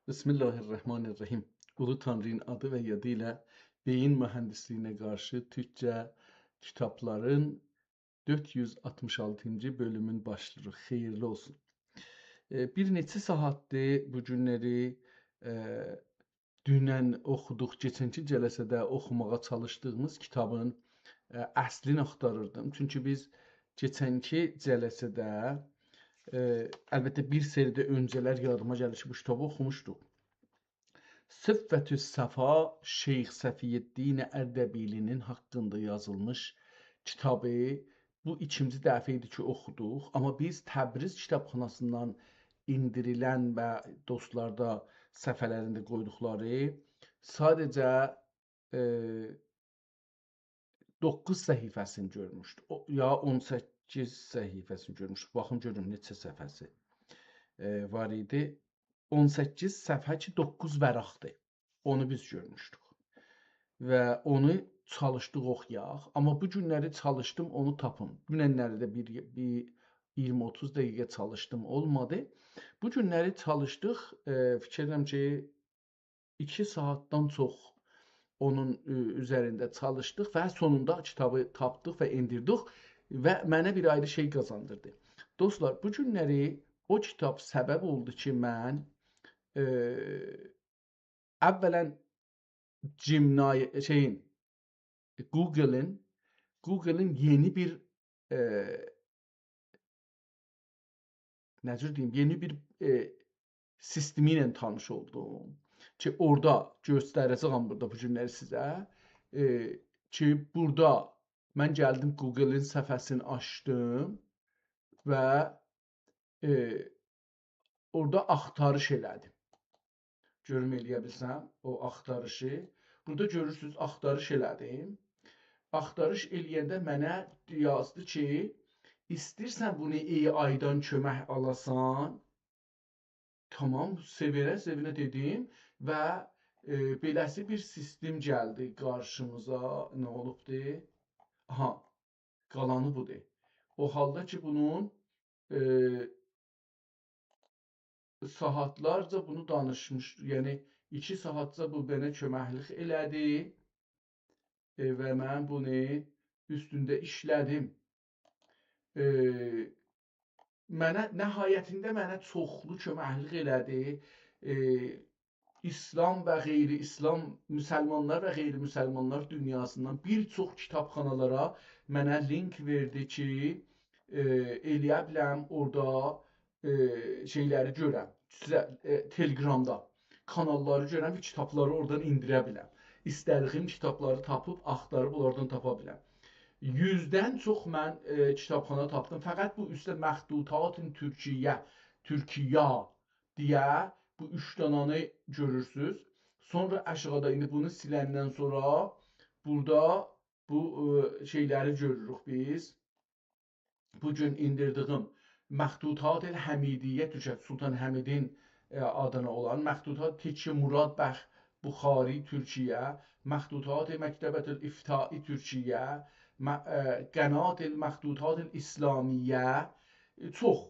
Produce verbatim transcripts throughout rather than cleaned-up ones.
بسم الله الرحمن الرحیم. اولو تانری‌نین آدی و یادی ایله بئیین موهندیسلیگینه قارشی تورکجه کیتابلارین دؤرد یوز آلتمیش آلتینجی بؤلومون باشلاییریق. خئییرلی اولسون. ائ، بیر نئچه ساعاتدیر بو گونلری، ائ، دونن اوخودوق، کئچنکی جلسه‌ده اوخوماغا چالیشدیغیمیز کیتابین، ائ، اصلینی آختاریردیم. چونکی بیز کئچنکی جلسه‌ده، ائ، البته، بیر سری ده اؤنجه‌لر یادیما گلیر کی، بو کیتابی اوخوموشدوق. صفوة الصفا، شیخ صفی‌الدین اردبیلی‌نین حاقیندا یازیلمیش کیتابی. بو ایکینجی دفعه ایدی کی، اوخودوق. آمما بیز تبریز کیتابخاناسیندان ائندیریلن و دوستلاردا صفحه‌لرینده قویدوقلاری ساده‌جه، ائ، دوققوز صفحه‌سینی گؤرموشدوک. او، یا اون سککیز صفحه‌سینی گؤرموشدوک. باخیم گؤروم نئچه صفحه‌سی، ائ، وار ایدی. اون سککیز صفحه کی، دوققوز ورقدیر. اونو بیز گؤرموشدوک. و اونو چالیشدیق اوخویاق. آمما بو گونلری چالیشدیم اونو تاپیم. دوننلری ده بیر، بیر اییرمی اوتوز دقیقه چالیشدیم، اولمادی. بو گونلری چالیشدیق. ائ، فیکیر ائدیرم کی، ایکی ساعاتدان چوخ اونون، ائ، اوزرینده چالیشدیق و سونوندا کیتابی تاپدیق و ائندیردیک و منه بیر آیری شئی قازاندیردی. دوستلار، بو گونلری او کیتاب سبب اولدو کی، من، ائ، اولاً Gemini، شئیین، Google-ین، Google-ین یئنی بیر، ائ، نه جور دئییم، یئنی بیر، ائ، سیستمی ایله تانیش اولدوم کی، اورادا گؤستره‌جه‌یم بورادا بو گونلری سیزه. ائ، کی، بورادا من گلدیم Google-ین صفحه‌سینی آچدیم و، ائ، اورادا آختاریش ائله‌دیم. گؤروم ائلیه بیلسم او آختاریشی. بورادا گؤرورسونوز، آختاریش ائله‌دیم. آختاریش ائله‌ینده منه یازدی کی، «ایسته‌ییرسن بونو AI-دان کؤمک آلاسان؟» تامام، سئوینه-سئوینه دئدیم و، ائ، بئله‌سی بیر سیستم گلدی قارشیمیزا. نه اولوبدو؟ آها، قالانی بودور. او حالدا کی، بونون، ائ، ساعاتلارجا بونو دانیشمیش، یعنی ایکی ساعاتجا بو منه کؤمکلیک ائله‌دی. ائ، و من بونو اوستونده ایشله‌دیم. ائ، منه، نهایتینده منه چوخلو کؤمکلیک ائله‌دی. ائ، ایسلام و غیر ایسلام، مسلمانلار و غیر مسلمانلار دونیاسیندان بیر چوخ کیتابخانالارا منه لینک وئردی کی، ائ، ائلیه بیلم اورادا، ائ، شئیلری گؤرم. سیزه، ائ، تلگرامدا کاناللاری گؤرم و کیتابلاری اورادان ائندیره بیلم. ایسته‌دیگیم کیتابلاری تاپیب، آختاریب اونلاردان تاپا بیلم. یوزدن چوخ من، ائ، کیتابخانا تاپدیم. فقط بو اوسته مخطوطات ترکیه، ترکیه دئیه بو اوچ دانانی گؤرورسونوز. سونرا آشاغیدا ایندی بونو سیلندن سونرا بورادا بو، ائ، شئیلری گؤروروک بیز. بو گون ائندیردیگیم مخطوطات الحمیدیه، تورکجه سلطان حمیدین، ائ، آدینا اولان، مخطوطات تکیه مراد بخ بخاری ترکیه، مخطوطات مکتبة الافتاء ترکیه، م-، ائ، قنات المخطوطات الاسلامیه، ائ، چوخ.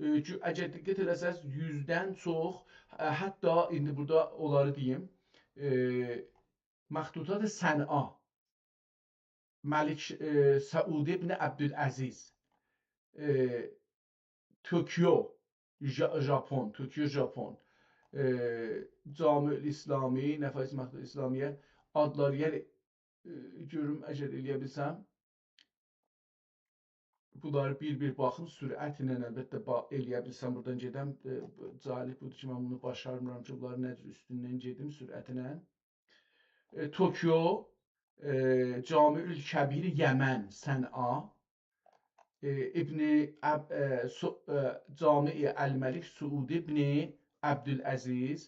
ائ، گو-، اگر دقت ائله‌سز، یوزدن چوخ، ائ، حتی ایندی بورادا اونلاری دئییم، ائ، مخطوطات صنعا، ملک، ائ، سعود ابن عبدالعزیز، ائ، توکیو، ژا-، ژاپون، توکیو، ژاپون، ائ، جامع الاسلامی، نفایس مخطوطات اسلامیه آدلاری، یعنی، ائ، گؤروم، اگر ائلیه بیلسم، بونلاری بیر-بیر باخیم، سرعتله، البته، با-، ائلیه بیلسم بورادان گئدم. ائ، جالب بودور کی، من بونو باشارمیرام کی، بونلاری نه جور اوستوندن گئدیم سرعتله. ائ، توکیو، ائ، جامع الکبیر یمن، صنعا، ائ، ابن اب-، ائ، سو-، ائ، جامع الملک سعود ابن عبدالعزیز،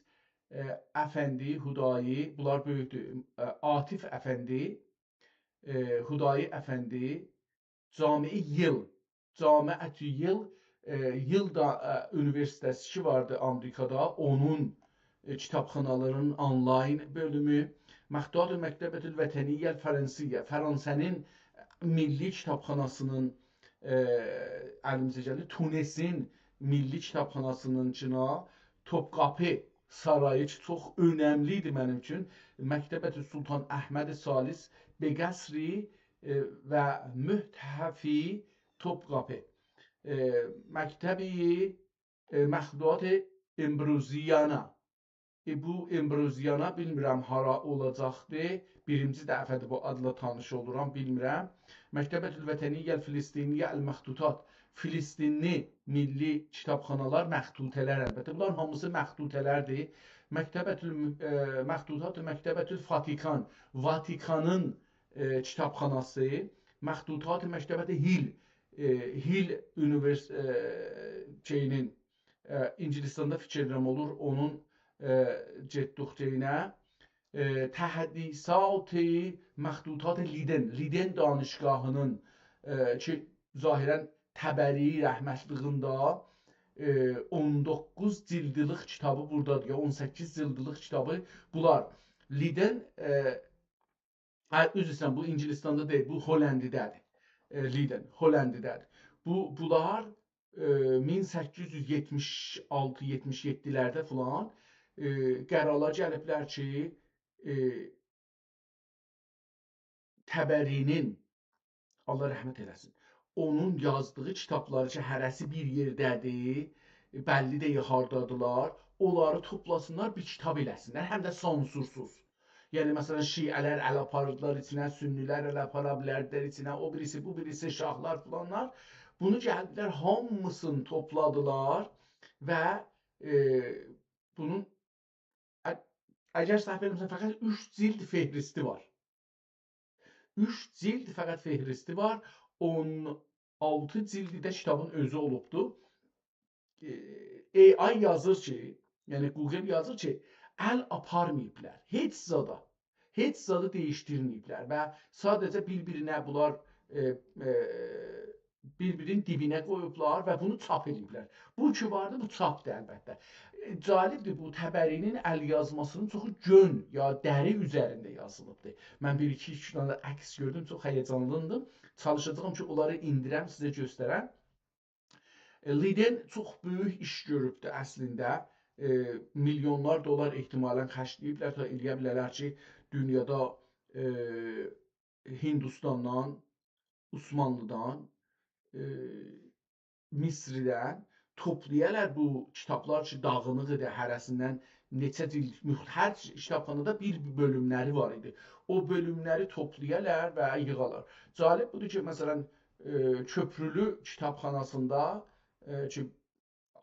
ائ، افندی، هدایی، بونلار بؤیوکدور. ائ، عاطف افندی، ائ، هدایی افندی، جامع ییل، جامعة ییل، ائ، ییل دا، ائ، اونیوئرسیته‌سی کی واردی آمریکادا، اونون، ائ، کیتابخانالارینین آنلاین بؤلومو، مخطوطات مکتبة الوطنیه الفرنسیه، فرانسه‌نین میللی کیتابخاناسینین، ائ، الیمیزه گلدی، تونسین میللی کیتابخاناسینین کی، توپقاپی سارایی کی، چوخ اؤنملی ایدی منیم اوچون. مکتبة سلطان احمد ثالث به قصری، ائ، و متحف توپقاپی. ائ، مکتبی، ائ، مخطوطات امبروزیانا. ائ، بو امبروزیانا بیلمیرم هارا اولاجاقدی. بیرینجی دفعه‌دیر بو آدلا تانیش اولورام، بیلمیرم. مکتبة الوطنیة الفلسطینیة المخطوطات. فلسطینلی میللی کیتابخانالار، مخطوطه‌لر البته. بونلارین هامیسی مخطوطه‌لردیر. مکتبة ال-، ائ، مخطوطات مکتبة الواتیکان. واتیکانین، ائ، کیتابخاناسی. مخطوطات مکتبة هیل. ائ، هیل اونیورس-، ائ، شئیینین، ائ، انگلستاندا فیکیر ائدیرم اولور، اونون، ائ، گئتدیک شئیینه. ائ، تحدیثات مخطوطات لیدن، لیدن دانشگاهی‌نین، ائ، کی، ظاهراً طبری رحمتلیگینده، ائ، اون دوققوز جلدلیک کیتابی بورادادیر، یا اون سککیز جلدلیک کیتابی. بونلار لیدن، ائ، هه، عذر ایسته‌ییرم، بو انگلستاندا دئییل، بو هلندی‌ده‌دیر. ائ، لیدن، هلندی‌ده‌دیر. بو، بونلار، ائ، مین سککیز یوز یئتمیش آلتی، یئتمیش یئددی‌لرده فلان، ائ، قرارا گلیبلر کی، ائ، طبری‌نین، الله رحمت ائله‌سین، اونون یازدیغی کیتابلاری کی، هره‌سی بیر یئرده‌دیر، ائ، بللی دئییل هاردادیلار، اونلاری توپلاسینلار، بیر کیتاب ائله‌سینلر، هم ده سانسورسوز. یعنی، مثلاً، شیعه‌لر ال آپاریردیلار ایچینه، سنی‌لر ال آپارا بیلردیلر ایچینه، او بیریسی، بو بیریسی، شاهلار، فلانلار. بونو گلدیلر، هامیسینی توپلادیلار و، ائ، بونون، ا-، اگر سهو ائله‌میرمسم، فقط اوچ جلد فهرستی وار. اوچ جلد فقط فهرستی وار. اون آلتی جلدی ده کیتابین اؤزو اولوبدو. ائ، AI یازیر کی، یعنی Google یازیر کی، ال آپارماییبلار هئچ زادا. هئچ زادی دییشدیرمه‌ییبلر و ساده‌جه بیر-بیرینه بونلار، ائ، ائ، بیر-بیرینین دیبینه قویوبلار و بونو چاپ ائله‌ییبلر. بو کی واردی، بو چاپدیر البته. ائ، جالبدیر، بو طبری‌نین ال‌یازماسی‌نین چوخو گؤن یا دری اوزرینده یازیلیبدیر. من بیر-ایکی، اوچ دنه ده عکس گؤردوم، چوخ هیجانلانیردیم. چالیشاجاغام کی، اونلاری ایندیرم، سیزه گؤسترم. ائ، لیدن چوخ بؤیوک ایش گؤروبدور اصلینده. ائ، میلیونلار دلار احتمالاً خرجله‌ییبلر، تا ائله‌یه بیله‌لر کی، دونیادا، ائ، هیندوستاندان، عثمانلیدان، ائ، مصردن توپلایالار بو کیتابلار کی، داغینیق ایدی، هره‌سیندن نئچه جلد، مخ-، هر کیتابخانادا بیر بؤلوملری وار ایدی. او بؤلوملری توپلایالار و ییغالار. جالب بودور کی، مثلاً، ائ، کؤپرولو کیتابخاناسیندا، ائ، کی،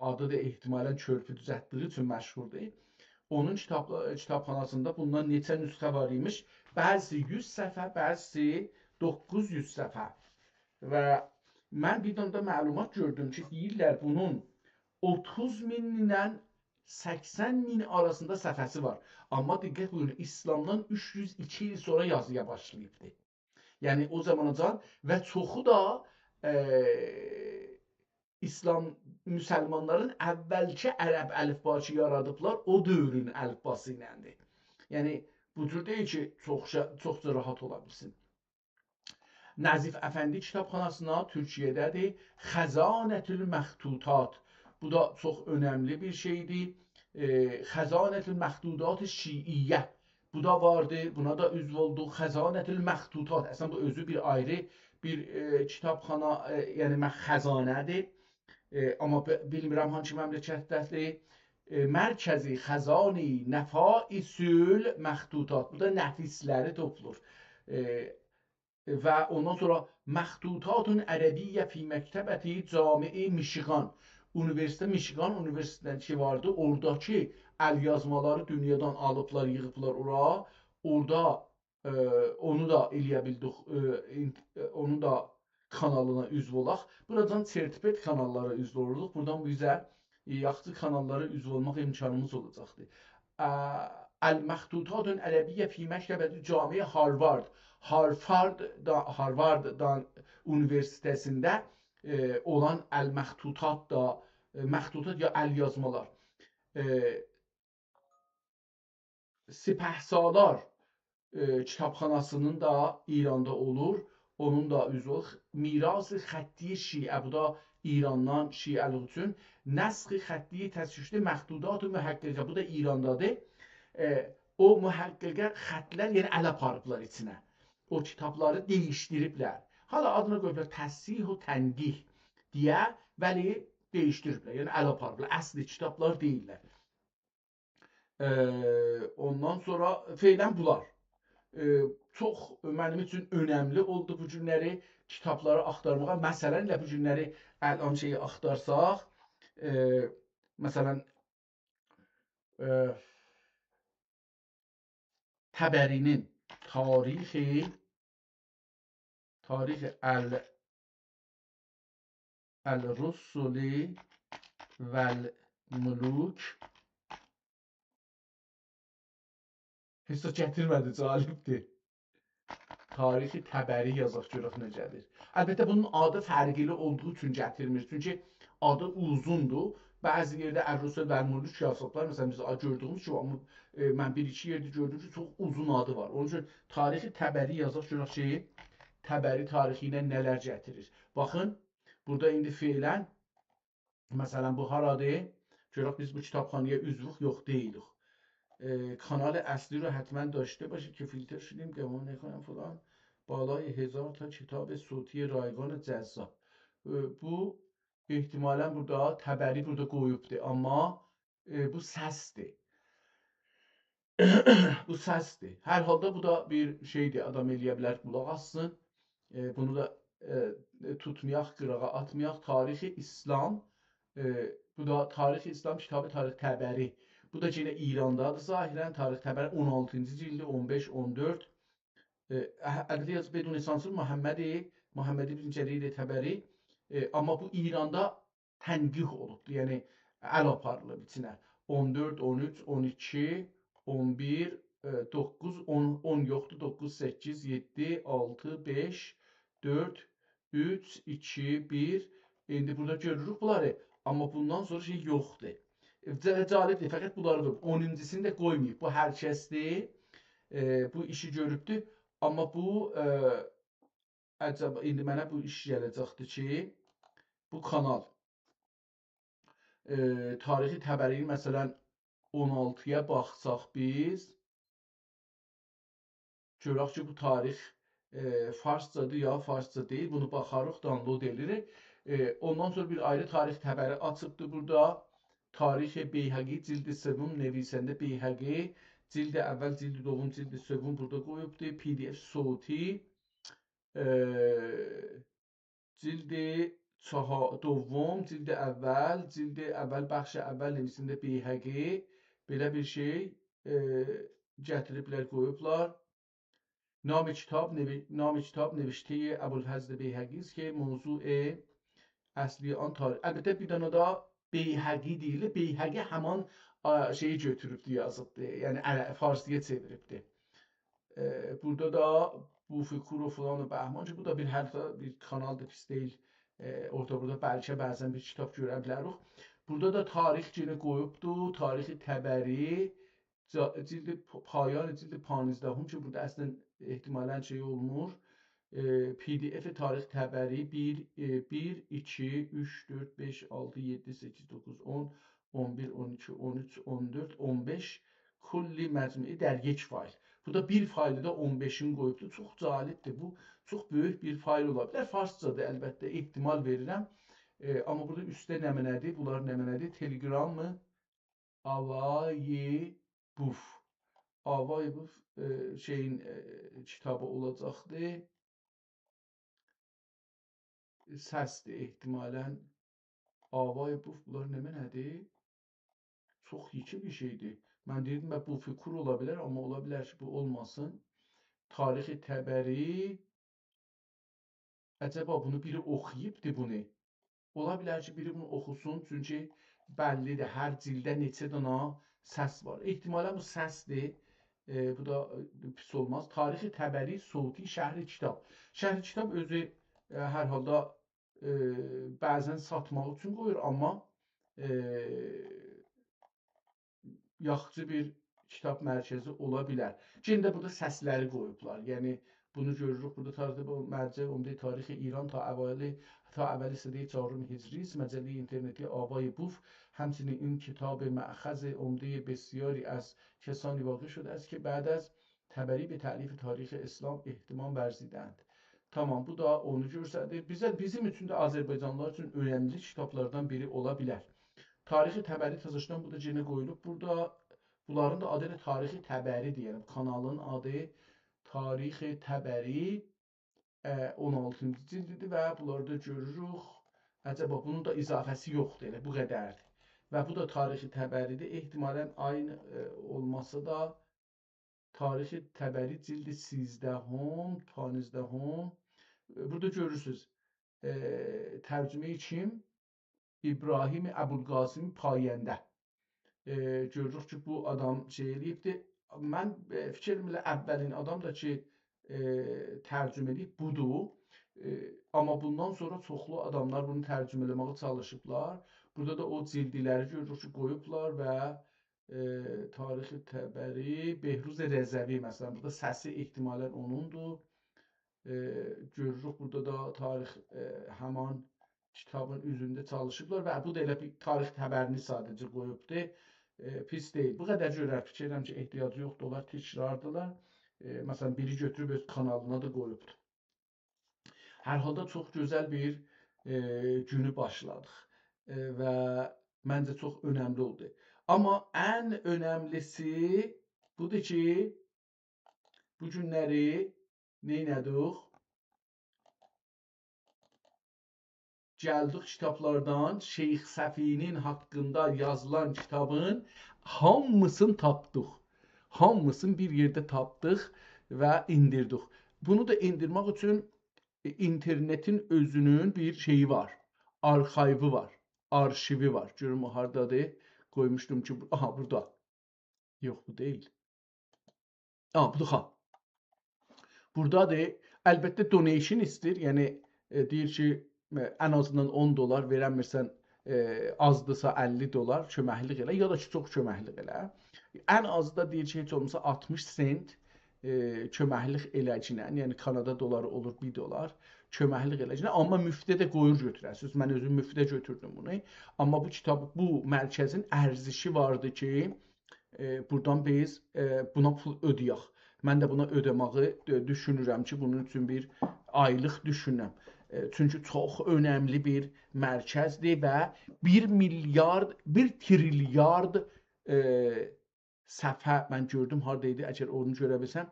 آدی دا احتمالاً کؤرپو دوزلتدیگی اوچون مشهوردور. اونون کیتاب-، کیتابخاناسیندا بوندان نئچه نسخه وار ایمیش. بعضیسی یوز صفحه، بعضیسی دوققوز یوز صفحه. و من بیر دنه ده معلومات گؤردوم کی، دئییرلر بونون اوتوز مین ایله سکسن مین آراسیندا صفحه‌سی وار. آمما دقت بویورون، ایسلامدان اوچ یوز ایکی ایل سونرا یازییا باشلاییبدی. یعنی، او زاماناجان و چوخو دا، ائ، ایسلام، مسلمانلارین اولکی عرب الفباسی یارادیبلار، او دؤورون الفباسی ایلندیر. یعنی، بو جور دئییل کی، چوخ شا-، چوخجا راحت اولا بیلسین. نظیف افندی کیتابخاناسینا، تورکیه‌ده‌دیر، خزانة المخطوطات. بو دا چوخ اؤنملی بیر شئیدیر. ائ، خزانة المخطوطات شیعیه. بو دا واردی، بونا دا عضو اولدوق. خزانة المخطوطات، اصلاً بو اؤزو بیر آیری بیر، ائ، کیتابخانا، ائ، یعنی مه-، خزانه‌دیر. ائ، آمما ب-، بیلمیرم هانسی مملکتده‌دیر. ائ، مرکز خزانة نفائس المخطوطات. بو دا نفیسلری توپلور. ائ، و اوندان سونرا مخطوطات عربیة فی مکتبة جامعة میشیغان. اونیورسیتت، میشیغان اونیورسیتتینده کی واردی، اوراداکی ال‌یازمالاری دونیادان آلیبلار، ییغیبلار اورا. اورادا، ائ، اونو دا ائله‌یه بیلدیک، ائ، این-، ائ، اونون دا کانالینا عضو اولاق. بورادان چرتیپئت کاناللارا عضو اولوروق. بورادان بیزه، ائ، یاخشی کاناللارا عضو اولماق امکانیمیز اولاجاقدیر. ا، المخطوطات العربیة فی مکتبة جامعة هاروارد. هاروارد دا، هاروارد دا اونیورسیته‌سینده، ائ، اولان المخطوطات دا، ائ، مخطوطات یا ال‌یازمالار. ائ، سپهسالار، ائ، کیتابخاناسی‌نین دا ایراندا اولور. اونون دا عضو اولور. میراث خطی شیعه، بو دا ایراندان شیعه‌لیق اوچون. نسخ خطی تصحیح‌ده مخطوطات محققه، بو دا ایراندادیر. ائ، او محققه خطلر، یعنی ال آپاریبلار ایچینه. او کیتابلاری دییشدیریبلر. حالا آدینا قویوبلار تصحیح و تنقیح دئیه، ولی دییشدیریبلر. یعنی ال آپاریبلار، اصلی کیتابلار دئییللر. ائ، اوندان سونرا فعلاً بونلار، ائ، چوخ منیم اوچون اؤنملی اولدو بو گونلری کیتابلاری آختارماغا. مثلاً، ائله بو گونلری الان شئیی آختارساق، ائ، مثلاً، ائ، طبری‌نین تاریخ، تاریخ ال-، الرسل والملوک. هئچ ده گتیرمه‌دی، جالبدیر. تاریخ طبری یازاق، گؤرک نه گلیر. البته، بونون آدی فرقلی اولدوغو اوچون گتیرمیر. چونکی آدی اوزوندور. بعضی یئرده الرسل والملوک یازیبلار. مثلاً، بیز آ-، گؤردویوموز کیمی، آمما، ائ، من بیر-ایکی یئرده گؤردوم کی، چوخ اوزون آدی وار. اونون اوچون تاریخ طبری یازاق، گؤرک کی، طبری تاریخی ایله نه‌لر گتیریر. باخین، بورادا ایندی فعلاً، مثلاً، بو هارادیر؟ گؤرک، بیز بو کیتابخانایا عضووق، یوخ، دئییلیک. ائ، کانال اصلی رو حتماً داشته باشید که فیلتر شدیم، گمان نکنم فلان. بالای هزار تا کتاب صوتی رایگان جذاب. ائ، بو احتمالاً بورادا، طبری بورادا قویوبدور، آمما، ائ، بو سسدیر. بو سسدیر. هر حالدا بو دا بیر شئیدیر، آدام ائلیه بیلر، قولاق آسسین. ائ، بونو دا، ائ، توتمایاق، قیراغا آتمایاق. تاریخ اسلام، ائ، بو دا تاریخ اسلام کیتابی، تاریخ طبری. بو دا یئنه ایراندادیر ظاهراً. تاریخ طبری اون آلتینجی جیلدی، اون بئش، اون دؤرد. ائ، اه-، البته، یازیب بدون سانسور، محمد، محمد ابن جریر طبری. ائ، آمما بو ایراندا تنقیح اولوبدور. یعنی، ال آپاریلیب ایچینه. اون دؤرد، اون اوچ، اون ایکی، اون بیر، ائ، دوققوز، اون، اون یوخدور، دوققوز، سککیز، یئددی، آلتی، بئش، دؤرد، اوچ، ایکی، بیر. ایندی بورادا گؤروروک بونلاری. آمما بوندان سونرا شئی یوخدور. ائ، جا-، جالبدیر، فقط بونلاری قویوب. اونونجوسونو دا قویماییب. بو هر کسدیر. ائ، بو ایشی گؤروبدور. آمما بو، ائ، عجبا، ایندی منه بو ایش گله‌جکدیر کی، بو کانال، ائ، تاریخ طبری‌نین، مثلاً، اون آلتی‌یا باخساق بیز، گؤرک کی، بو تاریخ، ائ، فارسجادیر یا فارسجا دئییل، بونو باخاریق، دانلود ائله‌ییریک. ائ، اوندان سونرا بیر آیری تاریخ طبری آچیبدیر بورادا. تاریخ بیهقی، جلد سوم، نویسنده بیهقی، جلد اول، جلد دوم، جلد سوم بورادا قویوبدور. پی دی اف صوتی، ائ، جلد چهار، دوم، جلد اول، جلد اول، بخش اول، نویسنده بیهقی، بئله بیر شئی، ائ، گتیریبلر، قویوبلار. نام کتاب، نوی-، نام کتاب نوشتهٔ ابوالفضل بیهقی است که موضوع اصلی آن تاریخ. البته، بیر دنه ده بیهقی دئییلیر. بیهقی همان، آ، شئیی گؤتوروبدور، یازیبدیر. یعنی، عر-، فارسی‌یا چئویریبدیر. ائ، بورادا دا بو فکر و فلان و بهمان کی، بو دا بیر، هر ده بیر کانالدیر، پیس دئییل. ائ، اورادا بورادا بلکه بعضاً بیر کیتاب گؤره بیلریک. بورادا دا تاریخ یئنه قویوبدور، تاریخ طبری، جا-، جلد پ-، پایان جلد پانزدهم کی، بورادا اصلاً احتمالاً شئی اولمور. ائ، پی دی اف تاریخ طبری بیر، ائ، بیر، ایکی، اوچ، دؤرد، بئش، آلتی، یئددی، سککیز، دوققوز، اون، اون بیر، اون ایکی، اون اوچ، اون دؤرد، اون بئش، کلی مجموعه در یک فایل. بو دا بیر فایلدا اون بئشین قویوبدور. چوخ جالبدیر. بو چوخ بؤیوک بیر فایل اولا بیلر. فارسجادیر البته، احتمال وئریرم. ائ، آمما بورادا اوستده نمنه‌دیر؟ بونلار نمنه‌دیر؟ تلگرام آوایبوف. آوایبوف، ائ، شئیین، ائ، کیتابی اولاجاقدی. سسدیر احتمالاً. آوایبوف، بونلار نمنه‌دیر؟ چوخ یئکه بیر شئیدیر. من دئییردیم، به، بو فکر اولا بیلر، آمما اولا بیلر کی، بو اولماسین. تاریخ طبری، عجبا بونو بیری اوخویوبدی بونو؟ اولا بیلر کی، بیری بونو اوخوسون، چونکی بللی‌دیر، هر جیلده نئچه دانا سس وار. احتمالاً بو سسدیر. ائ، بو دا، ائ، پیس اولماز. تاریخ طبری صوتی شهر کتاب. شهر کتاب اؤزو، ائ، هر حالدا، ائ، بعضاً ساتماق اوچون قویور، آمما، ائ، یاخشی بیر کیتاب مرکزی اولا بیلر. یئنه ده بورادا سسلری قویوبلار. یعنی، بونو گؤروروک بورادا. تاریخ، بو مرجع عمدهٔ تاریخ ایران تا اوایل، تا اول سدهٔ چهارم هجری است. مجلهٔ اینترنتی آوای بوف، همچنین این کتاب مأخذ عمدهٔ بسیاری از کسانی واقع شده است که بعد از طبری به تألیف تاریخ اسلام اهتمام ورزیدند. تامام، بو دا اونو گؤستریر. بیزه، بیزیم اوچون ده، آذربایجانلیلار اوچون اؤنملی کیتابلاردان بیری اولا بیلر. تاریخ طبری تزه‌شدن بو دا یئنه قویولوب بورادا. بونلارین دا آدی ائله تاریخ طبری دئیه‌رم. کانالین آدی تاریخ طبری، اه، اون آلتینجی جلدیدیر و بونلاری دا گؤروروک. عجبا بونون دا اضافه‌سی یوخدور، ائله بو قدردیر. و بو دا تاریخ طبریدیر. احتمالاً عینی، اه، اولماسا دا تاریخ طبری جلد سیزدهم، پانزدهم. بورادا گؤرورسونوز، اه، ترجمه‌ی کیم؟ ابراهیم ابوالقاسم پاینده. اه، گؤروروک کی، بو آدام شئی ائله‌ییبدی. من، اه، فیکریم ائله اولین آدام دا کی، اه، ترجمه ائله‌ییب بودور. اه، آمما بوندان سونرا چوخلو آداملار بونو ترجمه ائله‌مه‌یه چالیشیبلار. بورادا دا او جلدلری گؤروروک کی، قویوبلار و، اه، تاریخ طبری، بهروز رضوی، مثلاً، بورادا سسی احتمالاً اونوندور. اه، گؤروروک، بورادا دا تاریخ، اه، همان کیتابین اوزونده چالیشیبلار و بو دا ائله بیر تاریخ طبرینی ساده‌جه قویوبدور. اه، پیس دئییل. بو قدر گؤرر، فیکیر ائدیرم کی، احتیاجی یوخدور، اونلار تکراردیلار. اه، مثلاً، بیری گؤتوروب اؤز کانالینا دا قویوبدور. هر حالدا چوخ گؤزل بیر، اه، گونو باشلادیق. اه، و منجه چوخ اؤنملی اولدو. آمما ان اؤنملیسی بودور کی، بو گونلری نئینه‌دیک؟ گلدیک کیتابلاردان شیخ صفی‌نین حاقیندا یازیلان کیتابین هامیسینی تاپدیق. هامیسینی بیر یئرده تاپدیق و ایندیردیک. بونو دا ایندیرمک اوچون، ائ، اینترنتین اؤزونون بیر شئیی وار. آرخایوی وار. آرشیوی وار. گؤروم او هاردادیر. قویموشدوم کی، بو-، آها، بورادا. یوخ، بو دئییل. آ، بودور، ها. بورادادیر. البته، donation ایسته‌ییر. یعنی، ائ، دئییر کی، ائ، ان آزیندان اون دلار، وئرنمیرسن، ائ، آزدیرسا اللی دلار کؤمکلیک ائله، یا دا کی، چوخ کؤمکلیک ائله. ان آزی دا دئییر کی، هئچ اولماسا آلتمیش سنت، ائ، کؤمکلیک ائله‌گینن، یعنی کانادا دلاری اولور بیر دلار، کؤمکلیک ائله‌گینن. آمما مفته ده قویور گؤتوره‌سینیز. من اؤزوم مفته گؤتوردوم بونو. آمما بو کیتاب، بو مرکزین ارزشی واردی کی، ائ، بورادان بیز، ائ، بونا پول اؤده‌یک. من ده بونا اؤده‌مه‌یی، ائ، دوشونورم کی، بونون اوچون بیر آیلیق دوشونم. ائ، چونکی چوخ اؤنملی بیر مرکزدیر و بیر میلیارد، بیر تریلیارد، ائ، صفحه من گؤردوم، هاردا ایدی، اگر اونو گؤره بیلسم،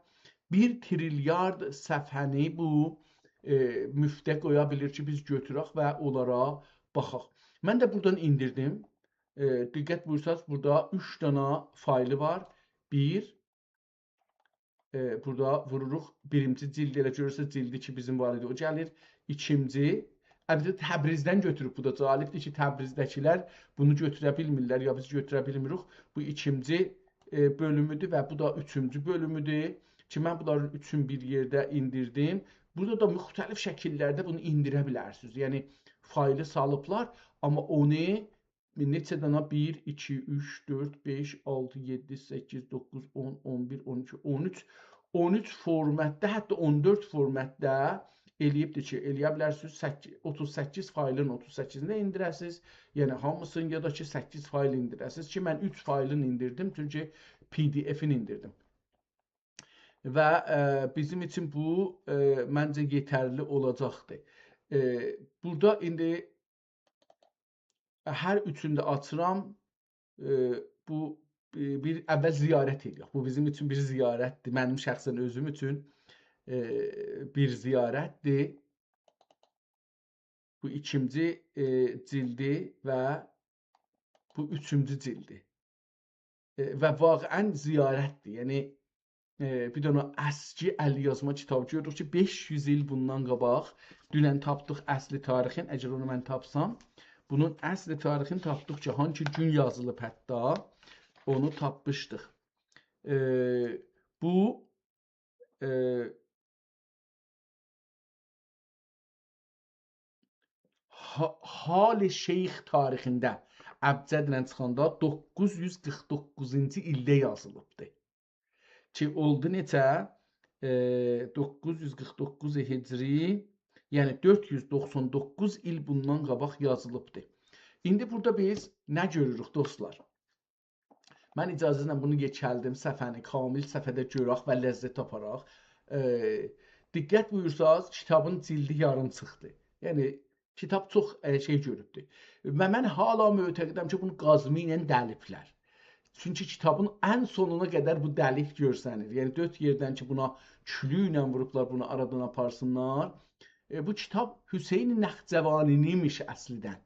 بیر تریلیارد صفحه‌نی بو، ائ، مفته قویا بیلیر کی، بیز گؤتورک و اونلارا باخاق. من ده بورادان ایندیردیم. ائ، دقت بویورساز، بورادا اوچ دانا فایلی وار. بیر، ائ، بورادا ووروروق بیرینجی جلدی، ائله گؤرورسونوز، جلدی کی، بیزیم وار ایدی، او گلیر. ایکینجی، البته، تبریزدن گؤتوروب. بو دا جالبدیر کی، تبریزده‌کیلر بونو گؤتوره بیلمیرلر، یا بیز گؤتوره بیلمیریک. بو ایکینجی، ائ، بؤلومودور و بو دا اوچونجو بؤلومودور کی، من بونلارین اوچون بیر یئرده ایندیردیم. بورادا دا مختلف شکیللرده بونو ایندیره بیلرسینیز. یعنی، فایلی سالیبلار، آمما اونو نئچه دانا؟ بیر، ایکی، اوچ، دؤرد، بئش، آلتی، یئددی، سککیز، دوققوز، اون، اون بیر، اون ایکی، اون اوچ، اون اوچ فورمتده، حتی اون دؤرد فورمتده ائله‌ییبدیر کی، ائله‌یه بیلرسینیز سککیز، اوتوز سککیز فایلین اوتوز سککیزینی ایندیره‌سینیز. یعنی هامیسینی، یا دا کی، سککیز فایل ایندیره‌سینیز کی، من اوچ فایلین ایندیردیم، چونکی PDF-ین ایندیردیم. و، ائ، بیزیم اوچون بو، ائ، منجه یئترلی اولاجاقدیر. ائ، بورادا ایندی هر اوچونو ده آچیرام. ائ، بو، ائ، بیر اول زیارت ائدک. بو بیزیم اوچون بیر زیارتدیر. منیم شخصاً اؤزوم اوچون، ائ، بیر زیارتدیر. بو ایکینجی، ائ، جلدی و بو اوچونجو جلدی. ائ، و واقعاً زیارتدیر. یعنی، ائ، بیر دنه اسکی ال‌یازما کیتاب گؤردوک کی، بئش یوز ایل بوندان قاباق، دونن تاپدیق اصل تاریخین، اگر اونو من تاپسام، بونون اصل تاریخینی تاپدیق کی، هانسی گون یازیلیب حتی، اونو تاپمیشدیق. ائ، بو، ائ، حا-، حال شیخ تاریخینده ابجدله چیخاندا دوققوز یوز قیرخ دوققوزونجو ایلده یازیلیبدی. کی، اولدو نئچه؟ ائ، دوققوز یوز قیرخ دوققوز هجری، یعنی دؤرد یوز دوخسان دوققوز ایل بوندان قاباق یازیلیبدی. ایندی بورادا بیز نه گؤروروک، دوستلار؟ من اجازه‌نیزله بونو یئکلدیم، صفحه‌نی کامل صفحه‌ده گؤرک و لذت آپاراق. ائ، دقت بویورساز، کیتابین جلدی یاریم چیخدی. یعنی، کیتاب چوخ، ائ، شئی گؤروبدور. و من حالا معتقدم کی، بونو قازما ایله دلیبلر. چونکی کیتابین ان سونونا قدر بو دلیک گؤرسنیر. یعنی، دؤرد یئردن کی، بونا کولوکله ووروبلار، بونو آرادان آپارسینلار. ائ، بو کیتاب حسین نخجوانی‌نین‌میش اصلیدن.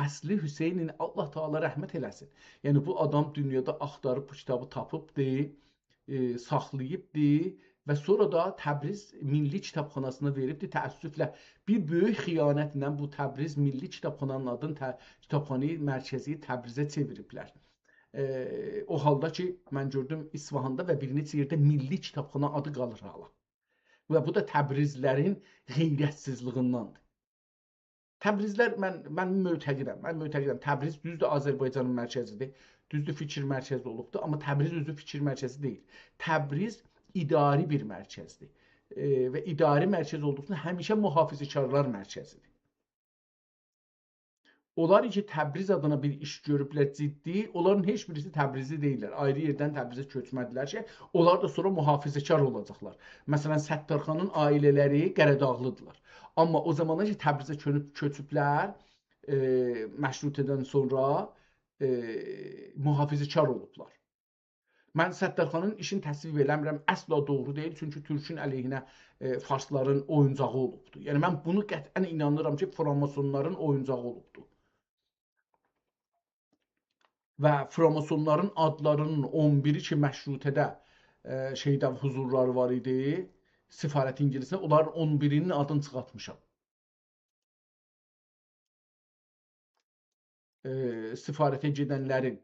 اصلی حسینین، الله تعالی رحمت ائله‌سین. یعنی، بو آدام دونیادا آختاریب بو کیتابی تاپیبدی، ائ، ساخلاییبدی و سونرا دا تبریز میللی کیتابخاناسینا وئریبدی. تأسفله، بیر بؤیوک خیانتله بو تبریز میللی کیتابخانانین آدینی ته-، کیتابخانه مرکزی تبریزه چئویریبلر. ائ، او حالدا کی، من گؤردوم اصفهاندا و بیر نئچه یئرده میللی کیتابخانا آدی قالیر حالا. و بو دا تبریزلی‌لرین غیرتسیزلیگیندندیر. تبریزلی‌لر، من، من معتقدم، من معتقدم. تبریز دوزدور آذربایجانین مرکزیدیر، دوزدور فیکیر مرکزی اولوبدور، آمما تبریز اؤزو فیکیر مرکزی دئییل. تبریز اداری بیر مرکزدیر. ائ، و اداری مرکز اولدوغو اوچون همیشه محافظه‌کارلار مرکزیدیر. اونلار کی، تبریز آدینا بیر ایش گؤروبلر جدی، اونلارین هئچ بیریسی تبریزلی دئییللر. آیری یئردن تبریزه کؤچمه‌دیلر کی، اونلار دا سونرا محافظه‌کار اولاجاقلار. مثلا، ستارخانین عائله‌لری قره‌داغلی‌دیرلار. آمما او زامانا کی، تبریزه کؤنوب، کؤچوبلر، ائ، مشروطه‌دن سونرا، ائ، محافظه‌کار اولوبلار. من ستارخانین ایشینی تصویب ائله‌میرم، اصلا دوغرو دئییل، چونکی تورکون علیهینه، ائ، فارسلارین اویونجاغی اولوبدور. یعنی، من بونو قطعا اینانیرام کی، فراماسونلارین اویونجاغی اولوبدور. و فراماسونلارین آدلارینین اون بیری کی، مشروطه‌ده، ائ، شئیده حضورلاری وار ایدی، سفارت اینگیلیسینده، اونلارین اون بیرینین آدینی چیخارتمیشام. ائ، سفارته گئدنلرین،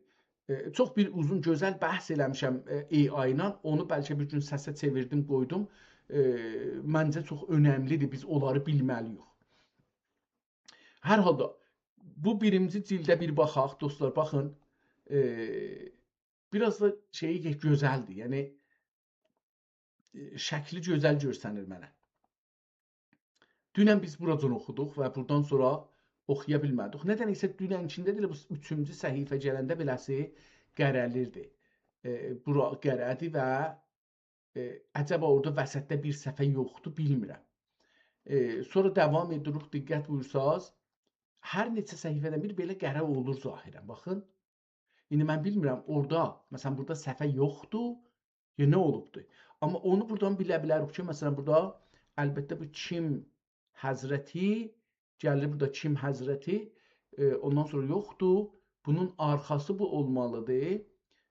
ائ، چوخ بیر اوزون، گؤزل بحث ائله‌میشم، ائ، AI ایله. اونو بلکه بیر گون سسه چئویردیم، قویدوم. ائ، منجه چوخ اؤنملی‌دیر، بیز اونلاری بیلمه‌لی‌ییک. هر حالدا، بو بیرینجی جلده بیر باخاق، دوستلار، باخین. ائ، بیر آز دا شئیی گؤزلدیر، یعنی، ائ، شکلی گؤزل گؤرسنیر منه. دونن بیز بوراجان اوخودوق و بورادان سونرا اوخویا بیلمه‌دیک. ندن ایسه دوننکینده ده ائله بو اوچونجو صفحه گلنده بئله‌سی قره‌لیردی. ائ، بورا قره‌دیر و، ائ، عجبا اورادا وسطده بیر صفحه یوخدور، بیلمیرم. ائ، سونرا داوام ائدیریک، دقت بویورساز، هر نئچه صفحه‌دن بیر بئله قره اولور ظاهرا. باخین، ایندی من بیلمیرم، اورادا، مثلا، بورادا صفحه یوخدور، یا نه اولوبدور؟ آمما اونو بورادان بیله بیلریک کی، مثلا، بورادا، البته، بو کیم حضرتی، گلیر بورادا کیم حضرتی، ائ، اوندان سونرا یوخدور. بونون آرخاسی بو اولمالیدیر.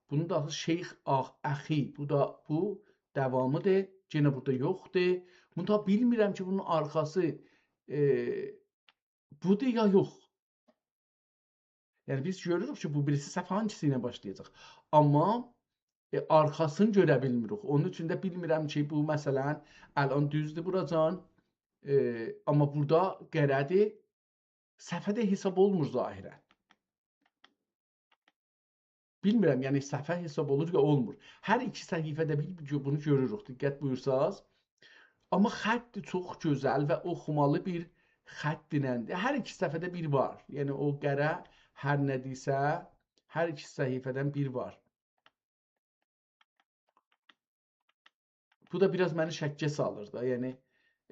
بونون دا آخی شیخ آخ-، اخی، بو دا بو داوامیدیر. یئنه بورادا یوخدور. بونو دا بیلمیرم کی، بونون آرخاسی، ائ، بودور یا یوخ. یعنی، بیز گؤروروک کی، بو بیریسی صفحه هانگیسی ایله باشلایاجاق. آمما، ائ، آرخاسینی گؤره بیلمیریک. اونون اوچون ده بیلمیرم کی، بو، مثلا، الان دوزدور بوراجان، ائ، آمما بورادا قره‌دیر. صفحه ده حساب اولمور ظاهرا. بیلمیرم، یعنی صفحه حساب اولور یا اولمور. هر ایکی صفحه‌ده بیر، بیر بونو گؤروروک، دقت بویورساز. آمما خط چوخ گؤزل و اوخومالی بیر خطینندیر. هر ایکی صفحه‌ده بیر وار. یعنی او قره هر نه‌دیرسه، هر ایکی صفحه‌دن بیر وار. بو دا بیر آز منی شکّه سالیر دا. یعنی،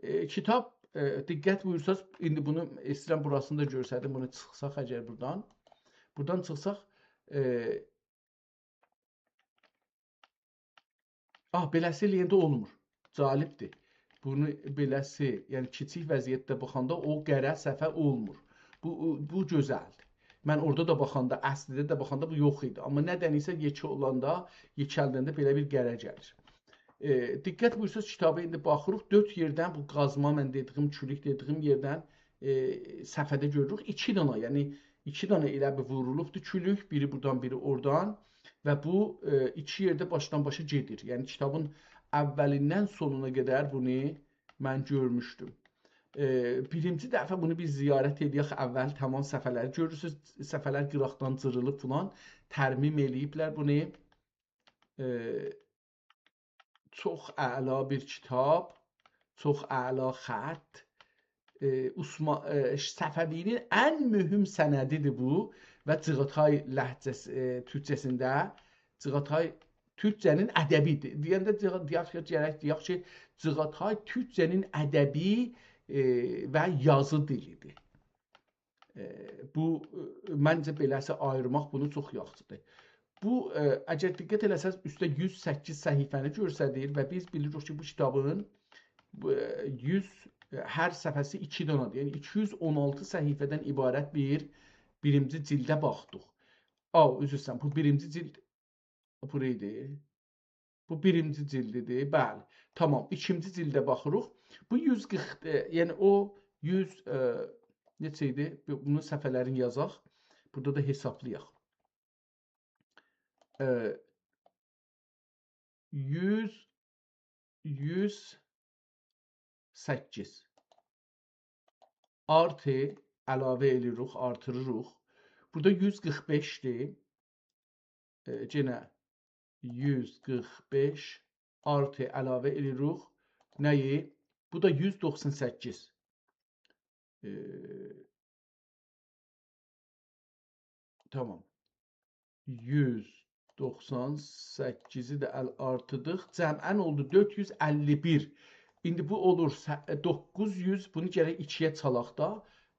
ائ، کیتاب، ائ، دقت بویورساز، ایندی بونو ایسته‌ییرم بوراسینی دا گؤرسدیم. بونو چیخساق اگر بورادان، بورادان چیخساق، ائ، آه، بئله‌سی ائله‌ینده اولمور. جالبدیر. بونو بئله‌سی، یعنی کیچیک وضعیتده باخاندا او قره صفحه اولمور. بو، بو گؤزلدیر. من اورادا دا باخاندا، اصلیده ده باخاندا بو یوخ ایدی. آمما ندن ایسه یئکه اولاندا، یئکلدنده بئله بیر قره گلیر. ائ، دقت بویورساز، کیتابی ایندی باخیریق. دؤرد یئردن بو قازما، من دئدیگیم، کولوک دئدیگیم یئردن، ائ، صفحه‌ده گؤروروک. ایکی دانا، یعنی ایکی دانا ائله بیر وورولوبدور کولوک، بیری بورادان، بیری اورادان و بو، ائ، ایکی یئرده باشدان باشا گئدیر. یعنی کیتابین اوّلیندن سونونا قدر بونو من گؤرموشدوم. ائ، بیرینجی دفعه بونو بیز زیارت ائله‌یک، اوّل تمام صفحه‌لری گؤرورسونوز، صفحه‌لر قیراقدان جیریلیب فلان، ترمیم ائله‌ییبلر بونو. ائ، چوخ اعلا بیر کیتاب، چوخ اعلا خط. ائ، عثما-، ائ، صفوی‌نین ان مهم سندی‌دیر بو و چیغاتای لهجه‌سی، ائ، تورکجه‌سینده، چیغاتای تورکجه‌نین ادبی‌دیر. دئینده چیغا-، دئیک کی، گرک دئیک کی، چیغاتای تورکجه‌نین ادبی، ائ، و یازی دیلی‌دیر. ائ، بو، ائ، منجه بئله‌سی آییرماق بونو چوخ یاخشی‌دیر. بو، ائ، اگر دقت ائله‌سز، اوسته یوز سککیز صفحه‌نی گؤستریر و بیز بیلیریک کی، بو کیتابین، بو، ائ، یوز، ائ، هر صفحه‌سی ایکی دانادیر. یعنی ایکی یوز اون آلتی صفحه‌دن عبارت بیر بیرینجی جلده باخدیق. آ، عذر ایسته‌ییرم، بو بیرینجی جلد بورا ایدی. بو بیرینجی جلدی‌دیر. بلی. تامام. ایکینجی جلده باخیریق. بو یوز قیرخ، ائ، یعنی او یوز، ائ، نئچه ایدی؟ بو-، بونون صفحه‌لرینی یازاق. بورادا دا حسابلایاق. ائ، یوز، یوز سککیز. آرتی، علاوه ائله‌ییریک، آرتیریریق. بورادا یوز قیرخ بئشدیر. ائ، یئنه یوز قیرخ بئش آرتی علاوه ائله‌ییریک. نه‌یی؟ بو دا یوز دوخسان سککیز. ائ، تامام. یوز دوخسان سککیزی ده ال-، آرتدیق. جمعاً اولدو دؤرد یوز اللی بیر. ایندی بو اولور سه-، دوققوز یوز، بونو گرک ایکی‌یه چالاق دا،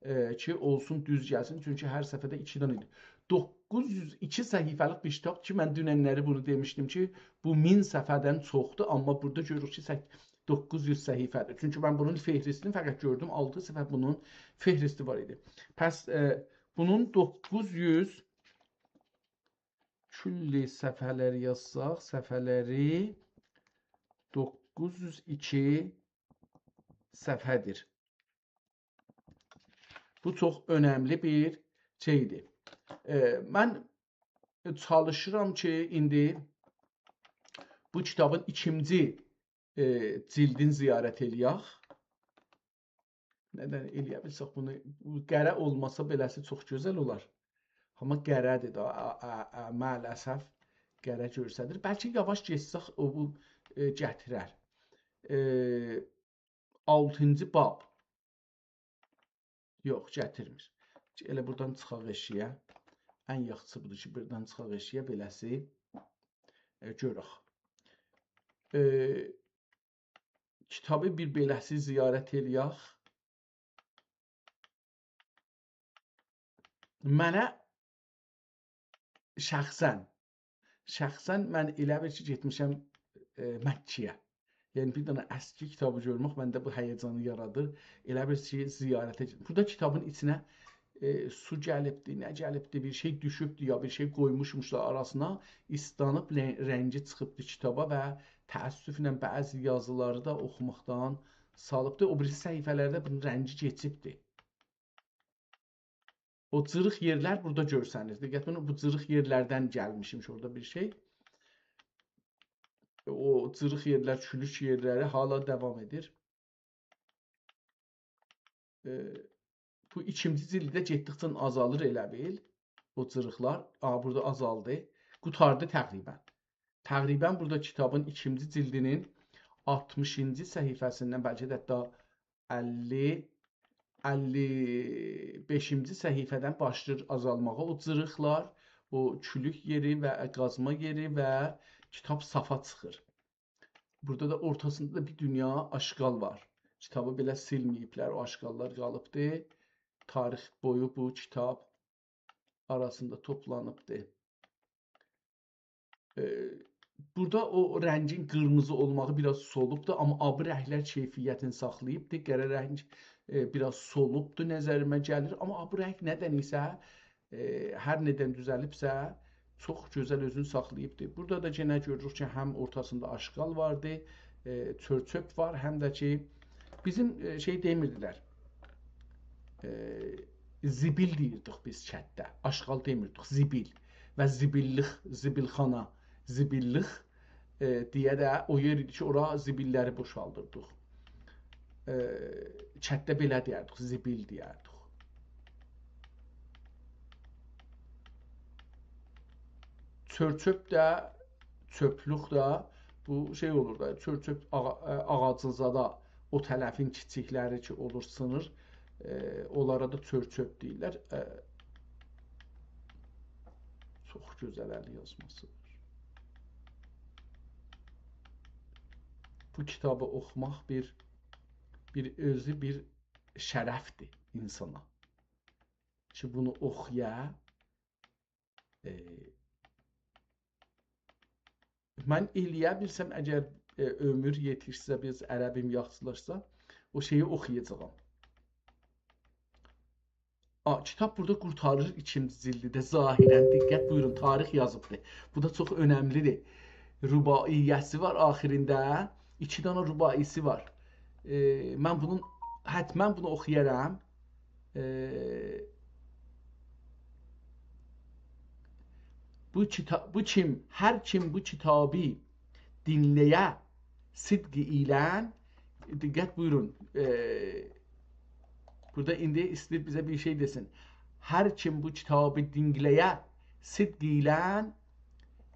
ائ، کی، اولسون، دوز گلسین. چونکی هر صفحه‌ده ایکی دنه ایدی. دوققوز یوز ایکی صفحه‌لیک بیر کیتاب کی، من دونن‌لری بونو دئمیشدیم کی، بو مین صفحه‌دن چوخدور، آمما بورادا گؤروروک کی، سک-، دوققوز یوز صفحه‌دیر. چونکی من بونون فهرستینی فقط گؤردوم، آلتی صفحه بونون فهرستی وار ایدی. پس، ائ، بونون دوققوز یوز، کل صفحه‌لری یازساق، صفحه‌لری دوققوز یوز ایکی صفحه‌دیر. بو چوخ اؤنملی بیر شئی‌دیر. ائ، من چالیشیرام کی، ایندی بو کیتابین ایکینجی، ائ، جلدینی زیارت ائله‌یک. نه‌دن ائله‌یه بیلسک بونو، بو قره اولماسا بئله‌سی چوخ گؤزل اولار. آمما قره‌دیر ده، آ-، آ-، آ-، مع‌الاسف قره گؤرسه‌دیر. بلکه یاواش گئتسک، او بو، ائ، گتیرر. ائ، آلتینجی باب. یوخ، گتیرمیر. ائله بورادان چیخاق ائشیگه. ان یاخشیسی بودور کی، بورادان چیخاق ائشیگه، بئله‌سی، ائ، گؤرک. ائ، کیتابی بیر بئله‌سی زیارت ائله‌یک. منه شخصاً، شخصاً من ائله بیل کی، گئتمیشم، ائ، مکه‌یه. یعنی، بیر دنه اسکی کیتابی گؤرمک منده بو هیجانی یارادیر. ائله بیل کی، زیارته گئت-، بورادا کیتابین ایچینه، ائ، سو گلیبدی، نه گلیبدی، بیر شئی دوشوبدو، یا بیر شئی قویموشموشلار آراسینا، ایسلانیب، ره-، رنگی چیخیبدی کیتابا و تأسفله بعضی یازیلاری دا اوخوماقدان سالیبدی. او بیریسی صفحه‌لرده بونون رنگی کئچیبدی. او جیریق یئرلر بورادا گؤرسنیر. دقت بویورون، بو جیریق یئرلردن گلمیشمیش اورادا بیر شئی. او جیریق یئرلر، چولوک یئرلری هالا داوام ائدیر. ائ، بو ایکینجی جلدده گئتدیکجه آزالیر ائله بیل او جیریقلار. آ، بورادا آزالدی. قوتاردی تقریباً. تقریباً بورادا کیتابین ایکینجی جلدینین آلتمیشینجی صفحه‌سیندن، بلکه ده حتی اللی، اللی بئشینجی صفحه‌دن باشلاییر آزالماغا او جیریقلار، او چولوک یئری و قازما یئری و کیتاب صافا چیخیر. بورادا دا اورتاسیندا دا بیر دونیا آشغال وار. کیتابی بئله سیلمه‌ییبلر، او آشغاللار قالیبدی. تاریخ بویو بو کیتاب آراسیندا توپلانیبدی. ائ، بورادا او رنگین قیرمیزی اولماغی بیر آز سولوبدو، آمما آبی رنگلر کیفیتینی ساخلاییبدی. قره رنگ، ائ، بیر آز سولوبدو، نظریمه گلیر. آمما آبی رنگ نه‌دن ایسه، ائ، هر نه‌دن دوزلیبسه، چوخ گؤزل اؤزونو ساخلاییبدی. بورادا دا یئنه گؤروروک کی، هم اورتاسیندا آشغال واردی، ائ، چؤر-چؤپ وار، هم ده کی، بیزیم، ائ، شئی دئمیردیلر، ائ، زیبیل دئییردیک بیز کتده. آشغال دئمیردیک، زیبیل. و زیبیللیک، زیبیلخانا، زیبیللیک، ائ، دئیه ده او یئر ایدی کی، اورا زیبیللری بوشالدیردیق. ائ، کتده بئله دئیردیک، زیبیل دئیردیک. چؤر-چؤپ ده، چؤپلوک ده بو شئی اولور دا، چؤر-چؤپ آغا-، ائ، آغاجی زادا، او طرفین کیچیکلری کی اولور سینیر، ائ، اونلارا دا چؤر-چؤپ دئییرلر. ائ، چوخ گؤزل ال یازماسی وار. بو کیتابی اوخوماق بیر، بیر اؤزو بیر شرفدیر اینسانا کی بونو اوخویا. ائ، من ائلیه بیلسم، اگر، ائ، عؤمور یئتیشسه، بیر آز عربیم یاخشیلاشسا، او شئیی اوخویاجاغام. آ، کیتاب بورادا قورتاریر ایکینجی جیلدی ده ظاهراً. دقت بویورون، تاریخ یازیبدیر. بو دا چوخ اؤنملیدیر. رباعیه‌سی وار آخیرینده. ایکی دنه رباعی‌سی وار. ائ، من بونون، حتماً بونو اوخویارام. ائ، بو کیتا-، بو کیم، هر کیم بو کیتابی دینله‌یه صدق ایله، دقت بویورون، ائ، بورادا ایندی ایسته‌ییر بیزه بیر شئی دئسین. هر کیم بو کیتابی دینله‌یه صدق ایله،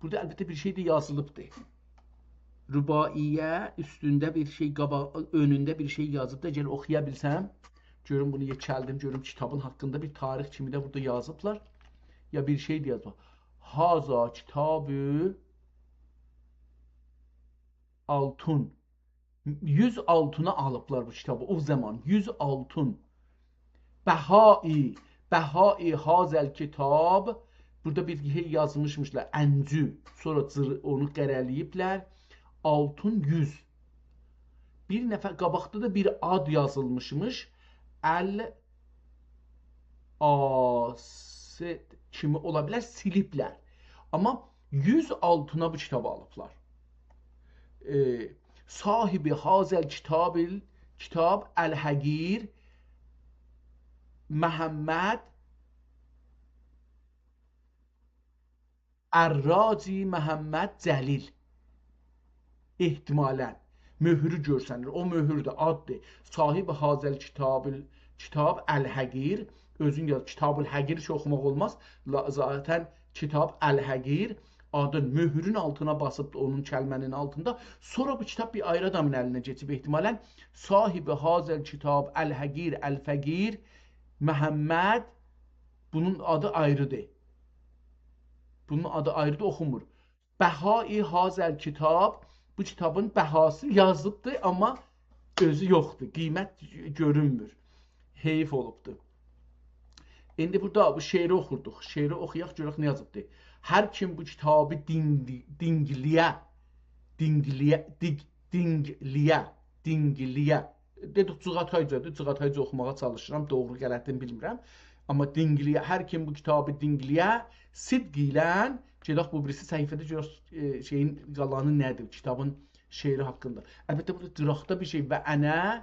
بورادا البته بیر شئی ده یازیلیبدیر. رباعیه اوستونده بیر شئی، قابا-، اؤنونده بیر شئی یازیب دا، گل اوخویا بیلسم. گؤروم بونو یئکلدیم، گؤروم کیتابین حاقیندا بیر تاریخ کیمی ده بورادا یازیبلار. یا بیر شئی ده یازیب. هذا کتاب آلتون. یوز آلتونا آلیبلار بو کیتابی او زامان. یوز آلتون. بهاء، بهاء هذا الکتاب. بورادا بیر شئی یازمیشمیشلار، انجو. سونرا جیر-، اونو قره‌له‌ییبلر. آلتون یوز. بیر نفر، قاباقدا دا بیر آد یازیلمیشمیش. ال آسد کیمی اولا بیلر، سیلیبلر. آمما یوز آلتونا بو کیتابی آلیبلار. ائ، صاحب هذا الکتاب، کتاب الحقیر محمد عراجی محمد جلیل. احتمالاً. مؤهرو گؤرسنیر. او مؤهردور، آددیر. صاحب هذا الکتاب، کتاب الحقیر. اؤزون یاز، کتاب الحقیر کی اوخوماق اولماز. لا-، ذاتاً کتاب الحقیر آدین مؤهرون آلتینا باسیبدیر، اونون کلمه‌نین آلتیندا. سونرا بو کیتاب بیر آیری آدامین الینه کئچیب احتمالاً. صاحب هذا الکتاب الحقیر الفقیر محمد، بونون آدی آیریدیر. بونون آدی آیریدیر، اوخونمور. بهاء هذا الکتاب، بو کیتابین بهاسی یازیبدیر، آمما اؤزو یوخدور، قیمت گؤرونمور. حیف اولوبدور. ایندی بورادا بو شعری اوخوردوق. شعری اوخویاق، گؤرک نه یازیبدی. هر کیم بو کیتابی دینلی-، دینگلیه، دینگلیه، دیگ-، دینگلیه، دینگلیه. دئدیک، جیغاتایجادیر، جیغاتایجا اوخوماغا چالیشیرام، دوغرو غلطین بیلمیرم. آمما دینگلیه، هر کیم بو کیتابی دینگلیه، صدق ایله، گئدک بو بیریسی صفحه‌ده گؤرک، ائ، شئیین قالانی نه‌دیر، کیتابین شعری حاقیندا. البته، بورادا قیراقدا بیر شئی، و انا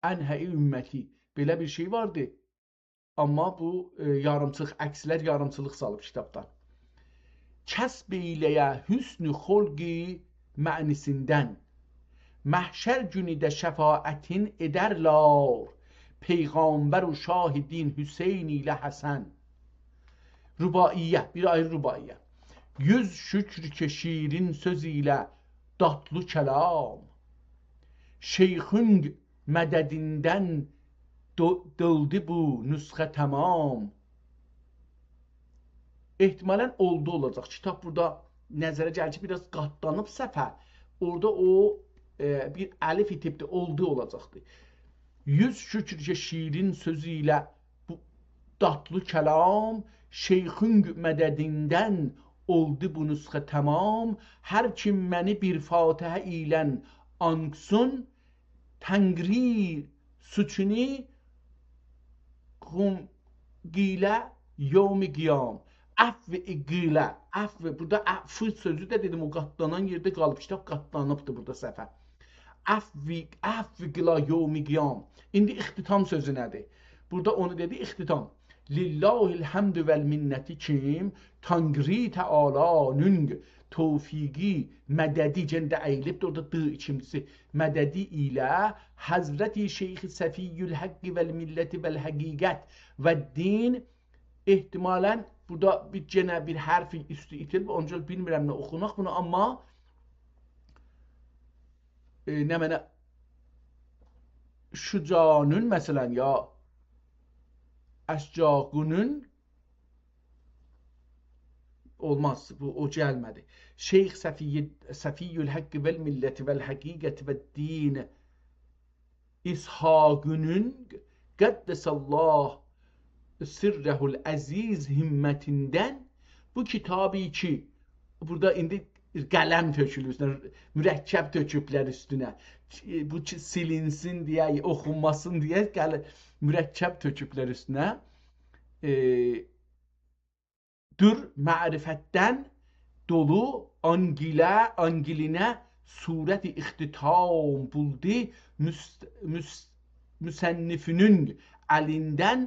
انحی امتی. بئله بیر شئی واردی. آمما بو، ائ، یاریمچیلیق، عکسلر یاریمچیلیق سالیب کیتابدان. کسب ائیله‌یه حسن خلقی معنی‌سیندن، محشر گونو ده شفاعتین ائدرلر پیغمبر و شاه دین حسین ایله حسن. رباعیه، بیر آیری رباعیه. یوز شکر کی شیرین سؤز ایله دادلی کلام، شیخین مددیندن دو-، دولدو بو نسخه تمام. احتمالاً اولدو اولاجاق. کیتاب بورادا نظره گلیر کی، بیر آز قاتلانیب صفحه. اورادا او، ائ، بیر الف ایتیبدی، اولدو اولاجاقدی. یوز شکر کی شیرین سؤز ایله بو دادلی کلام، شیخین مددیندن اولدو بو نسخه تمام. هر کیم منی بیر فاتحه ایله آنقسون، تنگری سوچونو قوم قیله یوم قیام. عفو قیله، عفو، بورادا عفو سؤزو ده دئدیم، او قاتلانان یئرده قالیب، کیتاب قاتلانیبدیر بورادا صفحه. عفو، عفو قیله یوم قیام. ایندی اختتام سؤزو نه‌دیر؟ بورادا اونو دئدی، اختتام. لله الحمد والمنة کیم، تانری تعالی‌نین توفیقی، مددی، یئنه ده اییلیبدیر، اورادا د ایکینجیسی، مددی ایله حضرت شیخ صفی الحق والملة والحقیقت والدین، احتمالاً بورادا بیر، یئنه بیر حرف اوستو ایتیلیب، اونون اوچون بیلمیرم نه اوخوناق بونو، آمما، ائ، نمنه، شجاعونون، مثلا، یا اشجاقونون اولماز، بو، او گلمه‌دی. شیخ صفی، صفی الحق و الملت و الحقیقت و الدین، اسحاقونون، قدس الله سره العزیز، همتیندن، بو کیتابی کی، بورادا ایندی قلم تؤکولور اوستونه، مرکب تؤکوبلر اوستونه. بو کی، سیلینسین دئیه، اوخونماسین دئیه قله-، مرکب تؤکوبلر اوستونه. ائ، دور معرفتدن دولو، آنگیله، آنگیلینه صورت اختتام بولدو. مس-، مس-، مصنفینین الیندن،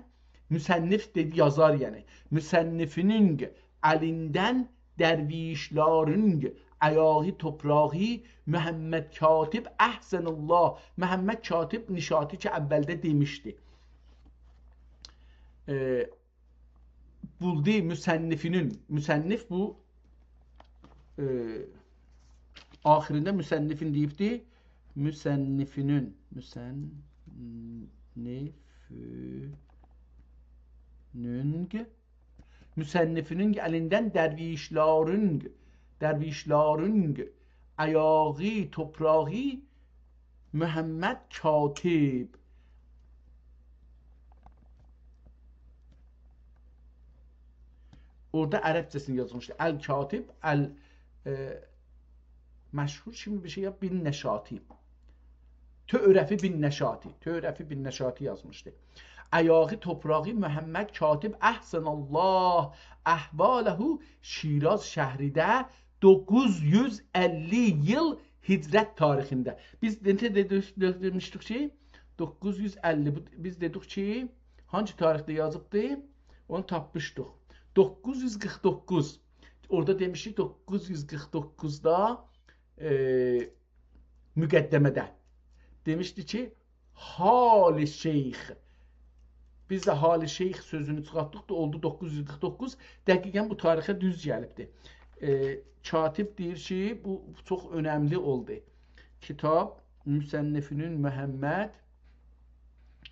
مصنف دئدی، یازار یعنی، مصنفینین الیندن درویشلارین ایاغی توپراغی محمد کاتب، احسن الله، محمد کاتب نشاطی کی، اولده دئمیشدی. ائ، بولدو مصنفینین، مصنف بو، ائ، آخیرینده مصنفین دئییبدی. مصنفینین، مصنفینین، مصنفینین الیندن درویشلارین، درویشلارین ایاغی توپراغی محمد کاتب. اورادا عربجه‌سینی یازمیشدی. الکاتب، ال، ائ، مشهور کیمی بیر شئی، یا بالنشاطی. تعرفی بالنشاطی، تعرفی بالنشاطی یازمیشدی. ایاغی توپراغی محمد کاتب، احسن الله احواله، شیراز شهریده دوققوز یوز اللی ایل هجرت تاریخینده. بیز نئچه دئدیک، دئمیشدیک کی، دوققوز یوز اللی، بو، بیز دئدیک کی، هانسی تاریخده یازیبدی؟ اونو تاپمیشدیق. دوققوز یوز قیرخ دوققوز. اورادا دئمیشدی، دوققوز یوز قیرخ دوققوزدا، ائ، مقدمه‌ده دئمیشدی کی، حال شیخ. بیز ده حال شیخ سؤزونو چیخارتدیق دا، اولدو دوققوز یوز قیرخ دوققوز. دقیقا بو تاریخه دوز گلیبدی. ائ، کاتب دئییر کی، بو چوخ اؤنملی اولدو. کیتاب مصنفینین محمد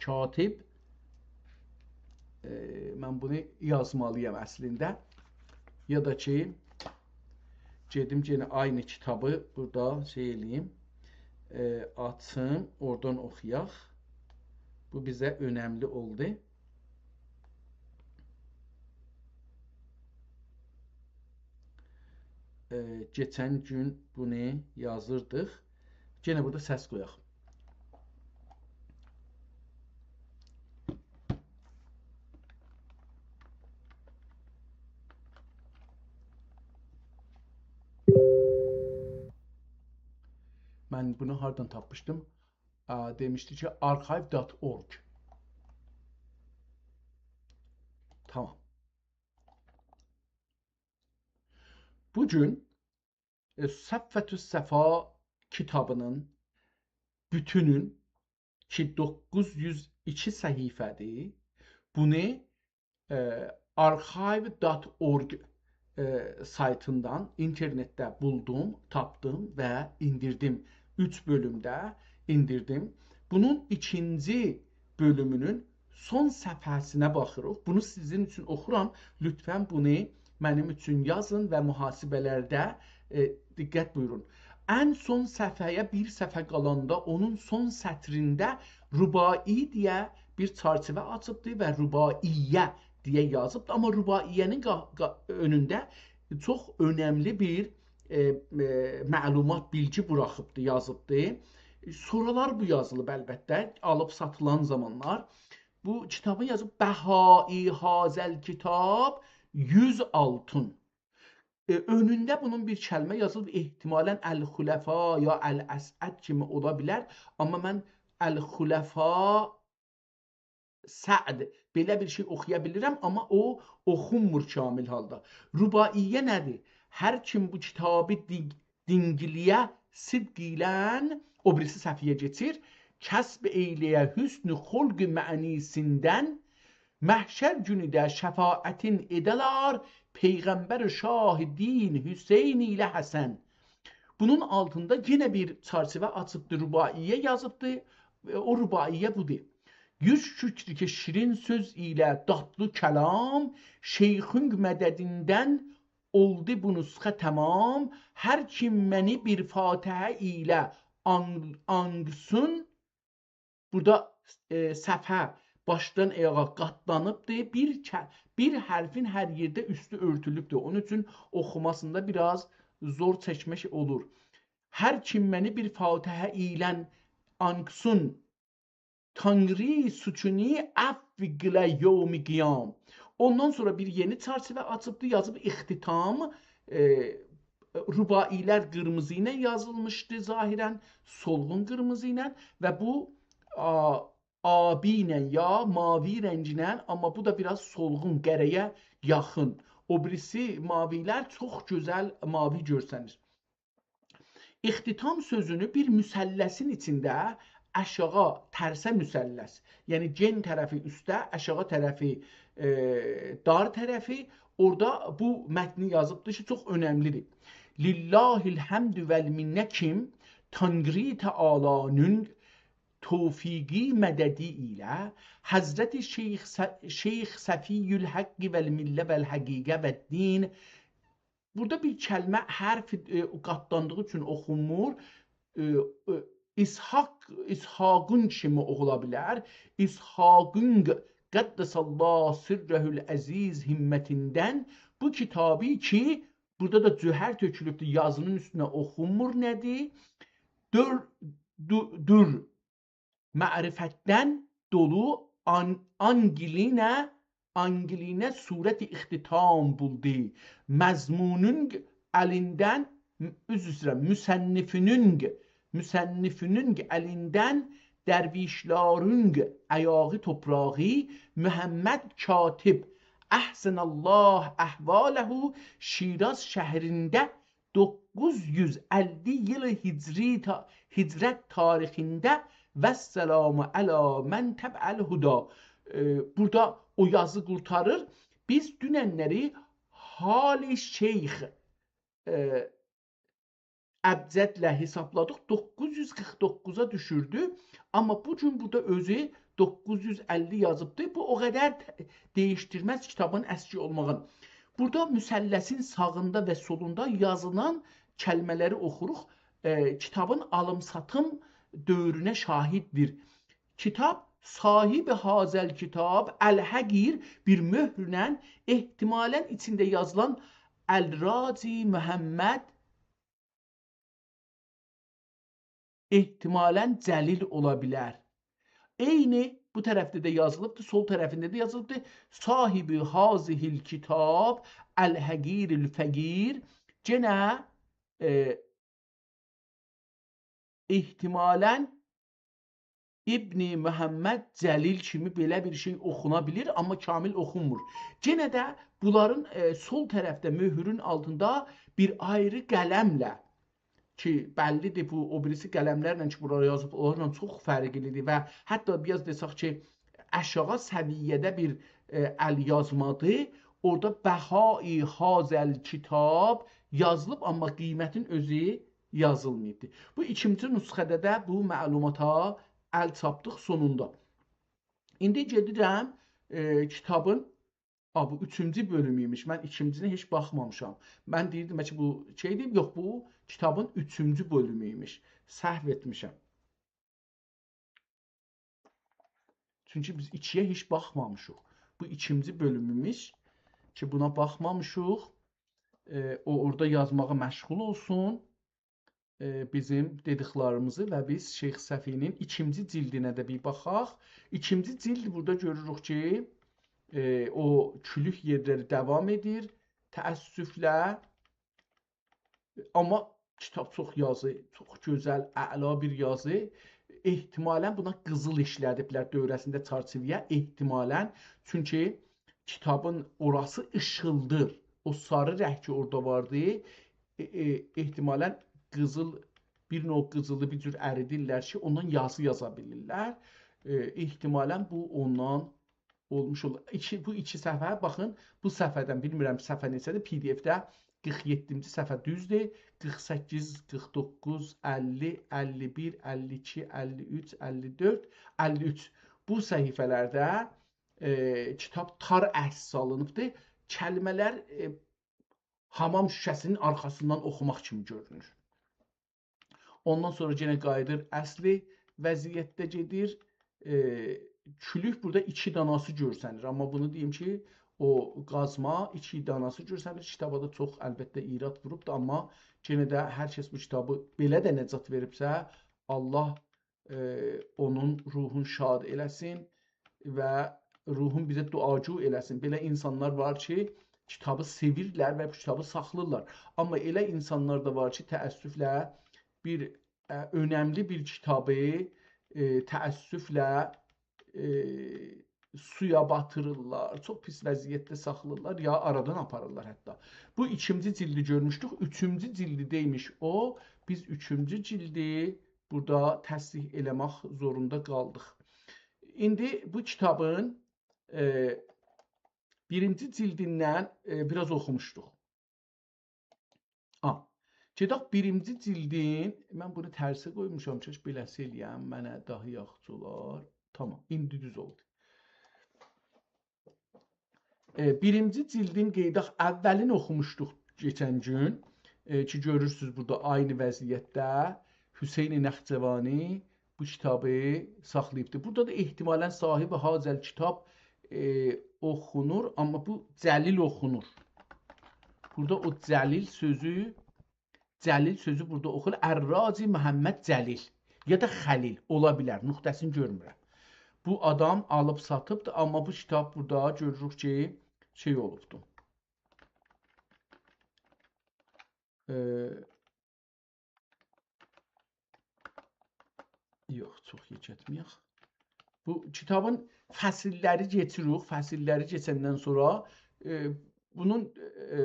کاتب، ائ، من بونو یازمالی‌یام اصلینده. یا دا کی، گئدیم یئنه عینی کیتابی بورادا شئی ائله‌ییم، ائ، آچیم، اورادان اوخویاق. بو بیزه اؤنملی اولدو. ائ، کئچن گون بونو یازیردیق. یئنه بورادا سس قویاق. من بونو هاردان تاپمیشدیم؟ آ، دئمیشدی کی، archive dot org. تامام. بو گون، ائ، صفوة الصفا کیتابینین بوتونون کی، دوققوز یوز ایکی صفحه‌دیر. بونو، ائ، archive dot org، ائ، سایتیندان، اینترنتده بولدوم، تاپدیم و ایندیردیم. اوچ بؤلومده ایندیردیم. بونون ایکینجی بؤلومونون سون صفحه‌سینه باخیریق. بونو سیزین اوچون اوخورام. لطفا بونو منیم اوچون یازین و محاسبه‌لرده، ائ، دقت بویورون. ان سون صفحه‌یه بیر صفحه قالاندا، اونون سون سطرینده رباعی دئیه بیر چرچیوه آچیبدی و رباعیه دئیه یازیبدی. آمما رباعیه‌نین قا-، قا-، اؤنونده چوخ اؤنملی بیر، ائ، ائ، معلومات، بیلگی بوراخیبدی، یازیبدی. سونرالار بو یازیلیب البته، آلیب ساتیلان زامانلار. بو کیتابی یازیب، بهایی هذا الکتاب یوز آلتین. ائ، اؤنونده بونون بیر کلمه یازیلیب، احتمالا الخلفا یا الاسعد کیمی اولا بیلر. آمما من الخلفا سعد، بئله بیر شئی اوخویا بیلیرم، آمما او اوخونمور کامل حالدا. رباعیه نه‌دیر؟ هر کیم بو کیتابی دین-، دینگیلیه صدق ایله، او بیریسی صفحه‌یه کئچیر، کسب ائیله‌یه حسن خلق معنی‌سیندن، محشر گونو ده شفاعتین ائده‌لر، پیغمبر و شاه دین حسین ایله حسن. بونون آلتیندا یئنه بیر چرچیوه آچیبدی، رباعیه یازیبدی. او رباعیه بودور: یوز شکر کی شیرین سؤز ایله دادلی کلام، شیخونگ مددیندن اولدو بو نسخه تمام. هر کیم منی بیر فاتحه ایله آن-، آنگسون. بورادا، ائ، صفحه باشدان آیاغا قاتلانیبدیر. بیر ک-، بیر حرفین هر یئرده اوستو اؤرتولوبدور. اونون اوچون اوخوماسیندا بیر آز زور چکمک اولور. هر کیم منی بیر فاتحه ایله آنگسون، تانری سوچونو عفو قیله یوم قیام. اوندان سونرا بیر یئنی چرچیوه آچیبدی، یازیب اختتام. ائ، رباعی‌لر قیرمیزی ایله یازیلمیشدی ظاهراً، سولغون قیرمیزی ایله و بو، آ، آبی ایله یا ماوی رنگینن، آمما بو دا بیر آز سولغون، قره‌یه یاخین. او بیریسی ماوی‌لر چوخ گؤزل ماوی گؤرسنیر. اختتام سؤزونو بیر مثلثین ایچینده آشاغی ترسه مثلث، یعنی گئن طرفی اوسته، آشاغی طرفی، ائ، دار طرفی، اورادا بو متنی یازیبدیر کی، چوخ اؤنملی‌دیر. لله الحمد والمنة کیم، تانری تعالی‌نین توفیقی مددی ایله، حضرت شیخ ص-، شیخ صفی الحق والملة والحقیقة والدین. بورادا بیر کلمه، حرف، ائ، قاتلاندیغی اوچون اوخونمور. ائ، ائ، اسحاق، اسحاقون کیمی اولا بیلر. اسحاقون، قدس الله سره العزیز، همتیندن بو کیتابی کی، بورادا دا جوهر تؤکولوبدور، یازینین اوستونه اوخونمور نه‌دیر. دور، دو-، دور معرفتدن دولو آن-، آنگیلینه، آنگیلینه صورت اختتام بولدو. مضمونون الیندن، عذر ایسته‌ییرم، مصنفونون، مصنفونون الیندن درویشلرین آیاغی توپراغی محمد کاتب، احسن الله احواله، شیراز شهرینده دوققوز یوز اللی ایل هجری تا-، هجرت تاریخینده، والسلام علی من تبع الهدی. ائ، بورادا او یازی قورتاریر. بیز دوننلری حال شیخ، ائ، ابجدله حسابلادیق، دوققوز یوز قیرخ دوققوزا دوشوردو. آمما بو گون بورادا اؤزو دوققوز یوز اللی یازیبدی. بو او قدر ت-، دییشدیرمز کیتابین اسکی اولماغین. بورادا مثلثین ساغیندا و سولوندا یازیلان کلمه‌لری اوخوروق. ائ، کیتابین آلیم-ساتیم دؤورونه شاهددیر. کیتاب صاحب هذا الکتاب الحقیر بیر مهرله احتمالاً ایچینده یازیلان الراجی محمد احتمالاً جلیل اولا بیلر. عینی بو طرفده ده یازیلیبدیر، سول طرفینده ده یازیلیبدیر. صاحب هذه الکتاب الحقیر الفقیر. یئنه، ائ، احتمالاً ابن محمد جلیل کیمی بئله بیر شئی اوخونا بیلیر، آمما کامل اوخونمور. یئنه ده بونلارین، ائ، سول طرفده مهرون آلتیندا بیر آیری قلمله کی، بللی‌دیر، بو او بیریسی قلملرله کی، بونلارا یازیب، اونلارلا چوخ فرقلی‌دیر و حتی بیر آز دئسک کی، آشاغی سویه‌ده بیر، ائ، ال یازمادیر. اورادا بهای هذا الکتاب یازیلیب، آمما قیمتین اؤزو یازیلماییبدیر. بو ایکینجی نسخه‌ده ده بو معلوماتا ال چاپدیق سونوندا. ایندی گئدیرم، ائ، کیتابین آ، بو اوچونجو بؤلومو ایمیش. من ایکینجینه هئچ باخمامیشام. من دئییردیم کی، بو شئیدیر. یوخ، بو کیتابین اوچونجو بؤلومو ایمیش. سهو ائتمیشم. چونکی بیز ایکی‌یه هئچ باخمامیشیق. بو ایکینجی بؤلومو ایمیش کی، بونا باخمامیشیق. ائ، او اورادا یازماغا مشغول اولسون. ائ، بیزیم دئدیکلریمیزی و بیز شیخ صفی‌نین ایکینجی جلدینه ده بیر باخاق. ایکینجی جلد بورادا گؤروروک کی، ائ، او کولوک یئرلری داوام ائدیر. تأسفله. آمما کیتاب چوخ یازی، چوخ گؤزل، اعلا بیر یازی. احتمالاً بونا قیزیل ایشله‌دیبلر دؤوره‌سینده چرچیوه‌یه. احتمالاً. چونکی کیتابین اوراسی ایشیلدیر. او ساری رنگ کی، اورادا واردی. ائ، ائ، احتمالاً قیزیل، بیر نوع قیزیلی بیر جور اریدیرلر کی، اوندان یازی یازا بیلیرلر. ائ، احتمالاً بو اوندان اولموش اولور. ایکی، بو ایکی صفحه، باخین، بو صفحه‌دن، بیلمیرم صفحه نئچه‌دیر، پی دی اف‌ده قیرخ یئددینجی صفحه دوزدور. قیرخ سککیز، قیرخ دوققوز، اللی، اللی بیر، اللی ایکی، اللی اوچ، اللی دؤرد، اللی اوچ. بو صفحه‌لرده، ائ، کیتاب تار عکس آلینیبدیر. کلمه‌لر، ائ، حامام شوشه‌سینین آرخاسیندان اوخوماق کیمی گؤرونور. اوندان سونرا یئنه قاییدیر اصلی وضعیتده گئدیر. ائ، کولوک بورادا ایکی داناسی گؤرسنیر. آمما بونو دئییم کی، او قازما ایکی داناسی گؤرسنیر. کیتابا دا چوخ البته ایراد ووروبدور، آمما یئنه ده هر کس بو کیتابی بئله ده نجات وئریبسه، الله، ائ، اونون روحون شاد ائله‌سین و روحون بیزه دعاگو ائله‌سین. بئله اینسانلار وار کی، کیتابی سئویرلر و بو کیتابی ساخلاییرلار. آمما ائله اینسانلار دا وار کی، تأسفله بیر، ائ، اؤنملی بیر کیتابی، ائ، تأسفله، ائ، سویا باتیریرلار، چوخ پیس وضعیتده ساخلاییرلار، یا آرادان آپاریرلار حتی. بو ایکینجی جیلدی گؤرموشدوک، اوچونجو جیلدی دئیمیش او. بیز اوچونجو جیلدی بورادا تصدیق ائله‌مک زوروندا قالدیق. ایندی بو کیتابین، ائ، بیرینجی جیلدیندن، ائ، بیر آز اوخوموشدوق. آ، گئدک بیرینجی جیلدین، من بونو ترسه قویموشام، کاش بئله‌سی ائله‌یم، منه داها یاخشی اولار. تامام، ایندی دوز اولدو. ائ، بیرینجی جیلدین قئیداق، اولین اوخوموشدوق کئچن گون. ائ، کی گؤرورسونوز بورادا عینی وضعیتده حسین نخجوانی بو کیتابی ساخلاییبدیر. بورادا دا احتمالاً صاحب هذا الکتاب، ائ، اوخونور، آمما بو جلیل اوخونور. بورادا او جلیل سؤزو، جلیل سؤزو بورادا اوخونور. عراجی محمد جلیل یا دا خلیل اولا بیلر، نقطه‌سینی گؤرمورم. بو آدام آلیب ساتیبدیر، آمما بو کیتاب بورادا گؤروروک کی، شئی اولوبدور. ائ، یوخ، چوخ یئکلتمه‌یک. بو کیتابین فصل‌لری کئچیریک. فصل‌لری کئچندن سونرا، ائ، بونون، ائ،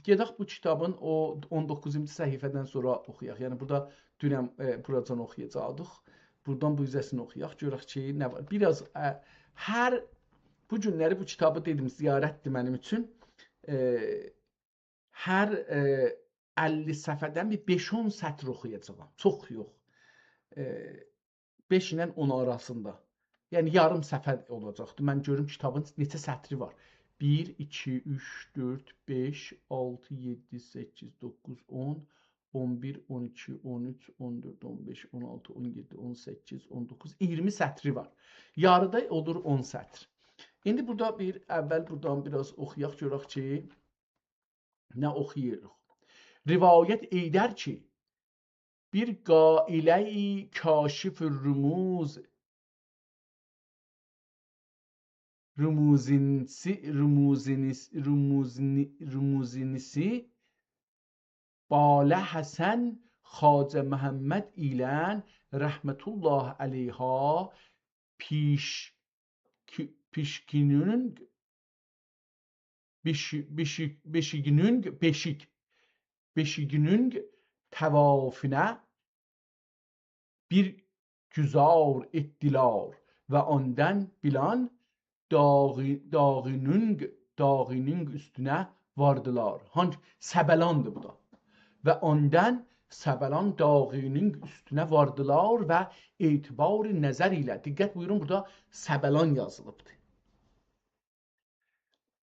گئدک بو کیتابین او اون دوققوزونجو صفحه‌دن سونرا اوخویاق. یعنی بورادا دونن، ائ، بوراجان اوخویاجاقدیق. بورادان بو اوزه‌سینی اوخویاق، گؤرک کی، نه وار. بیر آز، ائ، هر، بو گونلری بو کیتابی دئدیم، زیارتدیر منیم اوچون. ائ، هر، ائ، اللی صفحه‌دن بیر بئش-اون سطر اوخویاجاغام. چوخ یوخ. ائ، بئش ایله اون آراسیندا. یعنی یاریم صفحه اولاجاقدی. من گؤروم کیتابین نئچه سطری وار. بیر، ایکی، اوچ، دؤرد، بئش، آلتی، یئددی، سککیز، دوققوز، اون، اون بیر، اون ایکی، اون اوچ، اون دؤرد، اون بئش، اون آلتی، اون یئددی، اون سککیز، اون دوققوز، اییرمی سطری وار. یاری دا اولور اون سطر. ایندی بورادا بیر، اول بورادان بیر آز اوخویاق، گؤرک کی، نه اوخویوروق؟ روایت ایدر کی، بیر قائله‌ی کاشف رموز، رموزینسی، رموزینیس-، رموزینی-، رموزینیسی باله حسن خواجه محمد ایلن رحمت الله علیها پیش-، کی-، پیشگینونگ، بیشی-، بیشی-، بیشیگینونگ، بیشیگ، بیشیگینونگ طوافینه بیر گذار ائتدیلر و اوندان بیلان داغی-، داغینونگ، داغینونگ اوستونه واردیلار. هانگی؟ سبلاندیر بو دا. و اوندان سبلان داغینونگ اوستونه واردیلار و اعتبار نظر ایله، دقت بویورون، بورادا سبلان یازیلیبدیر.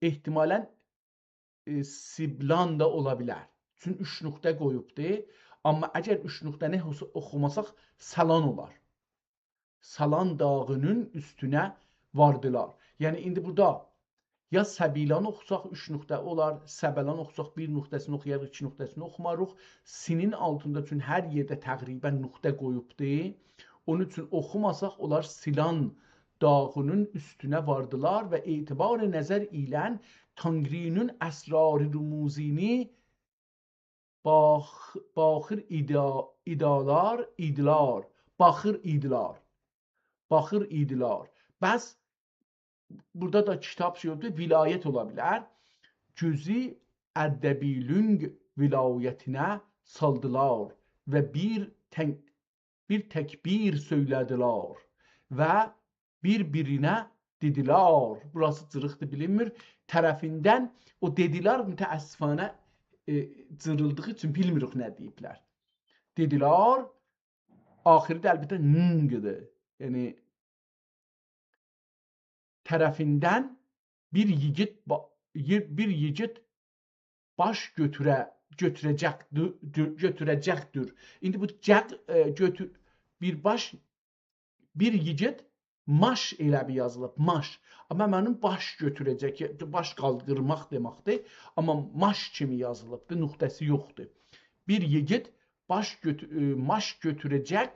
احتمالاً، ائ، سیبلان دا اولا بیلر. چون اوچ نقطه قویوبدور. آمما اگر اوچ نقطه‌نی اوخ-، اوخوماساق، سالان اولار. سالان داغینین اوستونه واردیلار. یعنی، ایندی بورادا یا سبیلان اوخوساق اوچ نقطه اولار، سبلان اوخوساق بیر نقطه‌سینی اوخویاریق، ایکی نقطه‌سینی اوخوماریق. سینین آلتیندا چون هر یئرده تقریباً نقطه قویوبدور. اونون اوچون اوخوماساق، اولار سیلان داغینین اوستونه واردیلار و اعتبار نظر ایله تانگری‌نین اسرار رموزینی باخ-، باخیر ایدا-، ایدالار، ایدیلار، باخیر ایدیلار، باخیر ایدیلار. پس بورادا دا کیتاب شئی اولدو، ولایت اولا بیلر. گؤزو اردبیلونگ ولایتینه سالدیلار و بیر تن-، بیر تکبیر سؤیله‌دیلر و بیر-بیرینه دئدیلر. بوراسی جیریقدیر، بیلینمیر. طرفیندن، او دئدیلر متأسفانه، ائ، جیریلدیغی اوچون بیلمیریک نه دئییبلر. دئدیلر، آخیری ده البته نینگدیر. یعنی، طرفیندن بیر ییگیت با-، یی-، بیر ییگیت باش گؤتوره-، گؤتوره‌جکدی-، گؤ-، گؤتوره‌جکدیر. ایندی بو جک، ائ، گؤتور-، بیر باش، بیر ییگیت ماش ائله بیل یازیلیب، ماش. آمما منیم باش گؤتوره‌جک، باش قالدیرماق دئمکدیر. آمما ماش کیمی یازیلیبدیر، نقطه‌سی یوخدور. بیر ییگیت باش گؤتو-، ائ، ماش گؤتوره‌جک،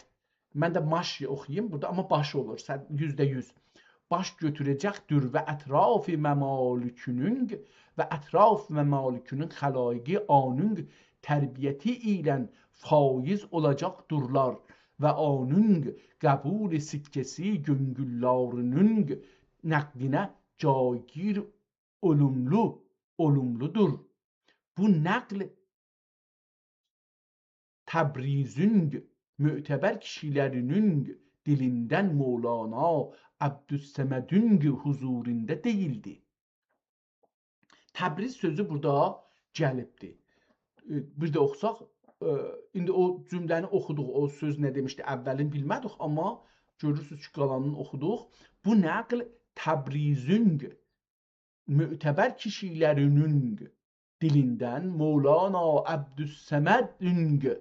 من ده ماش اوخویوم بورادا، آمما باش اولور، سن-، یوزده یوز. باش گؤتوره‌جکدیر و اطراف ممالکینین و اطراف ممالکینین خلایقی اونون تربیتی ایله فایض اولاجاقدیرلار و اونون قبول سکه‌سی گؤنگوللرینین نقلینه جایگیر اولوملو، اولوملودور. بو نقل تبریزین معتبر کیشیلرینین دیلیندن مولانا عبدالصمدین حضوروندا دئییلدی. تبریز سؤزو بورادا گلیبدی. ائ، بیر ده اوخوساق، ائ، ایندی او جمله‌نی اوخودوق، او سؤز نه دئمیشدی، اولین بیلمه‌دیک، آمما گؤرورسونوز کی، قالانینی اوخودوق. بو نقل تبریزین معتبر کیشیلرینین دیلیندن مولانا عبدالصمدین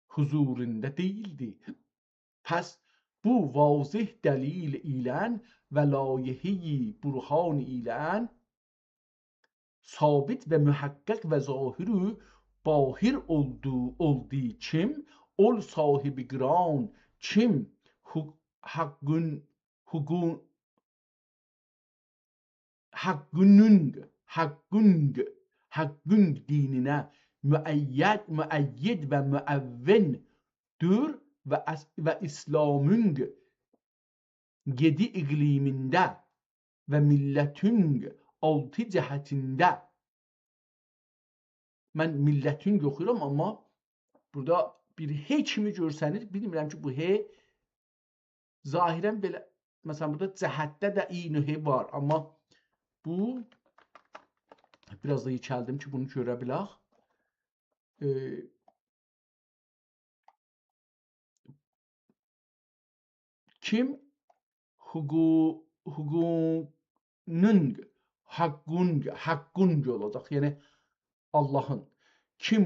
حضوروندا دئییلدی. پس بو واضح دلیل ایله و لایحه‌ی برهان ایله ثابت و محقق و ظاهر و باهر اولدو، اولدو کیم، اول صاحب قران کیم، حق-، حقون، حقون، حقونون، حقون، حقون دینینه مؤید، مؤید و معاوندور و اس-، و اسلامین یئدی اقلیمینده و ملتین آلتی جهتینده. من ملتین اوخویورام، آمما بورادا بیر «ه» کیمی گؤرسنیر. بیلمیرم کی، بو «ه» ظاهراً بئله، مثلاً، بورادا جهتده ده عین «ه» وار، آمما بو، بیر آز دا یئکلدیم کی، بونو گؤره بیلک. ائ، کیم حقو-، حقونون، حقون، حقون اولاجاق، یعنی آللاهین. کیم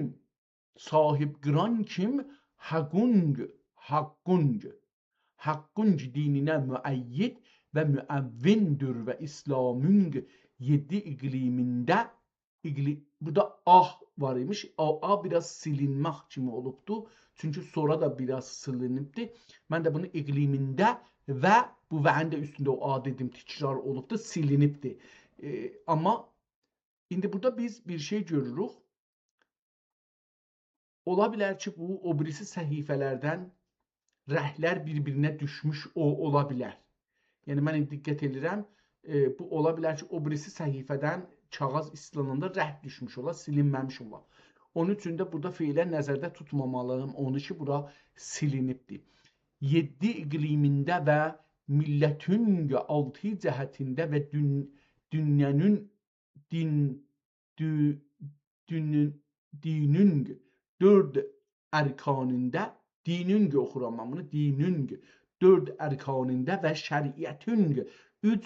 صاحب قران کیم، حقون، حقون، حقون دینینه مؤید و معاوندور و اسلامین یئدی اقلیمینده، اقلی-، بورادا «آ» وار ایمیش. او «آ» بیر آز سیلینمک کیمی اولوبدو. چونکی سونرا دا بیر آز سیلینیبدی. من ده بونو «اقلیمینده» و بو «و»نین ده اوستونده او «آ» دئدیم، تکرار اولوبدو، سیلینیبدی. ائ، آمما ایندی بورادا بیز بیر شئی گؤروروک. اولا بیلر کی، بو او بیریسی صفحه‌لردن رنگلر بیر-بیرینه دوشموش او-، اولا بیلر. یعنی، من ایندی دقت ائدیرم، ائ، بو اولا بیلر کی، او بیریسی صفحه‌دن کاغیذ ایسلاناندا رنگ دوشموش اولا، سیلینمه‌میش اولا. اونون اوچون ده بورادا فعلاً نظرده توتمامالی‌یام اونو کی، بورا سیلینیبدیر. یئددی اقلیمینده و ملتین آلتی جهتینده و دون-، دونیانین دین، دو-، دونون، دینین دؤرد ارکانیندا، دینین اوخورام من بونو، دینین دؤرد ارکانیندا و شریعتین اوچ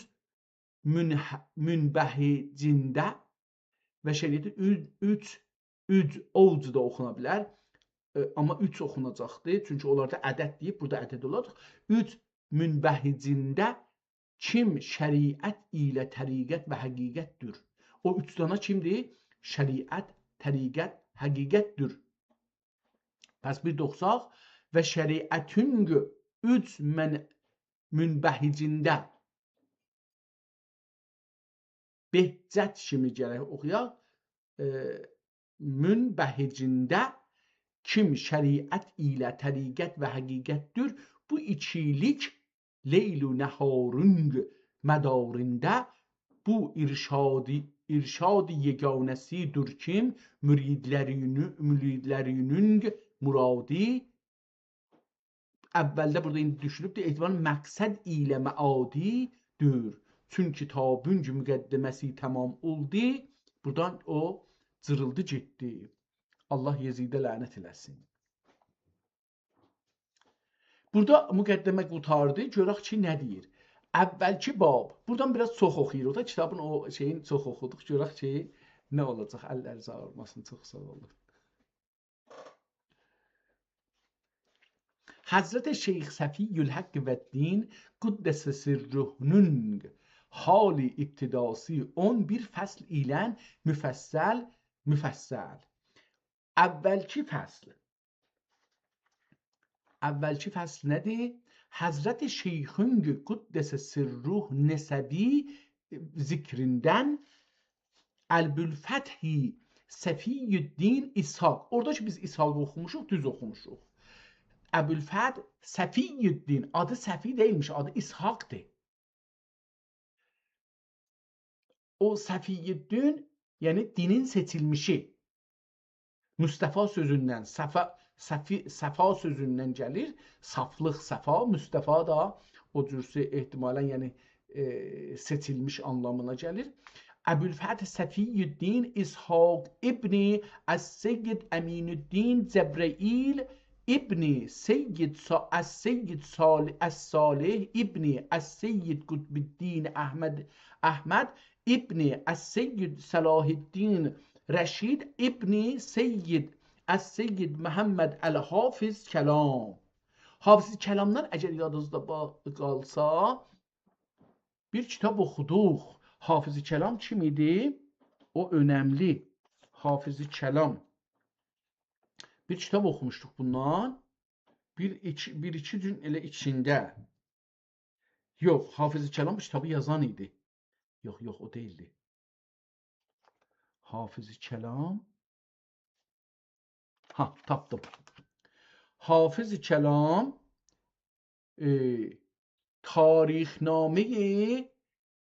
منح-، منبهجینده و شریعتین اوچ، اوچ اوج، اوج دا اوخونا بیلر. ائ، آمما اوچ اوخوناجاقدیر، چونکی اونلاردا عدد دئییب، بورادا عدد اولاجاق. اوچ منبهجینده کیم شریعت ایله طریقت و حقیقتدیر. او اوچ دانا کیمدیر؟ شریعت، طریقت، حقیقتدیر. پس بیر ده اوخوساق: و شریعتین اوچ من-، منبهجینده، بهجت کیمی گرک اوخویاق. ائ، منبهجینده کیم شریعت ایله طریقت و حقیقتدیر، بو ایکیلیک لیل و نهارین مداریندا بو ارشادی، ارشاد یگانه‌سی‌دیر کیم مریدلرینی-، مریدلرینین مرادی، اولده بورادا ایندی دوشولوبدور. احتمالاً مقصد ایله معادی‌دیر. چونکی تا بونگو مقدمه‌سی تمام اولدو. بورادان او جیریلدی گئتدی. الله یزیده لعنت ائله‌سین. بورادا مقدمه قوتاردی. گؤرک کی، نه دئییر؟ اولکی باب. بورادان بیر آز چوخ اوخویوروق دا، کیتابین او شئیین چوخ اوخودوق. گؤرک کی، نه اولاجاق. اللرینیز آغریماسین. چوخ ساغ اولون. حضرت شیخ صفی‌الحق و الدین قدس سره‌نین حال ابتداسی اون بیر فصل ایله مفصل، مفصل. اولکی فصل. اولکی فصل نه‌دیر؟ حضرت شیخین قدس سره نسبی ذکریندن ابوالفتح صفی‌الدین اسحاق. اورادا کی، بیز اسحاق اوخوموشوق، دوز اوخوموشوق. ابوالفتح صفی‌الدین، آدی صفی دئییلمیش، آدی اسحاقدیر. او صفی‌الدین، یعنی دینین سئچیلمیشی. مصطفی سؤزوندن، صفا، صفی، صفا سؤزوندن گلیر. صافلیق، صفا، مصطفی دا او جورسه احتمالاً، یعنی، ائ، سئچیلمیش آنلامینا گلیر. ابوالفتح صفی‌الدین اسحاق ابن السید امین‌الدین جبرائیل ابن سید صا-، السید صالح، الصالح ابن السید قطب‌الدین احمد، احمد ابن السید صلاح‌الدین رشید ابن سید السید محمد الحافظ کلام. حافظ کلامدان اگر یادینیزدا با-، قالسا، بیر کیتاب اوخودوق. حافظ کلام کیم ایدی؟ او اؤنملی. حافظ کلام. بیر کیتاب اوخوموشدوق بوندان. بیر، ایکی، بیر، ایکی گون ائله ایچینده. یوخ، حافظ کلام بو کیتابی یازان ایدی. یوخ، یوخ، او دئییلدی. حافظ کلام. ها، تاپدیم. حافظ کلام، ائ، تاریخنامه‌ی،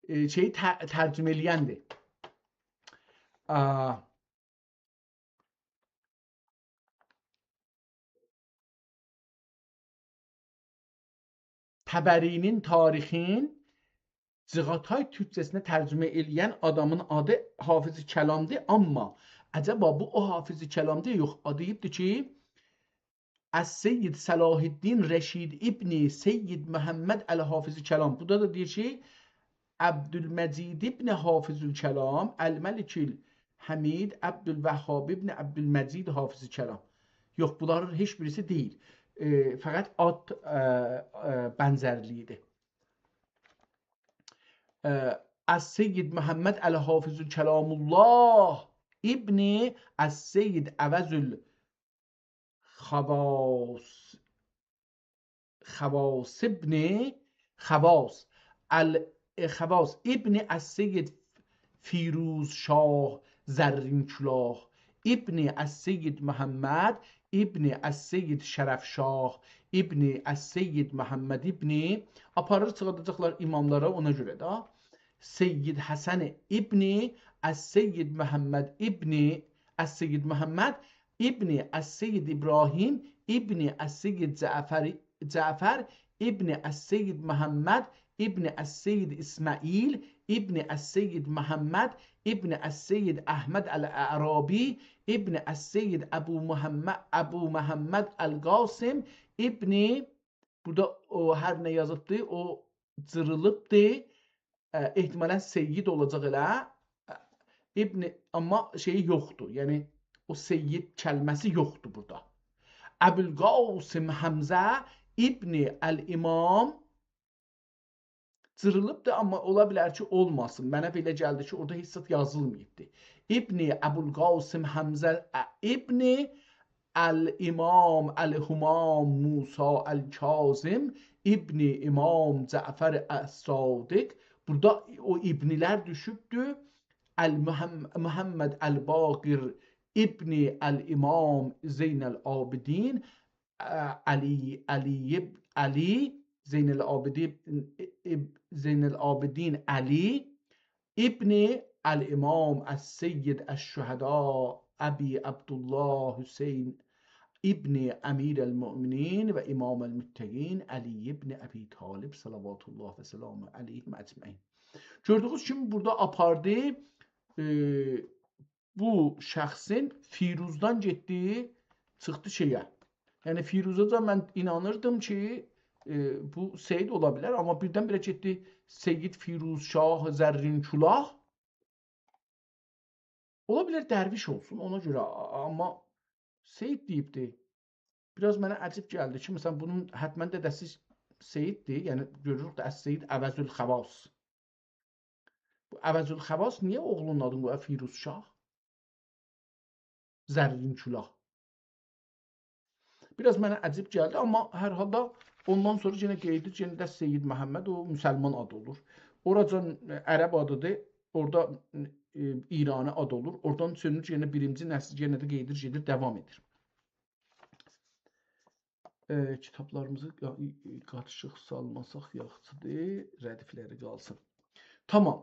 ائ، شئیی ت-، ترجمه ائله‌یندیر. آ، طبری‌نین تاریخین چاغاتای تورکجه‌سینه ترجمه ائله‌ین آدامین آدی حافظ کلامدیر، آمما عجبا بو او حافظ کلامدیر؟ یوخ، آدی دئییبدیر کی، السید صلاح‌الدین رشید ابن سید محمد الحافظ کلام. بورادا دا دئییر کی، عبدالمجید ابن حافظ الکلام، الملک الحمید عبدالوهاب ابن عبدالمجید حافظ کلام. یوخ، بونلارین هئچ بیریسی دئییل. ائ، فقط آد، ائ، ائ، بنزرلیگی‌دیر. ائ، السید محمد الحافظ کلام الله ابن السید عوض ال خواص، خواص ابن، خواص، ال-، خواص ابن السید فیروز شاه زرین کلاه ابن السید محمد ابن السید شرف شاه ابن السید محمد ابن، آپاریر چیخارداجاقلار اماملارا اونا گؤره ده. سید حسن ابن السید محمد ابن السید محمد ابن السید ابراهیم ابن السید جعفر، جعفر ابن السید محمد ابن السید اسماعیل ابن السید محمد ابن السید احمد الاعرابی ابن السید ابو محمد، ابو محمد القاسم ابن، بورادا او هر نه یازیبدی، او جیریلیبدی. ا، احتمالاً سید اولاجاق ائله. ا، ابن، آمما شئیی یوخدور. یعنی، او سید کلمه‌سی یوخدور بورادا. ابوالقاسم حمزه ابن الامام جیریلیبدیر، آمما اولا بیلر کی، اولماسین. منه بئله گلدی کی، اورادا هئچ زاد یازیلماییبدی. ابن ابوالقاسم حمزه، ا، ابن الامام الهمام موسی الکاظم ابن امام جعفر الصادق. بورادا او ابن‌لر دوشوبدور. المحم-، محمد الباقر ابن الامام زین العابدین، ا، علی، علی اب-، علی زین العابدین، اب-، زین العابدین علی ابن الامام السید الشهدا ابی عبدالله حسین، ابن امیر المؤمنین و امام المتقین علی ابن ابی طالب صلوات الله و سلامه علیهم اجمعین. گؤردویونوز کیمی بورادا آپاردی، ائ، بو شخصین فیروزدان گئتدی، چیخدی شئیه. یعنی فیروزه ده من اینانیردیم کی، ائ، بو سید اولا بیلر، آمما بیردن-بیره گئتدی سید فیروز شاه زرین کلاه. اولا بیلر درویش اولسون، اونا گؤره، آ-، آمما سید دئییبدی. بیر آز منه عجیب گلدی کی، مثلا، بونون حتما دده‌سی سیددیر، یعنی گؤروروک ده، السید عوض‌الخواص. بو عوض‌الخواص نییه اوغلونون آدینی قویور فیروز شاه؟ زرین کلاه. بیر آز منه عجیب گلدی، آمما هر حالدا اوندان سونرا یئنه قئییدیر، یئنه ده سید محمد، او مسلمان آدی اولور. اوراجان، ائ، عرب آدیدیر، اورادا، ائ، ایرانی آد اولور. اورادان سونرا یئنه بیرینجی نسل یئنه ده قئییدیر، گئدیر، داوام ائدیر. ائ، کیتابلاریمیزی قا-، قاتیشیق سالماساق یاخشیدیر، ردیفلری قالسین. تامام.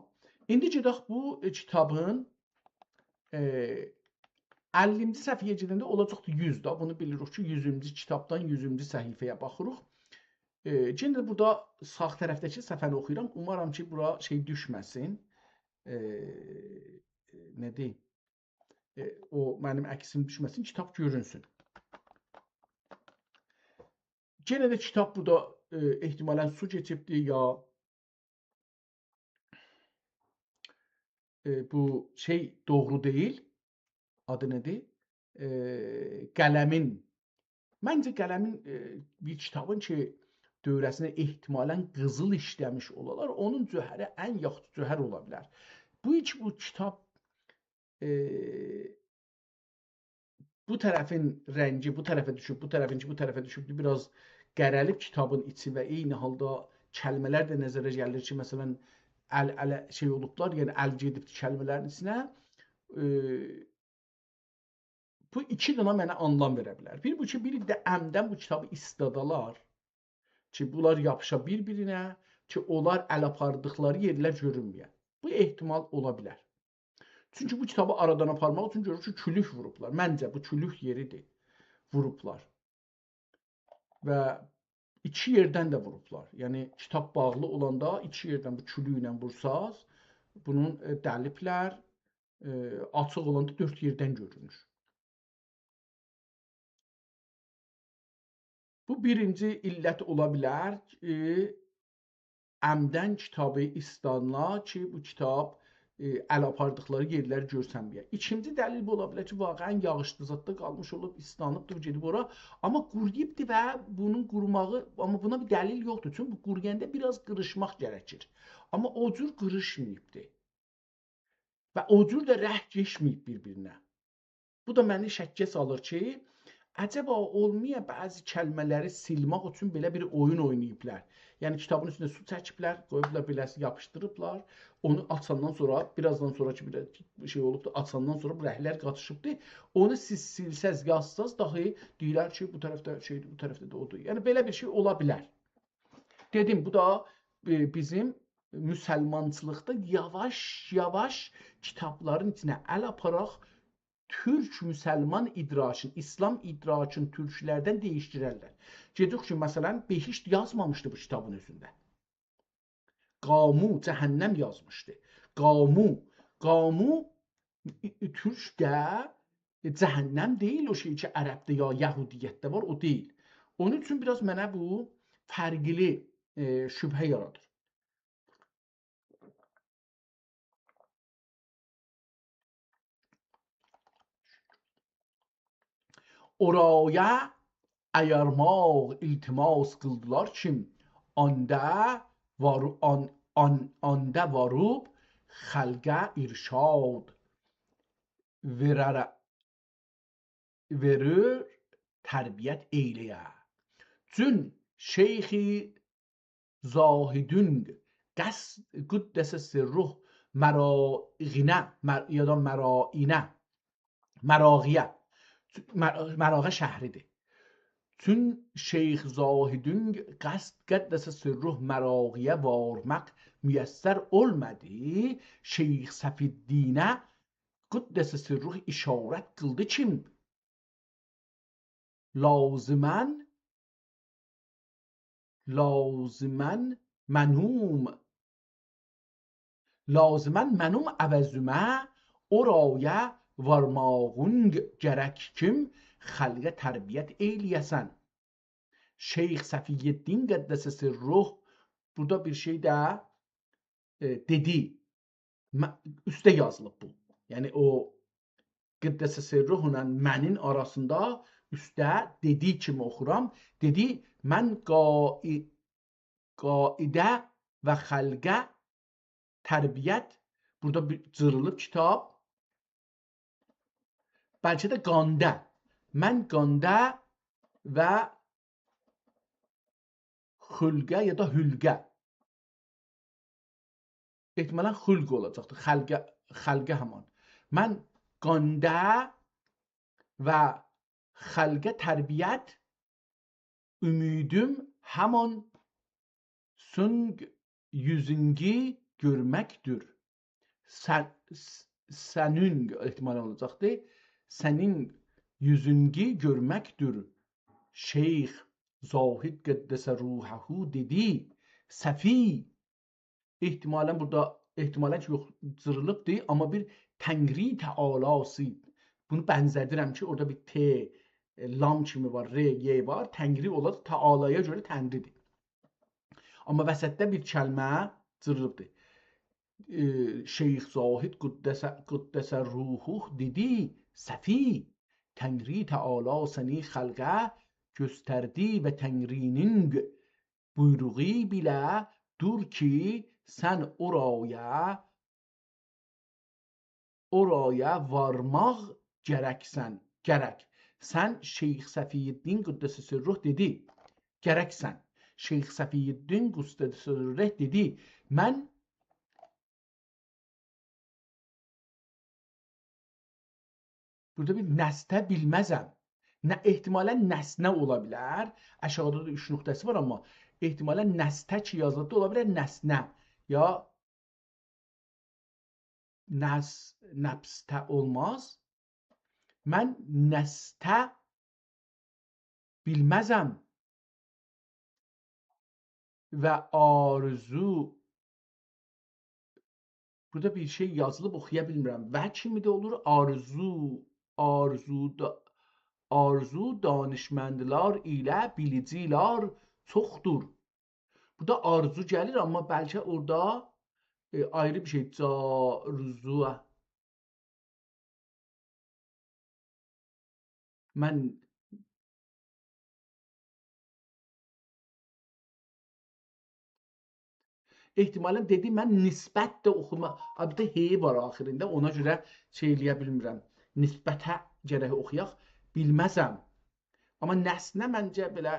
ایندی گئدک بو، ائ، کیتابین، ائ، اللینجی صفحه‌یه گئدنده اولاجاقدی یوز دا. بونو بیلیریک کی، یوزونجو کیتابدان یوزونجو صفحه‌یه باخیریق. ائ، یئنه ده بورادا ساغ طرفده‌کی صفحه‌نی اوخویورام. اومارام کی، بورا شئی دوشمه‌سین. ائ، ائ، نه دئییم؟ ائ، او منیم عکسیم دوشمه‌سین، کیتاب گؤرونسون. یئنه ده کیتاب بورادا، ائ، احتمالا سو کئچیبدی یا، ائ، بو شئی دوغرو دئییل. آدی نه‌دیر؟ ائ، قلمین. منجه قلمین، ائ، بیر کیتابین کی، دؤوره‌سینده احتمالا قیزیل ایشله‌میش اولالار، اونون جوهری ان یاخشی جوهر اولا بیلر. بو کی، بو کیتاب، ائ، بو طرفین رنگی بو طرفه دوشوب، بو طرفینکی بو طرفه دوشوب، بیر آز قره‌لیب کیتابین ایچی و عینی حالدا کلمه‌لر ده نظره گلیر کی، مثلا، ال اله شئی اولوبلار، یعنی ال گئدیب کلمه‌لرین ایچینه. ائ، بو ایکی دنه منه آنلام وئره بیلر. بیر بو کی، بیر ده عمدن بو کیتابی ایستادالار کی، بونلار یاپیشا بیر-بیرینه، کی، اونلار ال آپاردیقلاری یئرلر گؤرونمه‌یه. بو احتمال اولا بیلر. چونکی بو کیتابی آرادان آپارماق اوچون گؤرور کی، کولوک ووروبلار. منجه، بو کولوک یئریدیر. ووروبلار. و ایکی یئردن ده ووروبلار. یعنی، کیتاب باغلی اولاندا ایکی یئردن بو کولوکله وورساز، بونون، ائ، دلیبلر، ائ، آچیق اولاندا دؤرد یئردن گؤرونور. بو بیرینجی علت اولا بیلر کی، عمدن کیتابی ایستانلا کی، بو کیتاب، ائ، ال آپاردیقلاری یئرلری گؤرسنمه‌یه. ایکینجی دلیل بو اولا بیلر کی، واقعا یاغیشدا زاددا قالمیش اولوب، ایستانیبدی، بو گئدیب اورا. آمما قورویوبدو و بونون قوروماغی، آمما بونا بیر دلیل یوخدور. چونکی بو قورویاندا بیر آز قیریشماق گرکیر. آمما او جور قیریشماییبدی. و او جور ده رنگ کئچمه‌ییب بیر-بیرینه. بو دا منی شکّه سالیر کی، عجبا اولمایا بعضی کلمه‌لری سیلمک اوچون بئله بیر اویون اویناییبلار. یعنی، کیتابین اوستونه سو چکیبلر، قویوبلار بئله‌سی، یاپیشدیریبلار. اونو آچاندان سونرا، بیر آزدان سونرا کی، بیر شئی اولوبدو، آچاندان سونرا بو رنگلر قاتیشیبدی. اونو سیز سیلسز، یازساز، داهی دئییرلر کی، بو طرفده شئیدیر، بو طرفده ده اودور. یعنی، بئله بیر شئی اولا بیلر. دئدیم، بو دا، ائ، بیزیم مسلمانچیلیقدا یاواش-یاواش کیتابلارین ایچینه ال آپاراق تورک مسلمان ادراکین، ایسلام ادراکین تورکلردن دییشدیررلر. گئدیریک کی، مثلا، بهشت یازمامیشدی بو کیتابین اوزونده. قامو، جهنم یازمیشدی. قامو، قامو، ائ، ائ، تورکده، ائ، جهنم دئییل او شئی کی، عربده یا یهودیتده وار، او دئییل. اونون اوچون بیر آز منه بو فرقلی، ائ، شبهه یارادیر. اورایا آیارماق ایلتیماس قیلدیلار کیم، آندا وار-، آن-، آن-، آندا واروب خلقه ارشاد وئرر-، وئریر، تربیت ائیله‌یه. چون شیخ زاهدون قصد-، قدس سره مراغینه، مر-، یا دا مراینه، مراغیه، مر-، مراغه شهریدیر. چون شیخ زاهدون قصد-، قدس سره مراغیه وارماق میسر اولمادی، شیخ صفی‌الدینه قدس سره اشارت قیلدی کیم، لازماً، لازماً منوم، لازماً منوم عوضیمه اورایا وارماغین گرک کیم خلقه تربیت ائیلیه‌سن. شیخ صفی‌الدین قدس سره بورادا بیر شئی ده، ائ، دئدی. مه-، اوسته یازیلیب بو. یعنی او قدس سره ایله منین آراسیندا اوسته دئدی کیمی اوخورام. دئدی: «من قا-، قاعده و خلقه تربیت»، بورادا بیر جیریلیب کیتاب. بلکه ده قانده. «من قانده و خلقه» یا دا «هلقه». احتمالاً «خلق» اولاجاقدیر. «خلقه»، «خلقه» همان. «من قانده و خلقه تربیت، امیدیم همان سنگ یوزونگی گؤرمکدیر». سن، س-، سنین احتمالاً اولاجاقدی. «سنین یوزونگی گؤرمکدیر». شیخ زاهد قدس روحه دئدی: «صفی»، احتمالاً بورادا، احتمالاً کی، یوخ، جیریلیبدی، آمما بیر تنگری تعالاسی. بونو بنزه‌دیرم کی، اورادا بیر ت، ائ، لام کیمی وار، ر، ی وار. تنگری اولار، تعالایا گؤره تنری‌دیر. آمما وسطده بیر کلمه جیریلیبدیر. ائ، شیخ زاهد قدس، قدس روحه دئدی: «صفی، تنگری تعالی سنی خلقه گؤستردی و تنگری‌نین بویروغو بیله دور کی، سن اورایا، اورایا وارماق گرکسن، گرک.» سن، شیخ صفی‌الدین قدس سره دئدی، گرکسن. شیخ صفی‌الدین قدس سره دئدی: «من» بورادا بیر «نسته» بیلمزم. نه، احتمالاً «نسنه» اولا بیلر. آشاغیدا دا اوچ نقطه‌سی وار، آمما احتمالاً «نسته» کی یازیلیبدی، اولا بیلر «نسنه». یا «نس-»، «نبسته» اولماز. «من نسته بیلمزم و آرزو»، بورادا بیر شئی یازیلیب، اوخویا بیلمیرم. «و» کیمی ده اولور، «آرزو»، «آرزو دا-، آرزو دانشمندلر ایله بیلیجیلر چوخدور». بورادا «آرزو» گلیر، آمما بلکه اورادا، ائ، آیری بیر شئی، «جارزو»، من احتمالاً دئدی، من نسبت ده اوخوما، آ، بیر ده «ه» وار آخیرینده، اونا گؤره شئی ائلیه بیلمیرم. «نسبته» گرک اوخویاق، بیلمزم. آمما «نسنه» منجه بئله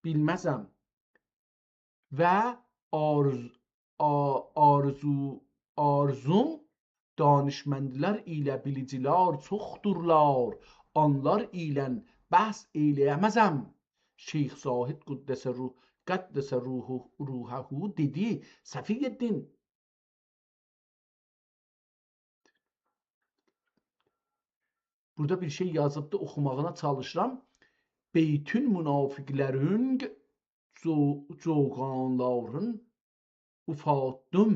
بیلمزم. «و آرز-، آ-، آرزو، آرزوم دانشمندلر ایله بیلیجیلر چوخدورلار، آنلار ایله بحث ائیلیه‌مزم». شیخ زاهد قدس روح-، قدس روحه، روحه دئدی: «صفی‌الدین»، بورادا بیر شئی یازیبدی، اوخوماغینا چالیشیرام. «بیتون منافقلرین جو-، جوغانلارین اوفالتدیم».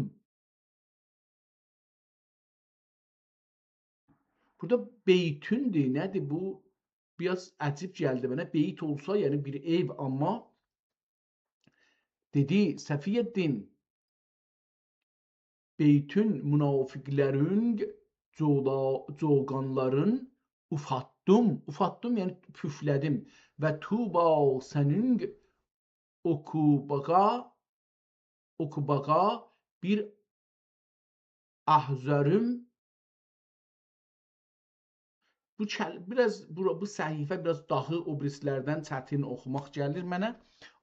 بورادا «بیتون»دور، نه‌دیر بو؟ بیر آز عجیب گلدی منه. بیت اولسا، یعنی بیر ائو، آمما دئدی: «صفی‌الدین، بیتون منافقلرین جودا-، جوغانلارین اوفالتدیم»، اوفالتدیم، یعنی پوفله‌دیم. «و طوبی سنین عقوباغا، عقوباغا بیر احذریم». بو کل-، بیر آز، بورا، بو صفحه بیر آز داغی او بیریسی‌لردن چتین اوخوماق گلیر منه.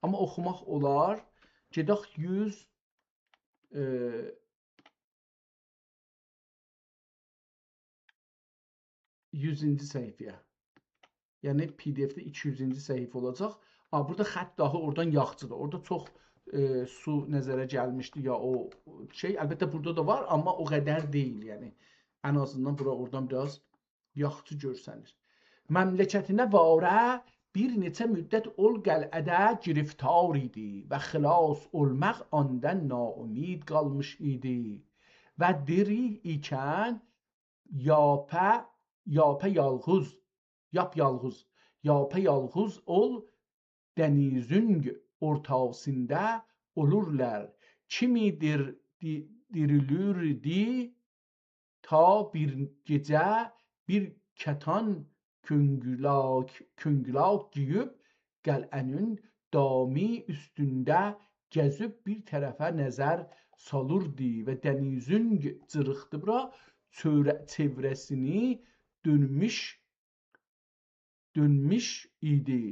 آمما اوخوماق اولار. گئدک یوز، ائ، یوزونجو صفحه‌یه. یعنی PDF-ده ایکی یوزونجو صفحه اولاجاق. آ، بورادا خط داهی اورادان یاخچیدیر. اورادا چوخ، ائ، سو نظره گلمیشدی یا او شئی. البته بورادا دا وار، آمما او قدر دئییل، یعنی. ان آزیندان بورا اورادان بیر آز یاخشی گؤرسنیر. مملکتینه واره بیر نئچه مدت اول قلعه‌ده گرفتار ایدی و خلاص اولماق آندان ناامید قالمیش ایدی. و دیری ایکن یاپه، یاپه یالغوز، یاپ‌یالغوز، یاپه یالغوز اول دنیزین اورتاسیندا اولورلار. کیمی دیر-، دی-، دیریلیردی، تا بیر گئجه بیر کتان کؤنگولاک، کؤنگولاک گئییب، قلعه‌نین دامی اوستونده گزیب بیر طرفه نظر سالیردی و دنیزین جیریقدی بورا، چؤوره-، چئوره‌سینی دؤنموش، دؤنموش ایدی،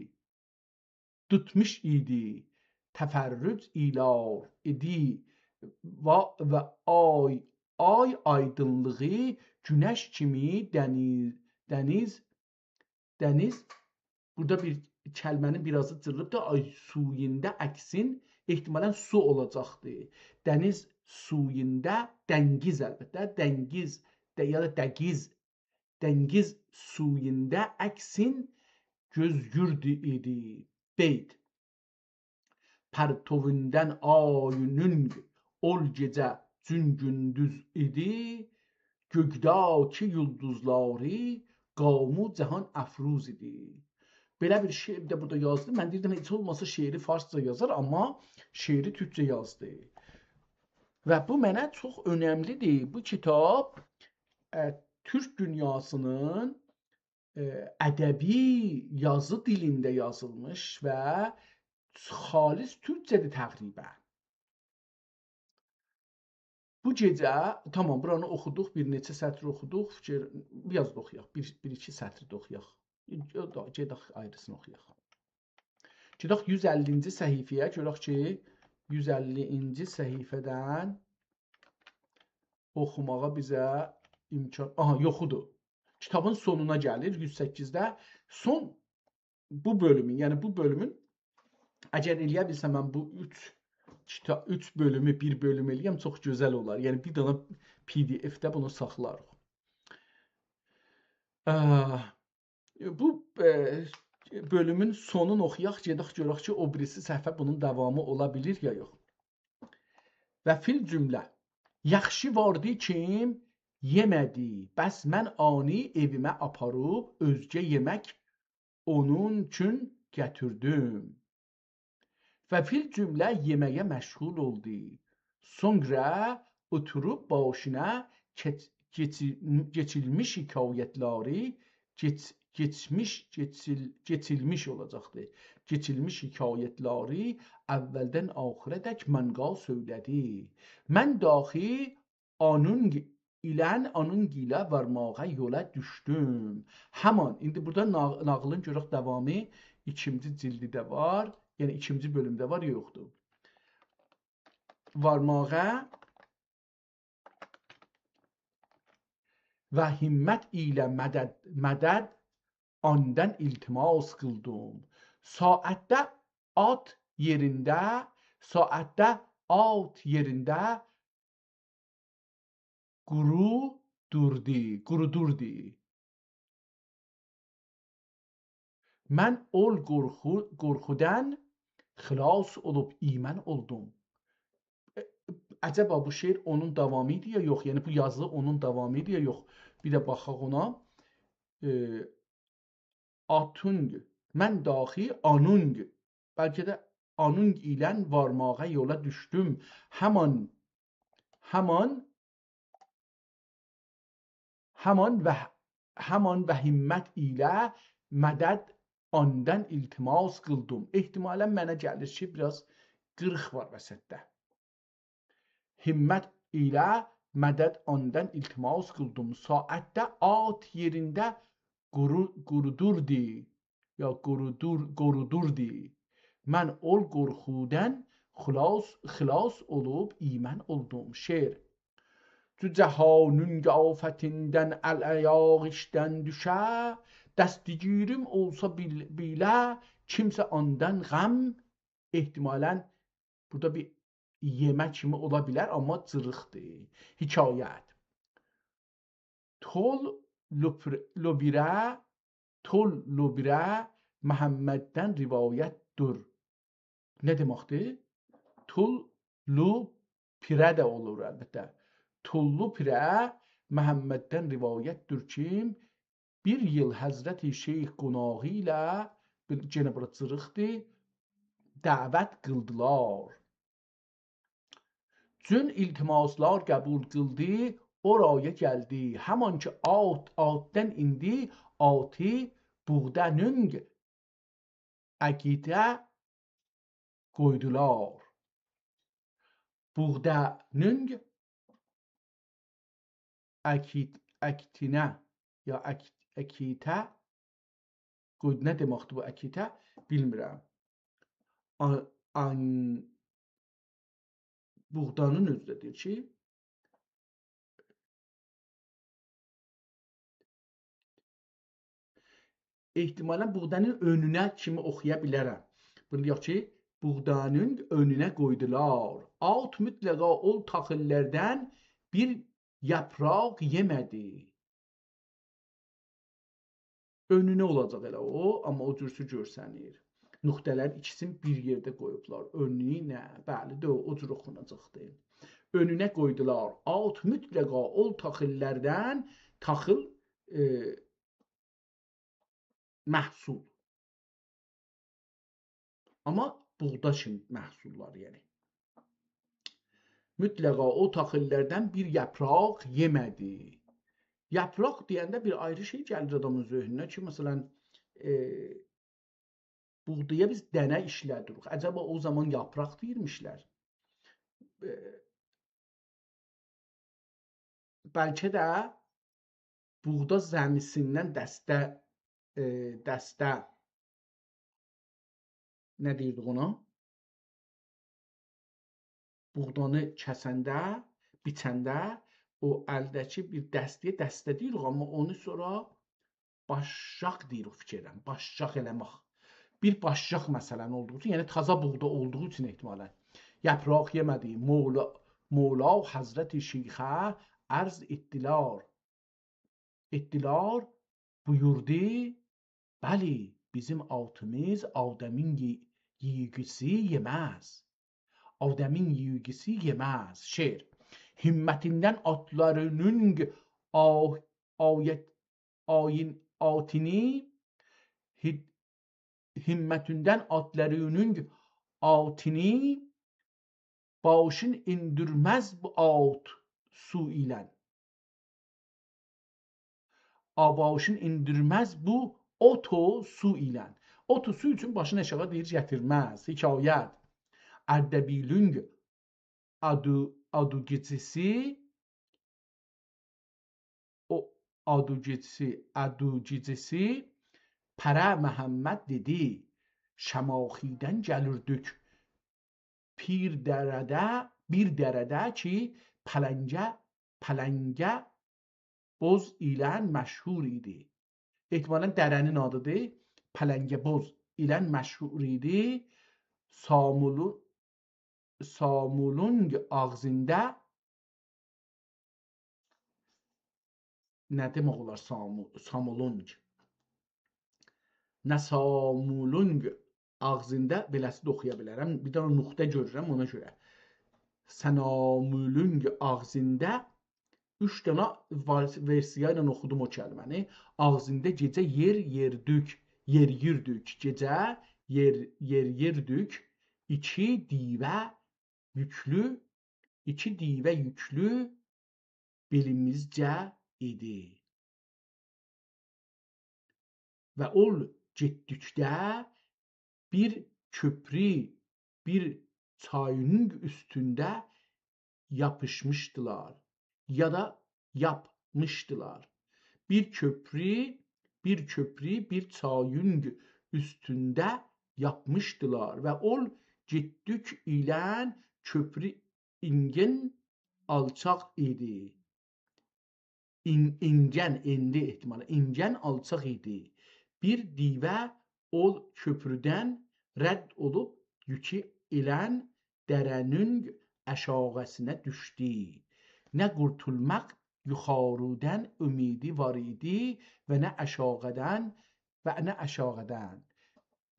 توتموش ایدی. تفرج ایلار ایدی و، و آی، آی آیدینلیغی گونش کیمی دنیز، دنیز، دنیز، بورادا بیر کلمه‌نین بیر آزی جیریلیب دا، آی سویوندا عکسین، احتمالاً سو اولاجاقدی. دنیز سویوندا، دنگیز البته، دنگیز، ده، یا دا دگیز، دنگیز سویوندا عکسین گؤزگوردو ایدی. بیت. پرتوووندن آیینین اول گئجه چون گوندوز ایدی، گؤکده‌کی یولدوزلاری قامو جهان افروز ایدی. بئله بیر شعر ده بورادا یازدی. من دئییردیم، هئچ اولماسا شعری فارسجا یازار، آمما شعری تورکجه یازدی. و بو منه چوخ اؤنملی‌دیر. بو کیتاب، ائ، تورک دونیاسینین، ائ، ادبی یازی دیلینده یازیلمیش و خالص تورکجه‌دیر تقریباً. بو گئجه، تامام، بورانی اوخودوق، بیر نئچه سطر اوخودوق، فیکیر، بیر آز دا اوخویاق، بیر، بیر ایکی سطر ده اوخویاق. گئدک آیریسینی اوخویاق. گئدک یوز اللینجی صفحه‌یه، گؤرک کی، یوز اللینجی صفحه‌دن اوخوماغا بیزه امکان، آها، یوخودور. کیتابین سونونا گلیر، یوز سککیزده. سون بو بؤلومون، یعنی بو بؤلومون، اگر ائلیه بیلسم من بو اوچ کیتا-، اوچ بؤلومو بیر بؤلوم ائلییم، چوخ گؤزل اولار. یعنی بیر دنه پی دی اف‌ده بونو ساخلاریق. اه، بو، ائ، بؤلومون سونون اوخویاق، گئدک گؤرک کی، او بیریسی صفحه بونون داوامی اولا بیلیر یا یوخ. و فی‌الجمله، یاخشی واردی کیم یئمه‌دی، بس من آنی ائویمه آپاریب اؤزگه یئمک اونون اوچون گتیردیم. و فی‌الجمله یئمه‌یه مشغول اولدو. سونرا اوتوروب باشینا کئچ-، کئچی-، کئچیلمیش حکایتلری، کئچ-، کئچمیش، کئچیل-، کئچیلمیش اولاجاقدی. کئچیلمیش حکایتلری اولدن آخیره‌دک مانقا سؤیله‌دی. من داخی آنونگ ایلن، آنونگ ایله وارماغا یولا دوشدوم. همان، ایندی بورادا نا-، ناغیلین گؤرک داوامی ایکینجی جیلدیده وار، یعنی ایکینجی بؤلومده وار، یوخدور. وارماغا و همت ایله مدد، مدد آندان التماس قیلدیم. ساعتده آت یئرینده، ساعتده آت یئرینده قورو دوردو، قورودوردو. من اول قورخو-، قورخودان خلاص اولوب ایمن اولدوم. ائ، عجبا بو شعر اونون داوامی ایدی یا یوخ؟ یعنی بو یازی اونون داوامی ایدی یا یوخ؟ بیر ده باخاق اونا. ائ، آتونگ، من داخی آنونگ، بلکه ده آنونگ ایلن وارماغا یولا دوشدوم. همان، همان، همان و، همان و همت ایله مدد آندان التماس قیلدیم. احتمالاً منه گلیر کی، بیر آز قیریق وار وسطده. همت ایله مدد آندان التماس قیلدیم. ساعتده آت یئرینده قورو-، قورودوردو، یا قورودور-، قورودوردو. من اول قورخودان خلاص، خلاص اولوب ایمن اولدوم. شعر. چو جهانین آفتیندن، ال-، آیاق ایشدن دوشه، دستگیریم اولسا بیل-، بیله، کیمسه آندان غم احتمالاً بورادا بیر یئمه کیمی اولا بیلر، آمما جیریقدیر. حکایت. تول، لوپر-، لوبیره، تول لوبیره محمددن روایتدور. نه دئمکدیر؟ تول لوپیره ده اولور البته. تول لوپیره محمددن روایتدیر کی، بیر ایل حضرت شیخ قوناغی ایله، بیر، یئنه بورا جیریقدیر، دعوت قیلدیلار. چون التماسلار قبول قیلدی، اورایا گلدی. همان کی آت، آتدان ایندی، آتی بوغدانینگ عقیده قویدولار. بوغدانینگ عقید-، عقیدینه، یا عقید-، عقیده، قوی-، نه دئمکدیر بو عقیده؟ بیلمیرم. آ-، آن-، بوغدانین اؤزو ده دئییر کی، احتمالاً بوغدانین اؤنونه کیمی اوخویا بیلرم. بونو دئیک کی، بوغدانین اؤنونه قویدولار. آت مطلقا اول تاخیللردن بیر یاپراق یئمه‌دی. اؤنونه اولاجاق ائله او، آمما او جورسو گؤرسنیر. نقطه‌لر ایکیسینی بیر یئرده قویوبلار. اؤنونه، بلی، دو، او جور اوخوناجاقدیر. اؤنونه قویدولار. آت مطلقا اول تاخیللردن، تاخیل، ائ، محصول. آمما بوغدا کیمی محصوللار، یعنی. مطلقا او تاخیللردن بیر یاپراق یئمه‌دی. یاپراق دئینده بیر آیری شئی گلیر آدامین ذهنینه کی، مثلاً، ائ، بوغدایا بیز دنه ایشله‌دیریک. عجبا او زامان یاپراق دئییرمیشلر؟ ائ، بلکه ده بوغدا زمیسیندن دسته، ائ، دسته، نه دئییردیک اونا؟ بوغدانی کسنده، بیچنده او الده‌کی بیر دسته‌یه دسته دئییریک، آمما اونو سونرا باشاق دئییریک، فیکر ائدیرم. باشاق ائله‌مک. بیر باشاق مثلاً اولدوغو اوچون، یعنی تازا بوغدا اولدوغو اوچون احتمالاً. یاپراق یئمه‌دی. مولا، مولا حضرت شیخه عرض ائتدیلر. ائتدیلر، بویوردو: «بلی، بیزیم آتیمیز آدمین یئ-، یئیگیسی یئمز. آدمین یئیگیسی یئمز.» شعر. همتیندن آتلارینین آ-، آیت-، آیین آتینی، هی-، همتیندن آتلارینین آتینی، باشین ایندیرمز بو آت سو ایلن. آ، باشین ایندیرمز بو اوت و سو ایلن. اوت و سو اوچون باشین آشاغی دئییر، گتیرمز. حکایت. اردبیلین آدو، آدو گئجه‌سی، او آدو گئجه‌سی، آدو گئجه‌سی پره محمد دئدی: «شماخی‌دن گلیردیک بیر دره‌ده، بیر دره‌ده کی، پلنگه، پلنگه بوز ایله مشهور ایدی.» احتمالاً دره‌نین آدیدیر. پلنگه بوز ایله مشهور ایدی. سامولو-، سامولونگ آغزیندا، نه دئمک اولار سامو-، سامولونگ؟ نه سامولونگ آغزیندا، بئله‌سی ده اوخویا بیلرم. بیر دنه نقطه گؤرورم اونا گؤره. سنامولونگ آغزیندا، اوچ دنه وار-، وئرسیا ایله اوخودوم او کلمه‌نی. آغزیندا گئجه یئر یئردوک، یئریردوک. گئجه یئر، یئریردوک. ایکی دیوه یوکلو، ایکی دیوه یوکلو بیلیمیزجه ایدی. و اول گئتدیکده بیر کؤپرو، بیر چایین اوستونده یاپیشمیشدیلار یا دا یاپمیشدیلار. بیر کؤپرو، بیر کؤپرو، بیر چایین اوستونده یاپمیشدیلار و اول گئتدیک ایلن کؤپرو اینگن آلچاق ایدی. این-، اینگن، ایندی احتمالاً، اینگن آلچاق ایدی. بیر دیوه اول کؤپرودن رد اولوب یوکو ایلن دره‌نین آشاغیسینا دوشدو. نه قورتولماق یوخاریدان امیدی وار ایدی و نه آشاغیدان، و نه آشاغیدان.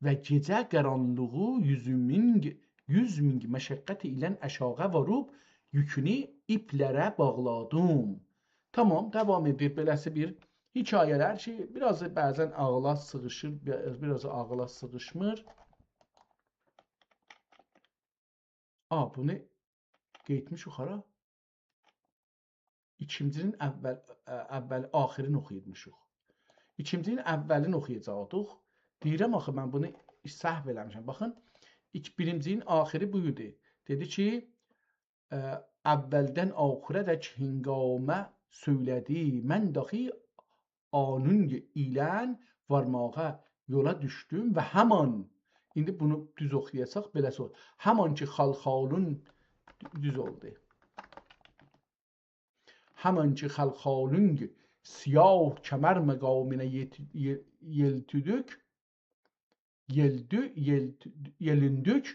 و گئجه قارانلیغی یوز مینگ، یوز مینگ مشقت ایله آشاغی ووروب یوکونو ایپلره باغلادیم. تامام، داوام ائدیر بئله‌سی بیر حکایه‌لر کی، بیر آز بعضا عاغیلا سیغیشیر، بیر آز، بیر آز عاغیلا سیغیشمیر. آ، بونو قئییتمیشیک هارا؟ ایکینجی‌نین اول، ا، اول آخیرینی اوخویورموشوق. ایکینجی‌نین اولینی اوخویاجاقدیق. دئییرم آخی من بونو سهو ائله‌میشم. باخین، ایک-، بیرینجی‌نین آخیری بو ایدی. دئدی کی، ا، اولدن آخیره‌دک هنگامه سؤیله‌دی. من داخی آنونگ ایلن وارماغا یولا دوشدوم و همان، ایندی بونو دوز اوخویاساق بئله‌سی اولور. همان کی خالخالون، دوز اولدو. همان کی خالخالونگ سیاه کمر مقامینه یئت-، یئ-، یئلتودوک، یئلدو-، یئلت-، یئلیندوک،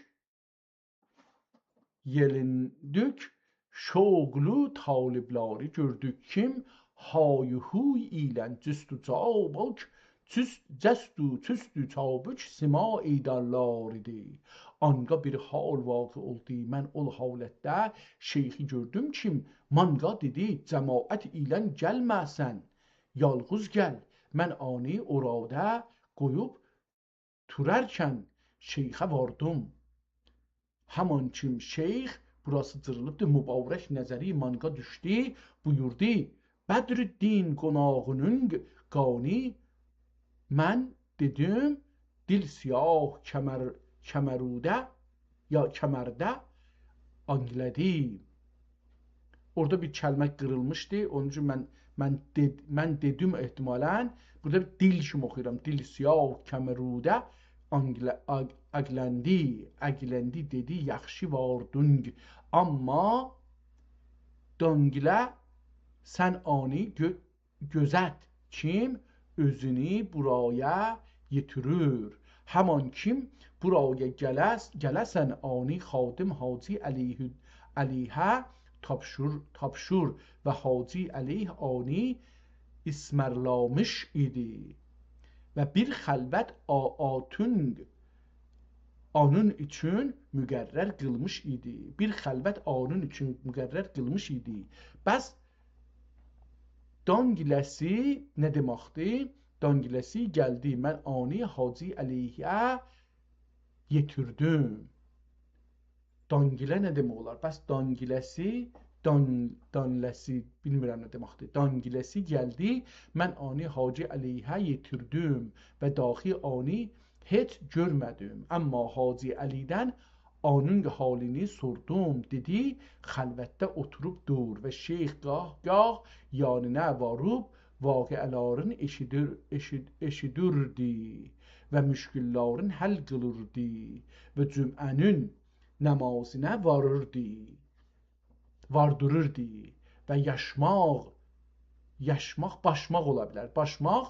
یئلیندوک، شوقلو طالبلاری گؤردوک کیم، های و هوی ایلن جست و جابوک، جست، جست و، جست و جابوک سیما ایدارلار ایدی. آنقا بیر حال واقع اولدو، من اول حالتده شیخی گؤردوم کیم، مانقا دئدی: «جماعت ایلن گلمه سن، یالقیز گل.» من آنی اورادا قویوب تورارکن شیخه واردیم. همان کیم شیخ، بوراسی جیریلیبدیر، مبارک نظری مانقا دوشدو، بویوردو: «بدرالدین قوناغینین قانی»، من دئدیم: «دیل سیاه کمر، کمروده، یا کمرده آنگله‌دی.» اورادا بیر کلمه قیریلمیشدی. اونون اوچون من، من دئد-، من دئدیم احتمالاً. بورادا بیر دیل کیمی اوخویورام. «دیل سیاه کمروده آنگله-، آگ-، آگلندی، آگلندی» دئدی، یاخشی واردونگ. آمما دانگله سن آنی گؤ-، گؤزت کیم اؤزونو بورایا یئتیریر. همان کیم بورایا گله‌س-، گله‌سن آنی خادم حاجی علیه، علیه تاپشور، تاپشور و حاجی علیه آنی اسمرلامیش ایدی. و بیر خلوت آ-، آتونگ آنون اوچون مقرر قیلمیش ایدی. بیر خلوت آنون اوچون مقرر قیلمیش ایدی. بس دانگله‌سی نه دئمکدیر؟ دانگله‌سی گلدی، من آنی حاجی علیه یئتیردیم. دانگله نه دئمک اولار؟ بس دانگله‌سی، دان-، دانله‌سی، بیلمیرم نه دئمکدیر. دانگله‌سی گلدی، من آنی حاجی علیه یئتیردیم و داخی آنی هئچ گؤرمه‌دیم. آمما حاجی علی‌دن آنون حالینی سوردوم. دئدی: «خلوتده اوتوروبدور و شیخ گاه-گاه یانینا واریب واقعه‌لرین ائشیدیر، ائشید-، ائشیدیردی و مشکل‌لرین حل قیلیردی و جمعه‌نین نمازینا واریردی، واردیریردی و یاشماق»، یاشماق، باشماق اولا بیلر. باشماق،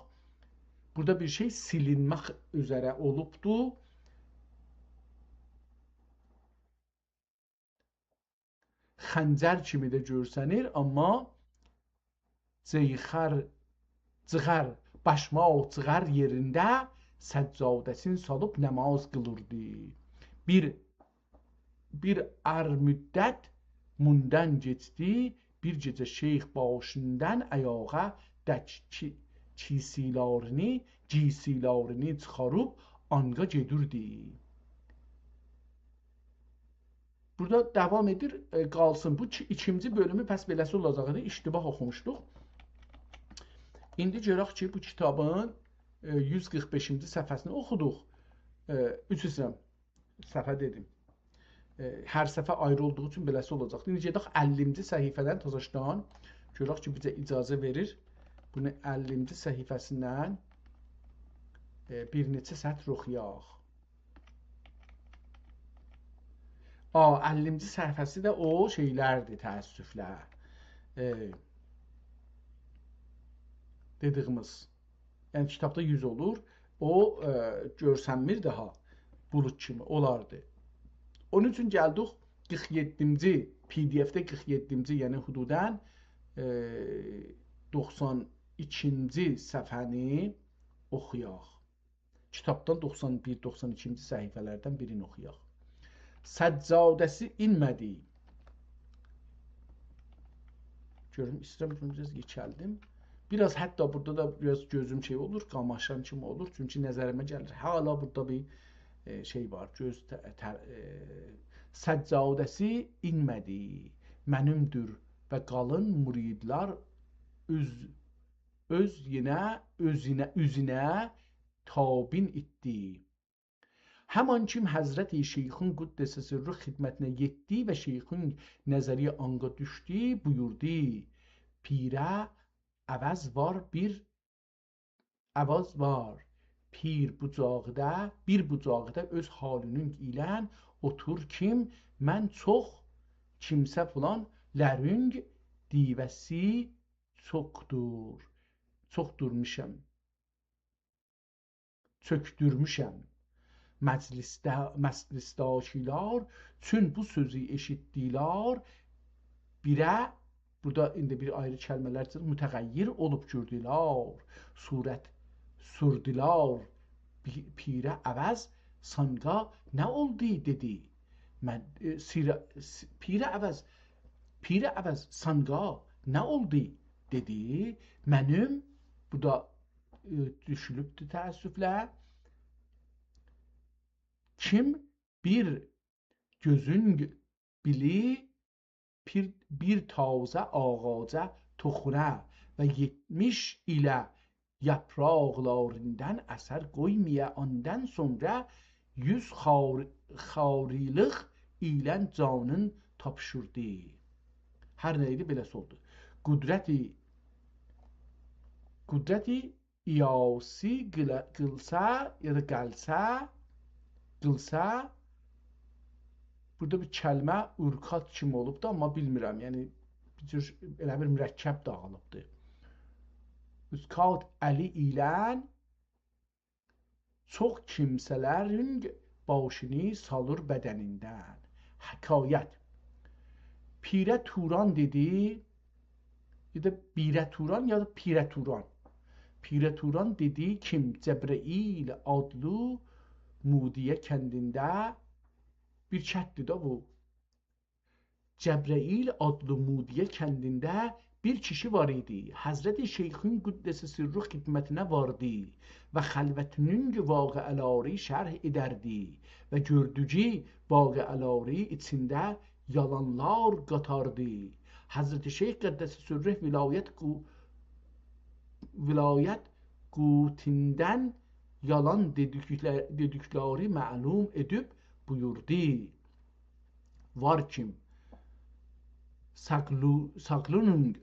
بورادا بیر شئی سیلینمک اوزره اولوبدو. خنجر کیمی ده گؤرسنیر، آمما جیخر، جیغر، باشماق جیغر یئرینده سجاده‌سینی سالیب نماز قیلیردی. بیر، بیر آز مدت موندان کئچدی، بیر گئجه شیخ باشیندان آیاغا دک کی-، کیسی‌لرینی، گیسی‌لرینی چیخاریب آنقا گئدیردی. بورادا داوام ائدیر، ائ، قالسین. بو کی-، ایکینجی بؤلومو پس بئله‌سی اولاجاق ایدی، اشتباه اوخوموشدوق. ایندی گؤرک کی، بو کیتابین، ائ، یوز قیرخ بئشینجی صفحه‌سینی اوخودوق. ائ، اوچ ایسته‌ییرم، صفحه دئدیم. ائ، هر صفحه آیری اولدوغو اوچون بئله‌سی اولاجاقدی. ایندی گئدک اللینجی صفحه‌دن تازاشدان. گؤرک کی، بیزه اجازه وئریر بونو اللینجی صفحه‌سیندن، ائ، بیر نئچه سطر اوخویاق. آ، اللینجی صفحه‌سی ده او شئیلردیر، تأسفله. ائ، دئدیگیمیز. یعنی، کیتابدا یوز اولور. او، ائ، گؤرسنمیر داها. بولود کیمی اولاردی. اونون اوچون گلدیک قیرخ یئددینجی، پی‌دی‌افده قیرخ یئددینجی، یعنی حدوداً، ائ، دوخسان ایکینجی صفحه‌نی اوخویاق. کیتابدان دوخسان بیر، دوخسان ایکینجی صفحه‌لردن بیرینی اوخویاق. سجاده‌سی اینمه‌دی. گؤروم، ایسته‌ییرم، بیر آز یئکلدیم. بیر آز حتی بورادا دا بیر آز گؤزوم شئی اولور، قاماشان کیمی اولور. چونکی نظریمه گلیر، حالا بورادا بیر، ائ، شئی وار. گؤز ته-، ته-، ائ، سجاده‌سی اینمه‌دی. منیمدیر و قالین مریدلر اوز، اوز یئنه، اؤزونه، اوزونه تابین ایتدی. همان کیم حضرت شیخین قدس سره خدمتینه یئتدی و شیخین نظری آنقا دوشدو، بویوردو: «پیره عوض وار بیر، عوض وار. پیر بوجاقدا، بیر بوجاقدا اؤز حالینین ایلن اوتور کیم، من چوخ کیمسه فلان لرونگ دیوه‌سی چوخدور، چوخدورموشم.» چؤکدورموشم. مجلسده، مجلسده‌کیلر چون بو سؤزو ائشیتدیلر، بیره، بورادا ایندی بیر آیری کلمه‌لر چیخیر، متغیر اولوب گؤردولر. صورت سوردولر. پی-، پیره عوض سانقا نه اولدو دئدی. من، ائ، سیره-، س-، پیره عوض، پیره عوض سانقا نه اولدو دئدی. منیم، بو دا ائ، دوشولوبدور تأسفله. کیم بیر گؤزون بیلی بیر، بیر تازه آغاجا توخونا و یئتمیش ایله یاپراقلاریندان اثر قویمایا، آندان سونرا یوز خار-، خاریلیق ایله جانین تاپشیردی. هر نه ایدی، بئله‌سی اولدو. قدرتی، قدرتی ایاسی قیلا-، قیلسا یا دا قلسه، قیلسا، بورادا بیر کلمه اورکات کیمی اولوبدو، آمما بیلمیرم، یعنی بیر جور ائله بیر مرکب داغیلیبدی. اوستاد الی ایله چوخ کیمسه‌لرین باشینی سالیر بدنیندن. حکایت. پیره توران دئدی، یا دا بیره توران، یا دا پیره توران. پیره توران دئدی کیم جبرئیل آدلی مودیه کندینده، بیر کتدیر ده بو. جبرئیل آدلی مودیه کندینده بیر کیشی وار ایدی. حضرت شیخین قدس سره خدمتینه واردی و خلوتینین واقعه‌لری شرح ائدردی و گؤردویو واقعه‌لری ایچینده یالانلار قاتاردی. حضرت شیخ قدس سره ولایت قو-، ولایت قوتیندن یالان دئدیکله-، دئدیکلری معلوم ائدیب بویوردو: وار کیم ساقلو-، ساقلونونگ،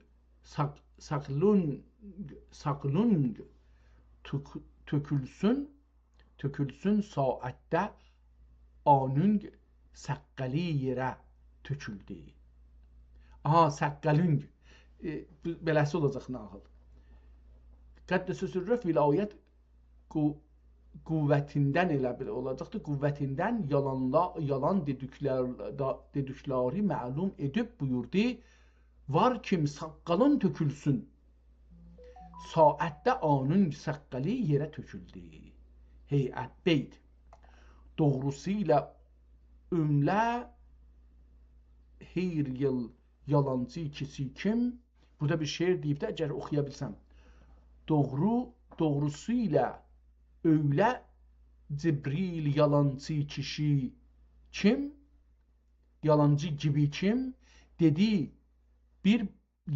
ساق-، ساقلون-، ساقلونگ تؤک-، تؤکولسون، تؤکولسون ساعتده آنونگ سققلی یئره تؤکولدو. آها، سققلونگ. ائ، بئ-، بئله‌سی اولاجاق ناغیل. قدس سره ولایت قو-، قوتیندن، ائله بیل اولاجاقدی، قوتیندن یالانلا-، یالان دئدیکلر-، دا-، دئدیکلری معلوم ائدیب بویوردو: وار کیم ساققالین تؤکولسون. ساعتده آنون ساققالی یئره تؤکولدو. هیئت بیت. دوغروسو ایله اؤمله هر ایل یالانچی کیشی کیم، بورادا بیر شعر دئییب ده، اگر اوخویا بیلسم. دوغرو، دوغروسو ایله اؤیله جبرئیل یالانچی کیشی کیم، یالانچی گیبی کیم، دئدی بیر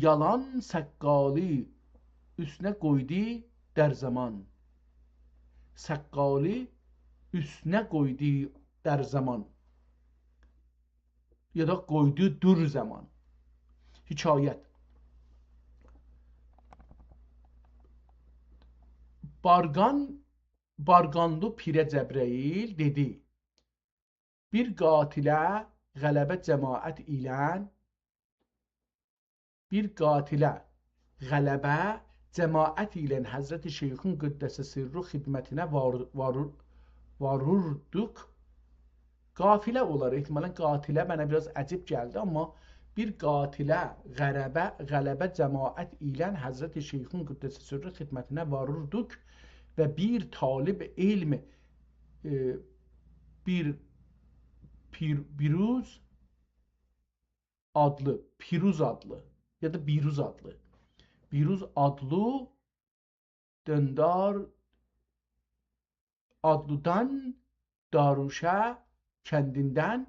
یالان ساققالی اوستونه قویدو در زمان. ساققالی اوستونه قویدو در زمان. یا دا قویدو دور زمان. حکایت. بارقان، بارقانلی پیره جبرئیل دئدی: بیر قاتله غلبه جماعت ایله، بیر قاتله غلبه جماعت ایله حضرت شیخین قدس سره خدمتینه وار-، وارور-، واروردوق. قافله اولار، احتمالاً قاتله منه بیر آز عجیب گلدی، آمما بیر قاتله غلبه، غلبه جماعت ایله حضرت شیخین قدس سره خدمتینه واریردیق و بیر طالب علم، ائ، بیر پیر-، بیروز آدلی، پیروز آدلی یا دا بیروز آدلی، بیروز آدلی دؤندار آدلیدان، داروشه کندیندن،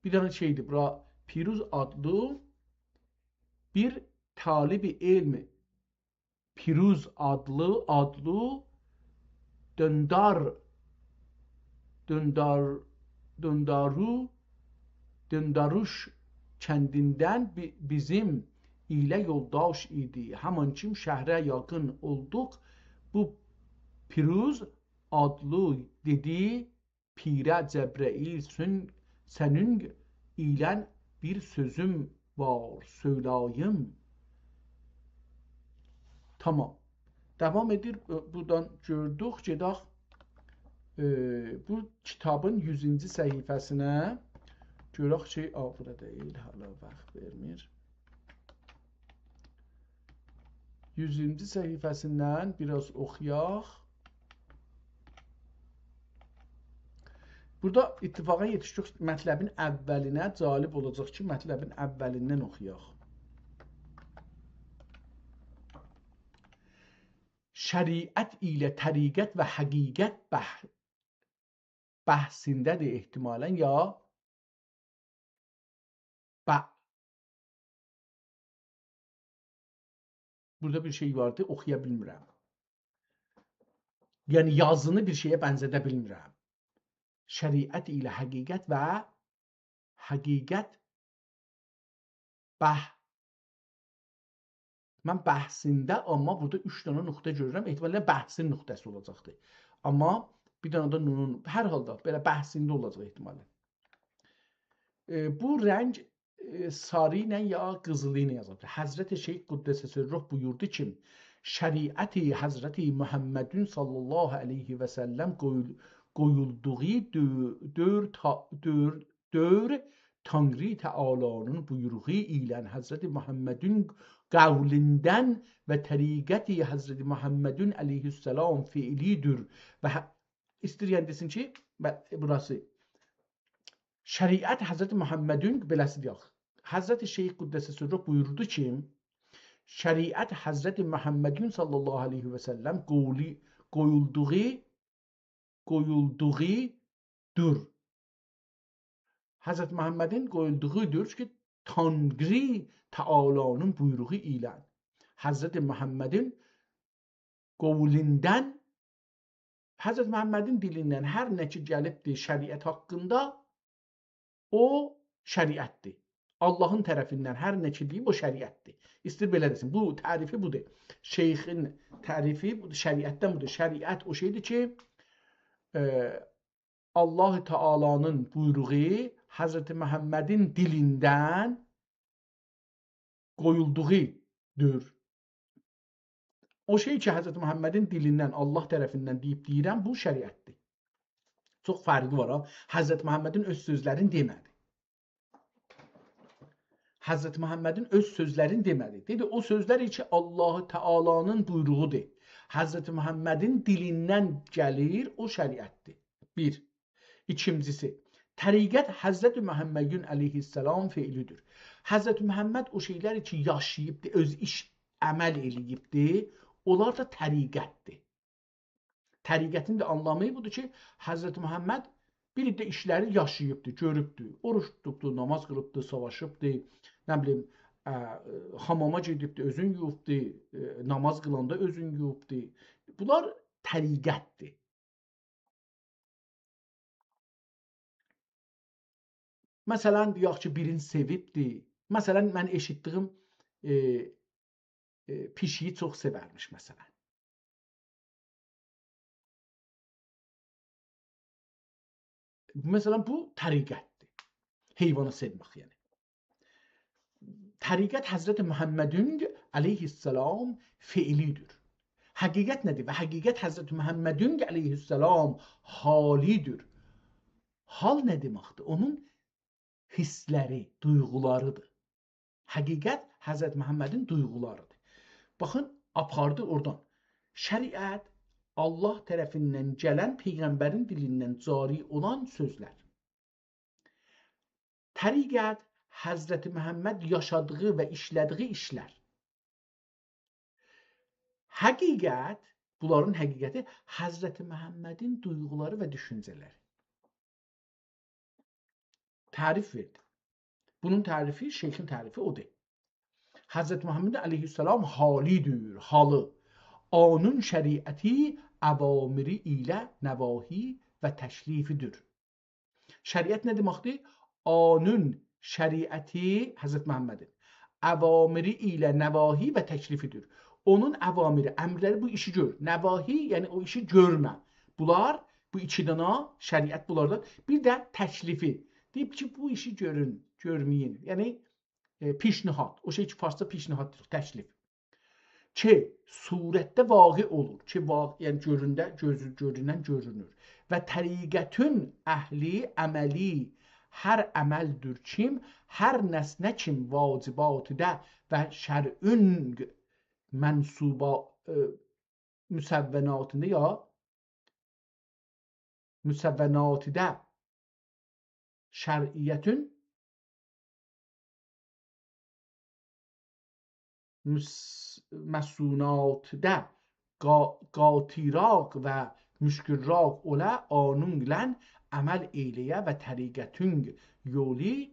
بیر دنه شئیدیر بورا، پیروز آدلی بیر طالب علم، پیروز آدلی، آدلی دؤندار، دؤندار، دؤندارو، دؤنداروش کندیندن بی-، بیزیم ایله یولداش ایدی. همان کیم شهره یاقین اولدوق، بو پیروز آدلی دئدی: «پیره جبرئیل، سن-، سنین ایلن بیر سؤزوم وار، سؤیله‌ییم.» تامام. داوام ائدیر. بو-، بورادان گؤردوک. گئدک، ائ، بو کیتابین یوزونجو صفحه‌سینه. گؤرک کی، آ، بورا دئییل، هله واخت وئرمیر. یوزونجو صفحه‌سیندن بیر آز اوخویاق. بورادا اتفاقا یئتیشدیک مطلبین اولینه، جالب اولاجاق کی، مطلبین اولیندن اوخویاق. شریعت ایله طریقت و حقیقت بح-، بحثینده‌دیر احتمالاً، یا ب-، بورادا بیر شئی واردی، اوخویا بیلمیرم. یعنی یازینی بیر شئیه بنزه‌ده بیلمیرم. شریعت ایله حقیقت و حقیقت بح-، من بحثینده، آمما بورادا اوچ دنه نقطه گؤرورم. احتمالاً بحثین نقطه‌سی اولاجاقدیر. آمما بیر دنه ده نونون، هر حالدا بئله بحثینده اولاجاق احتمالاً. ائ، بو رنگ، ائ، ساری ایله یا قیزیلی ایله یازیلیبدیر. حضرت شیخ قدس سره بویوردو کی، شریعت حضرت محمدین صلی الله علیه و سلم قویول-، قویولدوغو دؤ-، دؤور تا-، دؤور، دؤور تانری تعالی‌نین بویروغو ایله حضرت محمدین قولیندن و طریقت حضرت محمدین علیه السلام فعلی‌دیر و ح-، ایسته‌ییر یعنی دئسین کی، ب-، بوراسی شریعت حضرت محمدین، بئله‌سی دئیک. حضرت شیخ قدس سره بویوردو کی، شریعت حضرت محمدین صلی الله علیه و سلم قولی-، قویولدوغو، قویولدوغودور. حضرت محمدین قویولدوغودور کی، تانری تعالی‌نین بویروغو ایله حضرت محمدین قولیندن، حضرت محمدین دیلیندن هر نه کی گلیبدیر شریعت حاقیندا، او شریعتدیر. آللاهین طرفیندن هر نه کی دئییب، او شریعتدیر. ایسته‌ییر بئله دئسین. بو تعریفی بودور. شیخین تعریفی بودور. شریعتدن بودور. شریعت او شئیدیر کی، ائ، آللاه تعالی‌نین بویروغو حضرت محمدین دیلیندن قویولدوغودور. او شئی کی، حضرت محمدین دیلیندن، آللاه طرفیندن دئییب دئییرم، بو شریعتدیر. چوخ فرقی وار ها. حضرت محمدین اؤز سؤزلرینی دئمه‌دی. حضرت محمدین اؤز سؤزلرینی دئمه‌دی. دئدی، او سؤزلر کی، آللاه تعالی‌نین بویروغودور. حضرت محمدین دیلیندن گلیر، او شریعتدیر. بیر. ایکینجیسی، طریقت حضرت محمدین علیه السلام فعلی‌دیر. حضرت محمد او شئیلری کی، یاشاییبدی، اؤز ایش، عمل ائله‌ییبدی، اونلار دا طریقتدیر. طریقتین ده آنلامی بودور کی، حضرت محمد بیر عده ایشلری یاشاییبدی، گؤروبدو. اوروج توتوبدو، ناماز قیلیبدی، ساواشیبدی، نه بیلیم، ا، حاماما گئدیبدی، اؤزون یویوبدو، ا، ناماز قیلاندا اؤزون یویوبدو. بونلار طریقتدیر. مثلا، دئیک کی، بیرینی سئویبدی. مثلا، من ائشیتدیگیم، ائ، ائ، پیشیگی چوخ سئورمیش، مثلا. مثلا، بو طریقتدیر. حیوانی سئومک، یعنی. طریقت حضرت محمدین علیه السلام فعلی‌دیر. حقیقت نه‌دیر؟ و حقیقت حضرت محمدین علیه السلام حالی‌دیر. حال نه دئمکدیر؟ اونون حیسلری، دویغولاری‌دیر. حقیقت حضرت محمدین دویغولاریدیر. باخین، آپاردی اورادان. شریعت الله طرفیندن گلن، پیغمبرین دیلیندن جاری اولان سؤزلر. طریقت حضرت محمد یاشادیغی و ایشله‌دیگی ایشلر. حقیقت، بونلارین حقیقتی حضرت محمدین دویغولاری و دوشونجه‌لری. تعریف وئردی. بونون تعریفی، شیخین تعریفی اودور. حضرت محمد علیه‌السلام حالیدیر، حالی. اونون شریعتی اوامری ایله نواهی و تکلیفیدیر. شریعت نه دئمکدیر؟ اونون شریعتی، حضرت محمدین، اوامری ایله نواهی و تکلیفیدیر. اونون اوامری، امرلری بو ایشی گؤر. نواهی، یعنی او ایشی گؤرمه. بونلار، بو ایکی دانا شریعت بونلاردان. بیر ده تکلیفی. دئییب کی، بو ایشی گؤرون، گؤرمه‌یین. یعنی، ائ، پیشنهاد. او شئی کی، فارسدا پیشنهاد دئییر، تکلیف. کی، صورتده واقع اولور. کی، واقع، یعنی گؤرونده، گؤزو، گؤرونن گؤرونور. و طریقتون اهلی عملی، هر عملدور کیم، هر نسنه کیم واجباتیده و شرعون منصوبا-، ائ، مسوناتیندا یا مسوناتیده، شریعتون مس-، مسوناتیده قا-، قاطیراق و مشکل‌راق اولا، اونونلا عمل ائیله‌یه و طریقتون یولو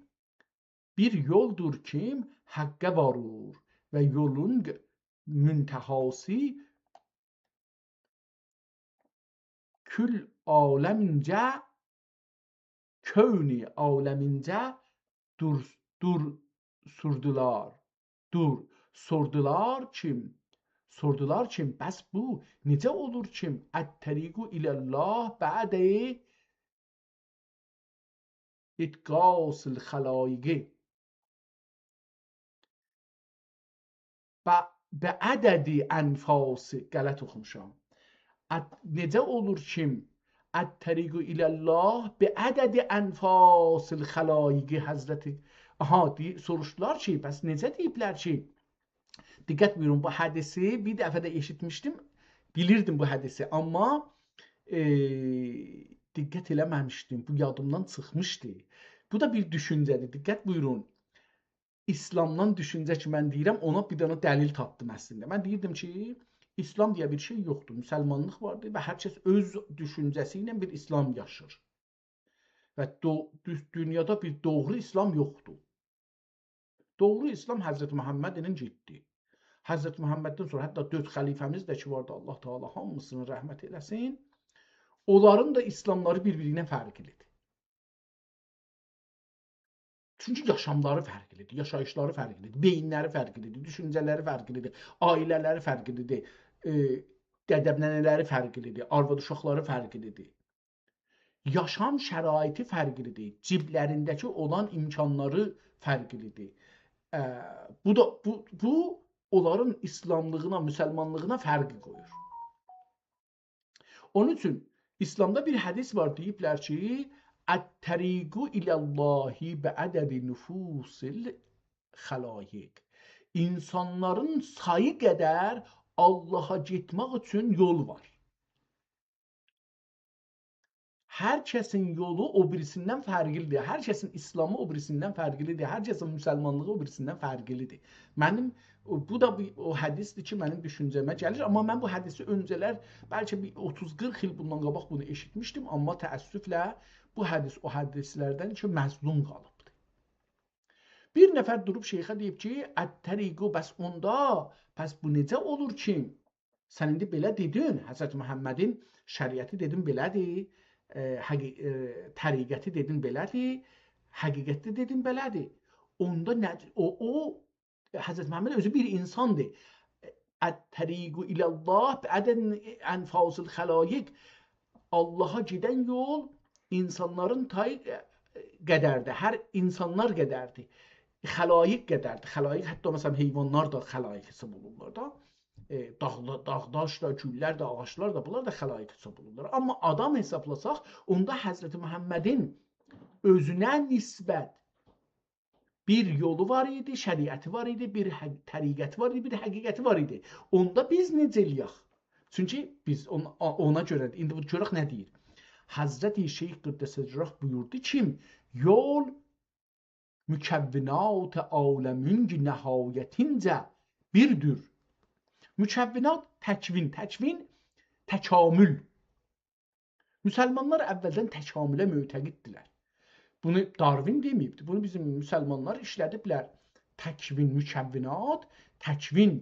بیر یولدور کی، حقه وارور و یولون منتهاسی کل عالمینجه، کون عالمینجه دور، دور سوردولار، دور سوردولار کی، سوردولار کی، بس بو نئجه اولور کی، الطریق الی الله بعد اتقاص الخلایق. ب-، بعدد انفاس، غلط اوخوموشام. ات-، نئجه اولور کی، الطریق الی الله بعدد انفاس الخلایق حضرتی. آها، دئی-، سوروشدولار کی، بس نئجه دئییبلر کی، دقت بویورون، بو حدیثی بیر دفعه ده ائشیتمیشدیم. بیلیردیم بو حدیثی، آمما، ائ، دقت ائله‌مه‌میشدیم. بو یادیمدان چیخمیشدی. بو دا بیر دوشونجه‌دیر. دقت بویورون. ایسلامدان دوشونجه کی، من دئییرم، اونا بیر دنه دلیل تاپدیم اصلینده. من دئییردیم کی، ایسلام دئیه بیر شئی یوخدور. مسلمانلیق واردیر و هر کس اؤز دوشونجه‌سی ایله بیر ایسلام یاشیر. و دو-، دو-، دونیادا بیر دوغرو ایسلام یوخدور. دوغرو ایسلام حضرت محمد ایله گئتدی. حضرت محمددن سونرا حتی دؤرد خلیفه‌میز ده کی واردی، الله تعالی هامیسینی رحمت ائله‌سین، اونلارین دا ایسلاملاری بیر-بیری ایله فرقلیدیر. چونکی یاشاملاری فرقلیدیر، یاشاییشلاری فرقلیدیر، بئیینلری فرقلیدیر، دوشونجه‌لری فرقلیدیر، عائله‌لری فرقلیدیر، ائ، دده-ننه‌لری فرقلیدیر، آرواد اوشاقلاری فرقلیدیر. یاشام شرایطی فرقلیدیر، جیبلرینده‌کی اولان امکانلاری فرقلیدیر. ا، بو دا، بو، بو اونلارین ایسلاملیغینا، مسلمانلیغینا فرق قویور. اونون اوچون ایسلامدا بیر حدیث وار، دئییبلر کی، «الطریق الی الله بعدد نفوس الخلایق.» اینسانلارین سایی قدر آللاها گئتمک اوچون یول وار. هر کسین یولو او بیریسیندن فرقلیدیر. هر کسین ایسلامی او بیریسیندن فرقلیدیر. هر کسین مسلمانلیغی او بیریسیندن فرقلیدیر. منیم، او، بو دا بیر، او حدیثدیر کی، منیم دوشونجه‌مه گلیر. آمما من بو حدیثی اؤنجه‌لر، بلکه بیر اوتوز قیرخ ایل بوندان قاباق بونو ائشیتمیشدیم. آمما تأسفله بو حدیث او حدیثلردن کی، مظلوم قالیبدیر. بیر نفر دوروب شیخه دئییب کی، «الطریق»، بس اوندا، بس بو نئجه اولور کی، سن ایندی بئله دئدین، حضرت محمدین شریعتی دئدین بئله‌دیر، ائ، حقی-، ائ، طریقتی دئدین بئله‌دیر، حقیقتی دئدین بئله‌دیر. اوندا نه، او، او، حضرت محمد اؤزو بیر اینساندیر. «الطریق الی الله بعدد انفاس الخلایق.» آللاها گئدن یول اینسانلارین تای، ائ، قدردیر، هر اینسانلار قدردیر. خلایق قدردیر. خلایق، حتی مثلا حیوانلار دا خلایق حساب اولونورلار دا. ائ، داغ-، داغ-داش دا، گوللر ده، آغاجلار دا، بونلار دا خلایق حساب اولونورلار. آمما آدام حسابلاساق، اوندا حضرت محمدین اؤزونه نسبت بیر یولو وار ایدی، شریعتی وار ایدی، بیر حق-، طریقتی وار ایدی، بیر حقیقتی وار ایدی. اوندا بیز نئجه ائله‌یک؟ چونکی بیز اون-، اونا گؤره، ایندی بو گؤرک نه دئییر. حضرت شیخ قدس سرّه بویوردو کی، یول مکونات عالمینک نهایتینجه بیردور. مکونات، تکوین، تکوین، تکامل. مسلمانلار اولدن تکامله معتقددیلر. بونو داروین دئمه‌ییبدی. بونو بیزیم مسلمانلار ایشله‌دیبلر. تکوین، مکونات، تکوین.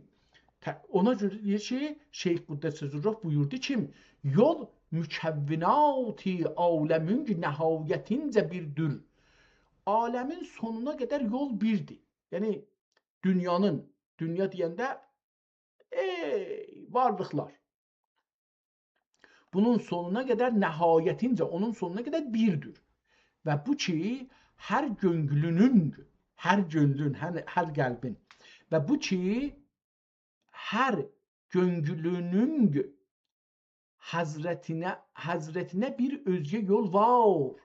ته-، اونا گؤره دئییر کی، شیخ قدس سرّه بویوردو کی، یول مکونات عالمینک نهایتینجه بیردور. عالمین سونونا قدر یول بیردیر. یعنی دونیانین، دونیا دئینده، ای، وارلیقلار. بونون سونونا قدر، نهایتینجه، اونون سونونا قدر بیردور. و بو کی، هر گؤنگلونون، هر گؤنلون، هر، هر قلبین. و بو کی، هر گؤنگلونون حضرتینه، حضرتینه بیر اؤزگه یول وار.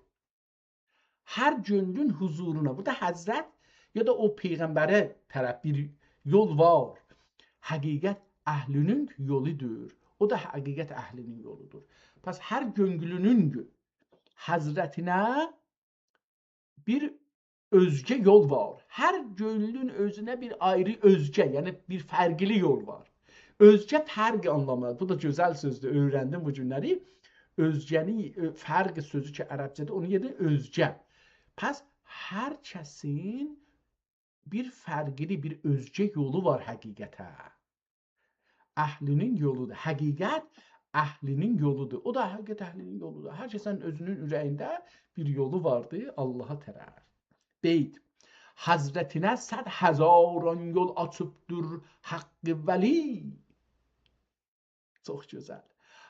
هر گؤنلون حضورونا. بورادا حضرت یا دا او پیغمبره طرف بیر یول وار. حقیقت اهلینین یولودور. او دا حقیقت اهلینین یولودور. پس هر گؤنگلونون حضرتینه بیر اؤزگه یول وار. هر گؤنلون اؤزونه بیر آیری اؤزگه، یعنی بیر فرقلی یول وار. اؤزگه فرق آنلامیندادیر. بو دا گؤزل سؤزدور، اؤیرندیم بو گونلری. اؤزگه‌نی، اؤ، فرق سؤزو کی عربجه‌دیر، اونون یئرینه اؤزگه. پس هر کسین بیر فرقلی، بیر اؤزگه یولو وار حقیقته. اهلینین یولودور. حقیقت اهلینین یولودور. او دا حقیقت اهلینین یولودور. هر کسین اؤزونون اوره‌یینده بیر یولو واردی آللاها طرف. بیت. حضرتینه صد هزاران یول آچیبدیر حق ولی. چوخ گؤزل.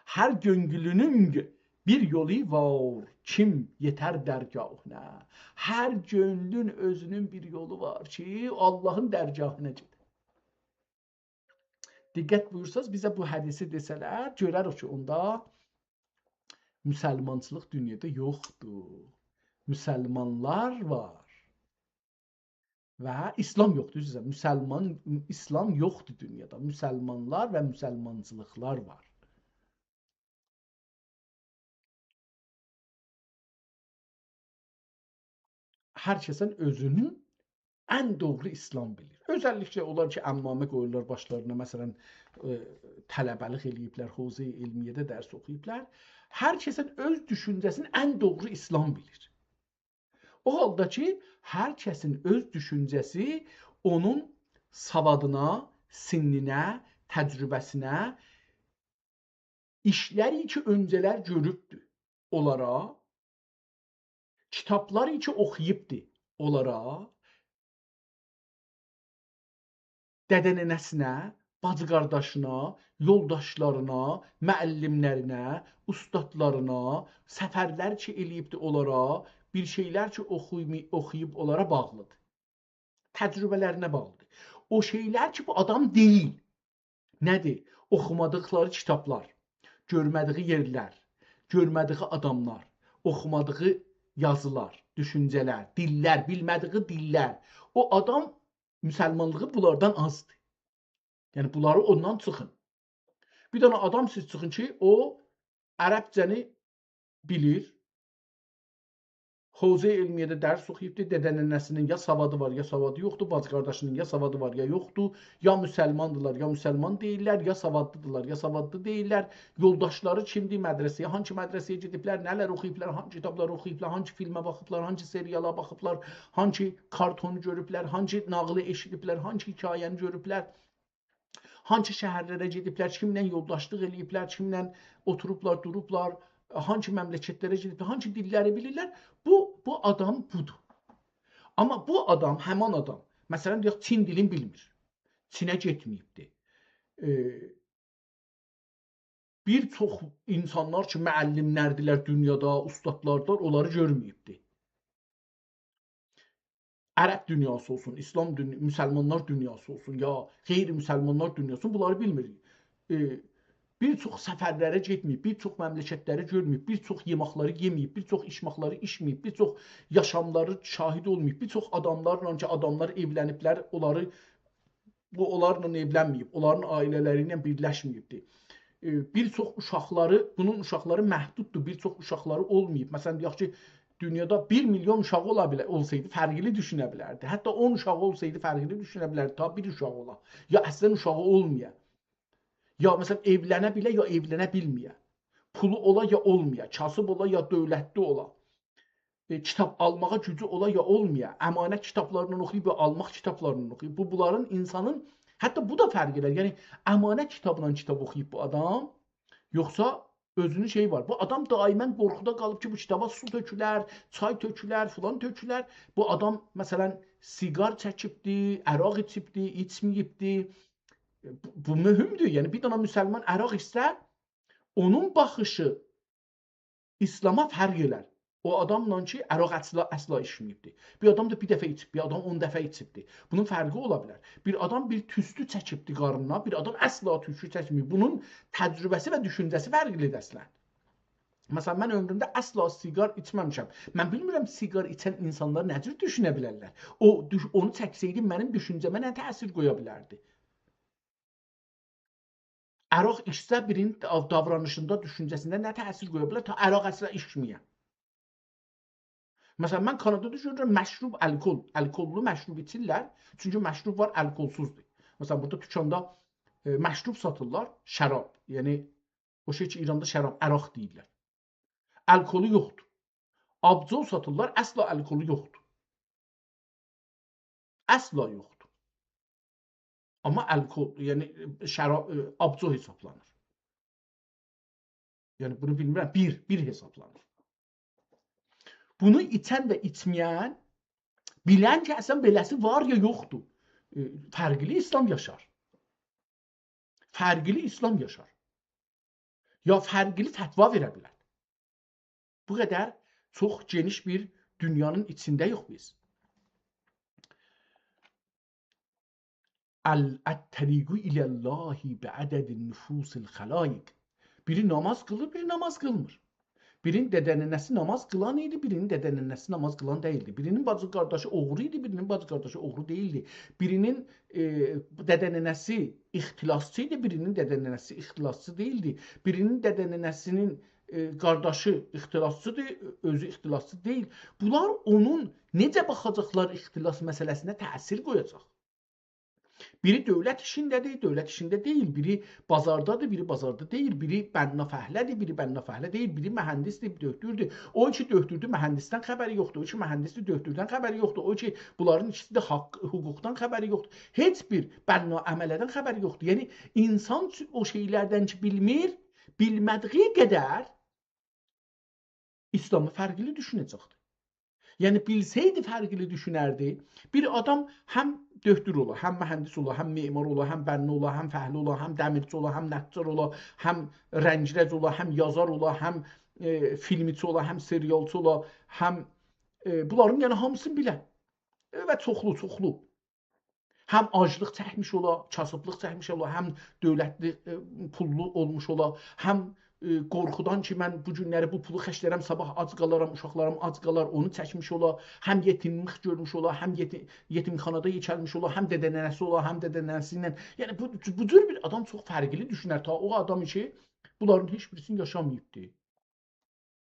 هر گؤنگلونون بیر یولو وار، کیم یئتر درگاهینا. هر گؤنلون اؤزونون بیر یولو وار کی، آللاهین درگاهینا گئدر. دقت بویورساز، بیزه بو حدیثی دئسه‌لر، گؤرروک کی، اوندا مسلمانچیلیق دونیادا یوخدور. مسلمانلار وار. و ایسلام یوخدور، عزیزیم. مسلمان، ایسلام یوخدور دونیادا. مسلمانلار و مسلمانچیلیقلار وار. هر کسین اؤزونون ان دوغرو ایسلام بیلیر. اؤزللیکله اونلار کی، عمامه قویورلار باشلارینا، مثلا، ائ، طلبه‌لیک ائله‌ییبلر، حوزه علمیه‌ده درس اوخویوبلار. هر کسین اؤز دوشونجه‌سینی ان دوغرو ایسلام بیلیر. او حالدا کی، هر کسین اؤز دوشونجه‌سی اونون سوادینا، سنّینه، تجربه‌سینه، ایشلری کی، اؤنجه‌لر گؤروبدو اونلارا، کیتابلاری کی، اوخویوبدو اونلارا، دده ننه‌سینه، باجی قارداشینا، یولداشلارینا، معلم‌لرینه، اوستادلارینا، سفرلر کی ائله‌ییبدی اونلارا، بیر شئیلر کی اوخویمی-، اوخویوب اونلارا باغلیدیر. تجربه‌لرینه باغلیدیر. او شئیلر کی بو آدام دئییل. نه‌دیر؟ اوخومادیقلاری کیتابلار، گؤرمه‌دیگی یئرلر، گؤرمه‌دیگی آداملار، اوخومادیگی یازیلار، دوشونجه‌لر، دیللر، بیلمه‌دیگی دیللر. او آدام مسلمانلیغی بونلاردان آزدیر. یعنی بونلاری اوندان چیخین. بیر دنه آدام سیز چیخین کی، او عربجه‌نی بیلیر، حوزه علمیه‌ده درس اوخویوبدور، دده ننه‌سینین یا سوادی وار، یا سوادی یوخدور، باجی قارداشینین یا سوادی وار، یا یوخدور، یا مسلماندیلار، یا مسلمان دئییللر، یا سوادلیدیرلار، یا سوادلی دئییللر. یولداشلاری کیمدیر، مدرسه‌یه، هانسی مدرسه‌یه گئدیبلر، نه‌لر اوخویوبلار، هانسی کیتابلاری اوخویوبلار، هانسی فیلمه باخیبلار، هانسی سریالا باخیبلار، هانسی کارتونو گؤروبلر، هانسی ناغیلی ائشیدیبلر، هانسی حکایه‌نی گؤروبلر. هانسی شهرلره گئدیبلر، کیمله یولداشلیق ائله‌ییبلر، کیمله اوتوروبلار، دوروبلار، هانسی مملکتلره گئدیبلر، هانسی دیللری بیلیرلر. بو، بو آدام بودور. آمما بو آدام، همان آدام، مثلا، دئیک، چین دیلینی بیلمیر. چینه گئتمه‌ییبدی. ائ، بیر چوخ اینسانلار کی، معلم‌لردیلر دونیادا، اوستادلاردیلار، اونلاری گؤرمه‌ییبدی. عرب دونیاسی اولسون، ایسلام دون-، مسلمانلار دونیاسی اولسون، یا غیر مسلمانلار دونیاسی اولسون، بونلاری بیلمیر. ائ، بیر چوخ سفرلره گئتمه‌ییب، بیر چوخ مملکتلری گؤرمه‌ییب، بیر چوخ یئماقلاری یئمه‌ییب، بیر چوخ ایچماقلاری ایچمه‌ییب، بیر چوخ یاشاملاری شاهید اولماییب، بیر چوخ آداملارلا کی، آداملار ائولنیبلر، اونلاری، بو اونلارلا ائولنمه‌ییب، اونلارین عائله‌لری ایله بیرلشمه‌ییبدی. ائ، بیر چوخ اوشاقلاری، بونون اوشاقلاری محدوددور، بیر چوخ اوشاقلاری اولماییب. مثلا، دئیک کی، دونیادا بیر میلیون اوشاغی اولا بیله-، اولسایدی، فرقلی دوشونه بیلردی. حتی اون اوشاغی اولسایدی، فرقلی دوشونه بیلردی، تا بیر اوشاغی اولا. یا اصلا اوشاغی اولمایا. یا، مثلا، ائولنه بیله، یا ائولنه بیلمه‌یه. پولو اولا، یا اولمایا. کاسیب اولا، یا دؤولتلی اولا. ائ، کیتاب آلماغا گوجو اولا، یا اولمایا. امانت کیتابلاریندان اوخویوب، یا آلماق کیتابلاریندان اوخویوب. بو، بونلارین اینسانین، حتی بو دا فرق ائدر. یعنی، امانت کیتابیندان کیتاب اوخویوب بو آدام، یوخسا اؤزونون شئیی وار. بو آدام دائما قورخودا قالیب کی، بو کیتابا سو تؤکولر، چای تؤکولر، فلان تؤکولر. بو آدام، مثلا، سیگار چکیبدی، عرق ایچیبدی، ایچمه‌ییبدی. بو، بو مهمدور. یعنی، بیر دنه مسلمان عرق ایچسه، اونون باخیشی ایسلاما فرق ائلر. او آداملا کی، عرق اصلا، اصلا ایچمه‌ییبدی. بیر آدام دا بیر دفعه ایچیب، بیر آدام اون دفعه ایچیبدی. بونون فرقی اولا بیلر. بیر آدام بیر توستو چکیبدی قارنینا، بیر آدام اصلا توستو چکمه‌ییب. بونون تجربه‌سی و دوشونجه‌سی فرقلیدیر اصلا. مثلا، من عؤمرومده اصلا سیگار ایچمه‌میشم. من بیلمیرم، سیگار ایچن اینسانلار نه جور دوشونه بیلرلر. او دوش-، اونو چکسه‌یدیم، منیم دوشونجه‌مه نه تأثیر قویا بیلردی؟ عرق ایچسه بیرینین داو-، داورانیشیندا، دوشونجه‌سینده نه تأثیر قویا بیلر؟ تا عرق اصلا ایچمه‌یه. مثلا، من کانادادا گؤرورم، مشروب، الکل، الکللو مشروب ایچیرلر. چونکی مشروب وار، الکلسوزدور. مثلا، بورادا دوکاندا، ائ، مشروب ساتیرلار، شراب. یعنی، او شئی کی، ایراندا شراب، عرق دئییرلر. الکلی یوخدور. آبجو ساتیرلار، اصلا الکلی یوخدور. اصلا یوخدور. آمما الکل، یعنی، شراب، ائ، آبجو حسابلانیر. یعنی، بونو بیلمیرم، بیر، بیر حسابلانیر. بونو ایچن و ایچمه‌ین، بیلن کی، اصلا بئله‌سی وار یا یوخدور، ائ، فرقلی ایسلام یاشار. فرقلی ایسلام یاشار. یا فرقلی فتوا وئره بیلر. بو قدر چوخ گئنیش بیر دونیانین ایچینده‌ییک بیز. ال-، الطریق الی الله بعدد نفوس الخلایق. بیری ناماز قیلیر، بیری ناماز قیلمیر. بیرینین دده ننه‌سی ناماز قیلان ایدی، بیرینین دده ننه‌سی ناماز قیلان دئییلدی. بیرینین باجی قارداشی اوغرو ایدی، بیرینین باجی قارداشی اوغرو دئییلدی. بیرینین، ائ، دده ننه‌سی اختلاسچی ایدی، بیرینین دده ننه‌سی اختلاسچی دئییلدی. بیرینین دده ننه‌سینین، ائ، قارداشی اختلاسچیدیر، اؤزو اختلاسچی دئییل. بونلار اونون نئجه باخاجاقلار اختلاس مسئله‌سینه تأثیر قویاجاق. بیری دؤولت ایشینده‌دیر، دؤولت ایشینده دئییل. بیری بازاردادیر، بیری بازاردا دئییل. بیری بنافعله‌دیر، بیری بنافعله دئییل. بیری مهندسدیر، دؤکتوردور. او کی دؤکتوردور، مهندسدن خبری یوخدور. او کی مهندسدیر، دؤکتوردن خبری یوخدور. او کی بونلارین ایکیسی ده حاق، حقوقدان خبری یوخدور. هئچ بیر بناعمله‌دن خبری یوخدور. یعنی، اینسان او شئیلردن کی بیلمیر، بیلمه‌دیگی قدر ایسلامی فرقلی دوشونه‌جکدیر. یعنی، بیلسه‌یدی، فرقلی دوشونردی. بیر آدام هم دؤکتور اولا، هم مهندس اولا، هم معمار اولا، هم بنا اولا، هم فعله اولا، هم دمیرچی اولا، هم نجار اولا، هم رنگرز اولا، هم یازار اولا، هم، ائ، فیلمچی اولا، هم سریالچی اولا، هم، ائ، بونلارین، یعنی، هامیسینی بیلن. ائ، و چوخلو، چوخلو. هم آجلیق چکمیش اولا، کاسیبلیق چکمیش اولا، هم دؤولتلی، ائ، پوللو اولموش اولا، هم، ائ، قورخودان کی، من بو گونلری بو پولو خرجلرم، صاباح آج قالارام، اوشاقلاریم آج قالار، اونو چکمیش اولا، هم یتیملیک گؤرموش اولا، هم یتی-، یتیمخانادا یئکه‌لمیش اولا، هم دده ننه‌سی اولا، هم دده ننه‌سی ایله. یعنی، بو، بو جور بیر آدام چوخ فرقلی دوشونر. تا او آدام کی، بونلارین هئچ بیریسینی یاشاماییبدی.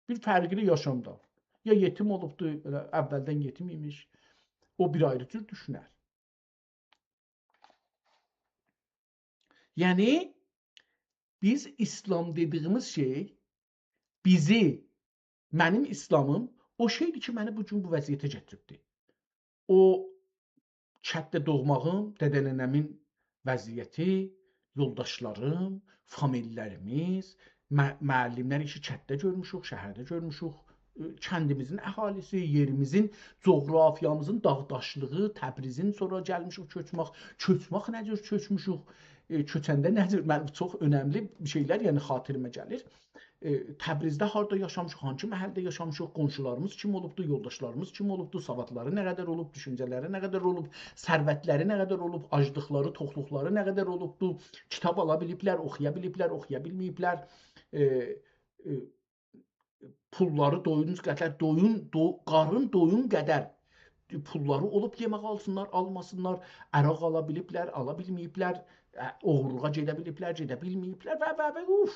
بیر فرقلی یاشامدا. یا یتیم اولوبدو، ائله اوّلدن یتیم ایمیش. او بیر آیری جور دوشونر. یعنی، بیز ایسلام دئدیگیمیز شئی، بیزی، منیم ایسلامیم او شئیدیر کی، منی بو گون بو وضعیته گتیریبدی. او کتده دوغماغیم، دده ننه‌مین وضعیتی، یولداشلاریم، فامیللریمیز، مع-، معلملر ایشی کتده گؤرموشوک، شهرده گؤرموشوک. ائ، کندیمیزین اهالیسی، یئریمیزین، جغرافیامیزین داغ-داشلیغی، تبریزین سونرا گلمیشیک کؤچمک. کؤچمک نه جور کؤچموشوک؟ ائ، کؤچنده نه جور؟ من، چوخ اؤنملی شئیلر، یعنی، خاطیریمه گلیر. ائ، تبریزده هاردا یاشامیشیق، هانسی محلده یاشامیشیق، قونشولاریمیز کیم اولوبدو، یولداشلاریمیز کیم اولوبدو، سوادلاری نه قدر اولوب، دوشونجه‌لری نه قدر اولوب، ثروتلری نه قدر اولوب، آجلیقلاری، توخلوقلاری نه قدر اولوبدو، کیتاب آلا بیلیبلر، اوخویا بیلیبلر، اوخویا بیلمه‌ییبلر، ائ، ائ، پوللاری دویون قدر، دویون، دو-، قارین دویون قدر پوللاری اولوب یئمک آلسینلار، آلماسینلار، عرق آلا بیلیبلر، آلا بیلمه‌ییبلر، ا، اوغورلوغا گئده بیلیبلر، گئده بیلمه‌ییبلر و، و، و، اوف!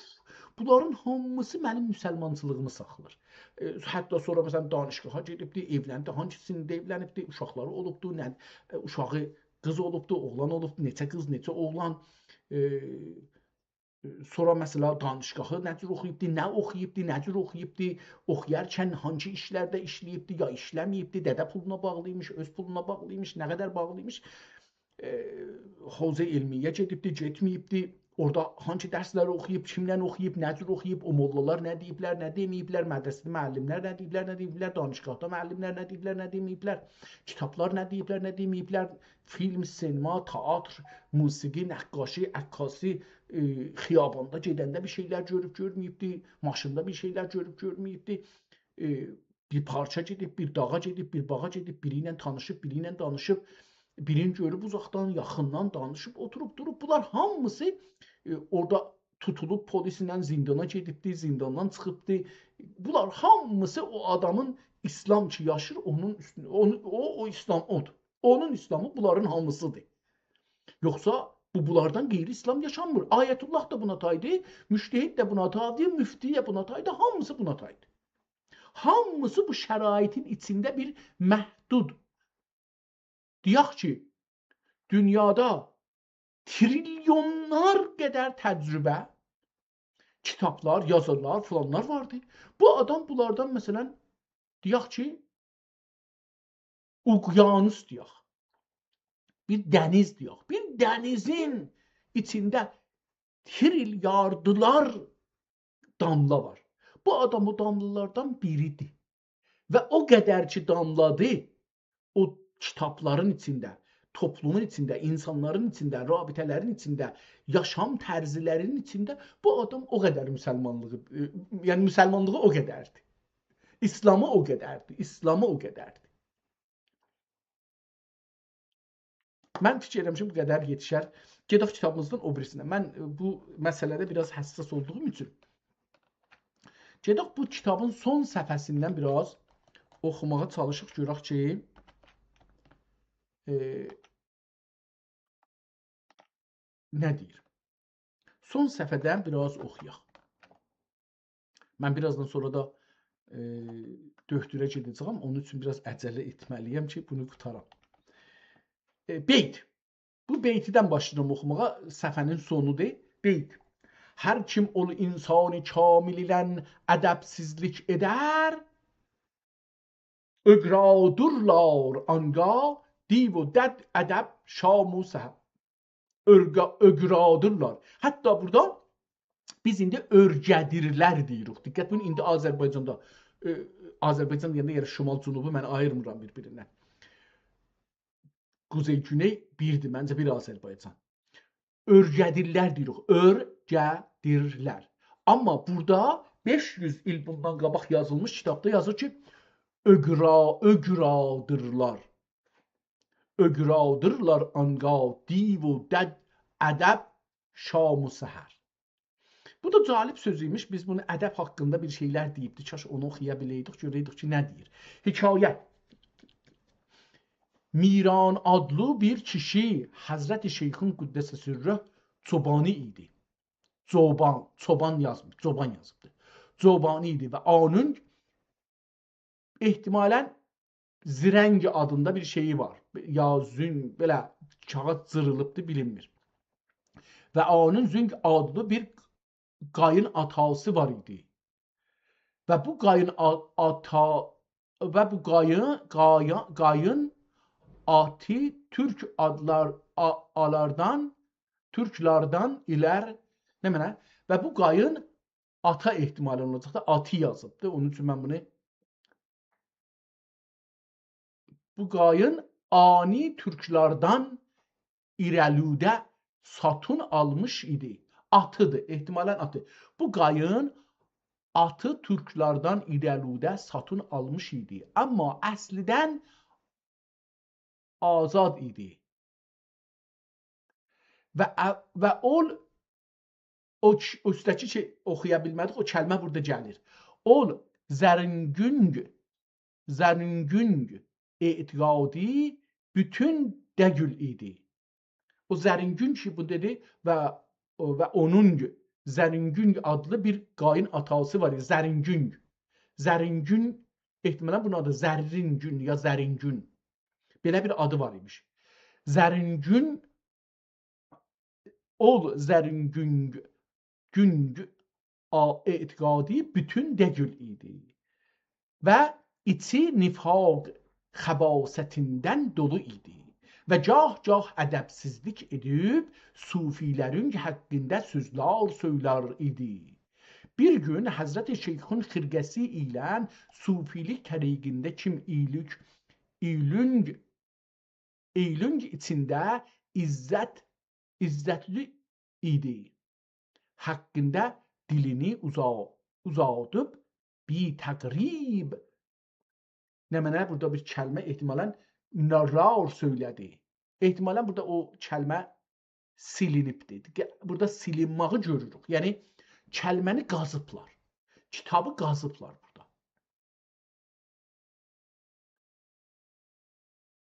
بونلارین هامیسی منیم مسلمانچیلیغیمی ساخلیر. ائ، حتی سونرا، مثلا، دانشگاها گئدیبدی، ائولنیبدی، هانسی سنده ائولنیبدی، اوشاقلاری اولوبدو، نه، ائ، اوشاغی قیز اولوبدو، اوغلان اولوبدو، نئچه قیز، نئچه اوغلان، ائ، سونرا، مثلا، دانشگاهی نه جور اوخویوبدی، نه اوخویوبدی، نه جور اوخویوبدی، اوخویارکن هانسی ایشلرده ایشله‌ییبدی، یا ایشله‌مه‌ییبدی، دده پولونا باغلی ایمیش، اؤز پولونا باغلی ایمیش، نه قدر باغلی ایمیش، ائ، حوزه علمیه‌یه گئدیبدی، گئتمه‌ییبدی، اورادا هانسی درسلری اوخویوب، کیمله اوخویوب، نه جور اوخویوب، او موللالار نه دئییبلر، نه دئمه‌ییبلر، مدرسه‌ده معلم‌لر نه دئییبلر، نه دئمه‌ییبلر، دانشگاهدا معلم‌لر نه دئییبلر، نه دئمه‌ییبلر، کیتابلار نه دئییبلر، نه دئمه‌ییبلر، فیلم، سینما، تئاتر، موسیقی، نقاشی، عکاسی، ائ، خیاباندا گئدنده بیر شئیلر گؤروب گؤرمه‌ییبدی، ماشیندا بیر شئیلر گؤروب گؤرمه‌ییبدی. ائ، بیر پارکا گئدیب، بیر داغا گئدیب، بیر باغا گئدیب، بیری ایله تانیشیب، بیری ایله دانیشیب، بیرینی گؤروب اوزاقدان، یاخیندان دانیشیب، اوتوروب دوروب. بونلار هامیسی، ائ، اورادا توتولوب، پلیسله زیندانا گئدیبدی، زینداندان چیخیبدی. بونلار هامیسی او آدامین، ایسلام کی یاشیر، اونون اوستونده، اونو، او، او ایسلام اودور. اونون ایسلامی بونلارین هامیسیدیر. یوخسا بو، بونلاردان غیری ایسلام یاشانمیر. آیت‌الله دا بونا تایدی، مجتهد ده بونا تایدی، مفتی ده بونا تایدی، هامیسی بونا تایدی. هامیسی بو شرایطین ایچینده بیر محدود. دئیک کی، دونیادا تریلیونلار قدر تجربه، کیتابلار، یازارلار، فلانلار واردی. بو آدام بونلاردان، مثلا، دئیک کی، اقیانوس دئیک، بیر دنیز دئیک، بیر دنیزین ایچینده تریلیاردلار داملا وار. بو آدام او داملالاردان بیریدیر. و او قدر کی داملادی، او کیتابلارین ایچینده، توپلومون ایچینده، اینسانلارین ایچینده، رابطه‌لرین ایچینده، یاشام طرزلرینین ایچینده بو آدام او قدر مسلمانلیغی، ائ، یعنی مسلمانلیغی او قدردیر. ایسلامی او قدردیر، ایسلامی او قدردیر. من فیکیر ائدیرم کی، بو قدر یئتیشر. گئدک کیتابیمیزدان او بیریسینه. من، ائ، بو مسئله‌ده بیر آز حساس اولدوغوم اوچون گئدک بو کیتابین سون صفحه‌سیندن بیر آز اوخوماغا چالیشاق، گؤرک کی، ائ، نه دئییر؟ سون صفحه‌دن بیر آز اوخویاق. من بیر آزدان سونرا دا، ائ، دؤکتوره گئده‌جه‌یم. اونون اوچون بیر آز عجله ائتمه‌لی‌یم کی، بونو قوتارام. ائ، بیت. بو بیتیدن باشلاییرام اوخوماغا. صفحه‌نین سونودور. بیت. هر کیم اول اینسانی کامل ایلن ادبسیزلیک ائدر، اوگرادیرلار آنگاه دیو و دد ادب شام و سحر. اؤرگا-، اوگرادیرلار. حتی بورادا بیز ایندی اؤرگدیرلر دئییریک. دقت بویورون، ایندی آذربایجاندا، ائ، آذربایجان دئینده، یعنی شمال، جنوبو من آییرمیرام بیر-بیریندن. قوزئی، گونئی بیردیر، منجه بیر آذربایجان. اؤرگدیرلر دئییریک، اؤرگدیرلر. آمما بورادا بئش یوز ایل بوندان قاباق یازیلمیش کیتابدا یازیر کی، اوگرا-، اوگرادیرلار. اوگرادیرلار آنگاه دیو و دد ادب شام و سحر. بو دا جالب سؤز ایمیش. بیز بونو ادب حاقیندا بیر شئیلر دئییبدی. کاش اونو اوخویا بیلئیدیک، گؤرئیدیک کی، نه دئییر. حکایت. میران آدلی بیر کیشی حضرت شیخین قدس سره چوبانی ایدی. چوبان، چوبان یازمیر، چوبان یازیبدی. چوبانی ایدی و اونون احتمالاً زرنگ آدیندا بیر شئیی وار. یا زون، بئله کاغیذ جیریلیبدی، بیلینمیر. و اونون زنگ آدلی بیر قایین آتاسی وار ایدی. و بو قایین آ-، آتا-، و بو قایین، قایین، قایین آتی تورک آدلار، آ-، آلاردان، تورکلردن ایلر، نمنه؟ و بو قایین آتا احتمالاً اولاجاق دا، آتی یازیبدی. اونون اوچون من بونو، بو قایین آنی تورکلردن ایره‌لیده ساتین آلمیش ایدی. آتیدیر، احتمالاً آتی. بو قایین آتی تورکلردن ایره‌لیده ساتین آلمیش ایدی. آمما اصلیدن آزاد ایدی. و ا-، و اول، او ک-، اوسته‌کی کی اوخویا بیلمه‌دیک، او کلمه بورادا گلیر. اول زرینگونگ، زرینگونگ اعتقادی بوتون دگیل ایدی. او زرینگون کی بو دئدی و، و اونون، زرینگون آدلی بیر قایین آتاسی وار ایدی، زرینگون. زرینگون، احتمالاً بونون آدی زرینگون یا زرینگون. بئله بیر آدی وار ایمیش. زرینگون، اول زرینگون، گونگ آ-، اعتقادی بوتون دگیل ایدی و ایچی نفاق خباثتیندن دولو ایدی و گاه-گاه ادبسیزلیک ائدیب صوفی‌لرین حاقیندا سؤزلر سؤیلر ایدی. بیر گون حضرت شیخین خرقه‌سی ایله صوفی‌لیک طریقینده کیم ایلوک، ایلونگ، ایلونگ ایچینده عزت، عزتلی ایدی. حاقیندا دیلینی اوزا-، اوزادیب بی تقریب. نمنه بورادا بیر کلمه احتمالاً نارلار سؤیله‌دی. احتمالاً بورادا او کلمه سیلینیبدیر. دقت، بورادا سیلینمه‌یی گؤروروک. یعنی کلمه‌نی قازیبلار. کیتابی قازیبلار بورادا.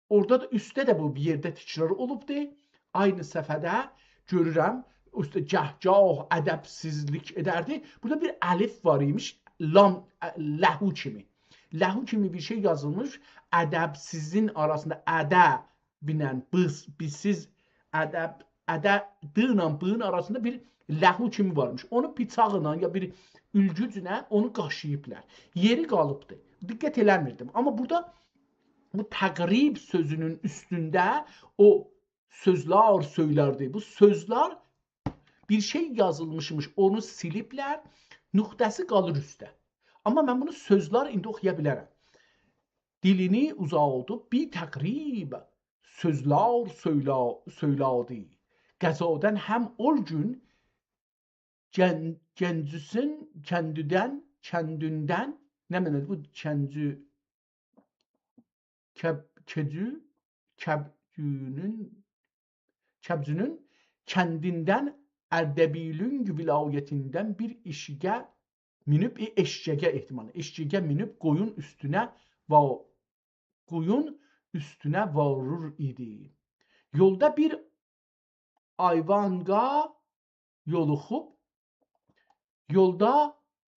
اورادا دا، اوستده ده بو بیر یئرده تکرار اولوبدور. عینی صفحه‌ده گؤرورم، اوسته گه‌گاه ادبسیزلیک ائدردی. بورادا بیر الف وار ایمیش، لام، ا، لهو کیمی. لهو کیمی بیر شئی یازیلمیش، ادبسیزین آراسیندا ادب، بینن، بیز، بیسیز، ادب، اده، د ایله بین آراسیندا بیر لهو کیمی وارمیش. اونو بیچاقلا یا بیر اولگوجونه اونو قاشیییبلار. یئری قالیبدی. دقت ائله‌میردیم. آمما بورادا بو تقریب سؤزونون اوستونده او سؤزلر سؤیلردی. بو سؤزلر بیر شئی یازیلمیشمیش، اونو سیلیبلر، نقطه‌سی قالیر اوسته. آمما من بونو سؤزلر ایندی اوخویا بیلرم. دیلینی اوزادیب بی تقریب سؤزلر سؤیلا-، سؤیلادی. قضادن هم اول گون گن-، گنجوسون کندیدن، کندیندن، نه معنادیر بو؟ کنجو، کب-، کجو، کبجونون، کبجونون کندیندن اردبیلین ولایتیندن بیر اشیگه مینیب، ائ، اشیگه احتمالاً، اشیگه مینیب قویون اوستونه وا-، قویون اوستونه وارور ایدی. یولدا بیر آیوانگا یولوخوب، یولدا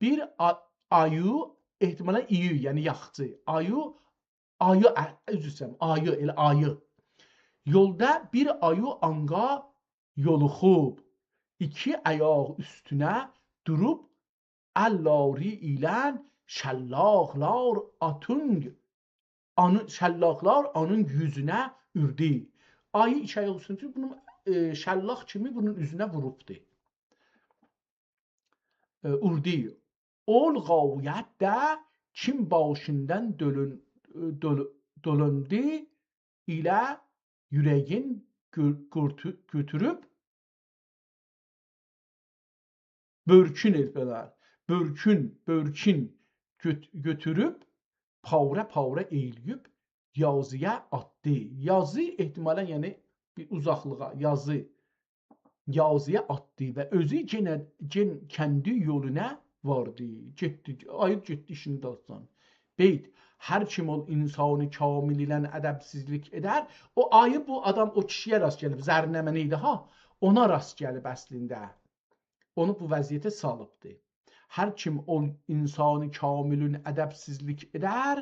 بیر آ-، آیو، احتمالاً اییو، یعنی یاخچی، آیو، آیو، ا، عذر ایسته‌ییرم، آیو، ائله آیی. یولدا بیر آیو آنگا یولوخوب، ایکی آیاق اوستونه دوروب، اللری ایله شلاقلار آتین، آنین، شلاقلار آنین یوزونه اوردو. آیی ایکی آیاق اوستونه دوروب، بونون، ائ، شلاق کیمی بونون اوزونه ووروبدو. ائ، اوردو. اول غایتده کیم باشیندان دؤلون-، ائ، دؤل-، دؤلوندو ایله اوره‌یین گؤ-، گؤرتو-، گؤتوروب، بؤرکون ائلپه‌لر، بؤرکون، بؤرکون گؤت-، گؤتوروب، پاره-پاره ائیله‌ییب یازییا آتدی. یازی احتمالاً، یعنی بیر اوزاقلیغا، یازی، یازییا آتدی و اؤزو یئنه، یئن-، کندی یولونا واردی. گئتدی، آییب گئتدی ایشینین دالیسیندان. بیت: هر کیم اول انسان کامل ایله ادبسیزلیک ائدر. او آیی بو آدام او کیشی‌یه راست گلیب، زرنمنه ایدی ها، اونا راست گلیب اصلینده. اونو بو وضعیته سالیبدی. هر کیم اول انسان کاملون ادبسیزلیک ائدر،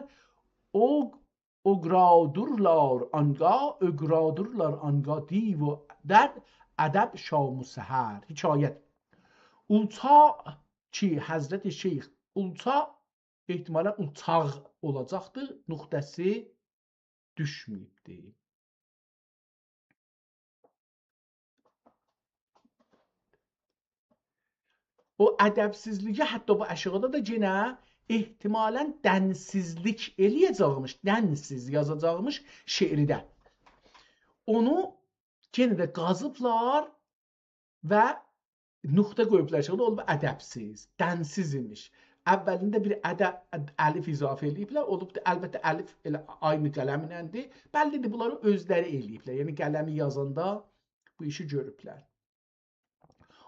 او اوغرادیرلار آنگا، اوغرادیرلار آنگا دیو و درد، ادب شام و سحر. حکایت. اولچاق کی حضرت شیخ، اولچاق احتمالاً اولچاق اولاجاقدیر، نقطه‌سی دوشمه‌ییبدیر. او ادبسیزلیگی حتی بو آشاغیدا دا یئنه احتمالاً دنسیزلیک ائله‌یه‌جکمیش، دنسیز یازاجاقمیش شعرده. اونو یئنه ده قازیبلار و نقطه قویوبلار آشاغیدا، اولوب ادبسیز، دنسیز ایمیش. اولینده بیر عده الف اضافه ائله‌ییبلر. اولوب دا، البته، الف ائله عینی قلمینندیر. بللی‌دیر، بونلاری اؤزلری ائله‌ییبلر. یعنی قلمی یازاندا بو ایشی گؤروبلر.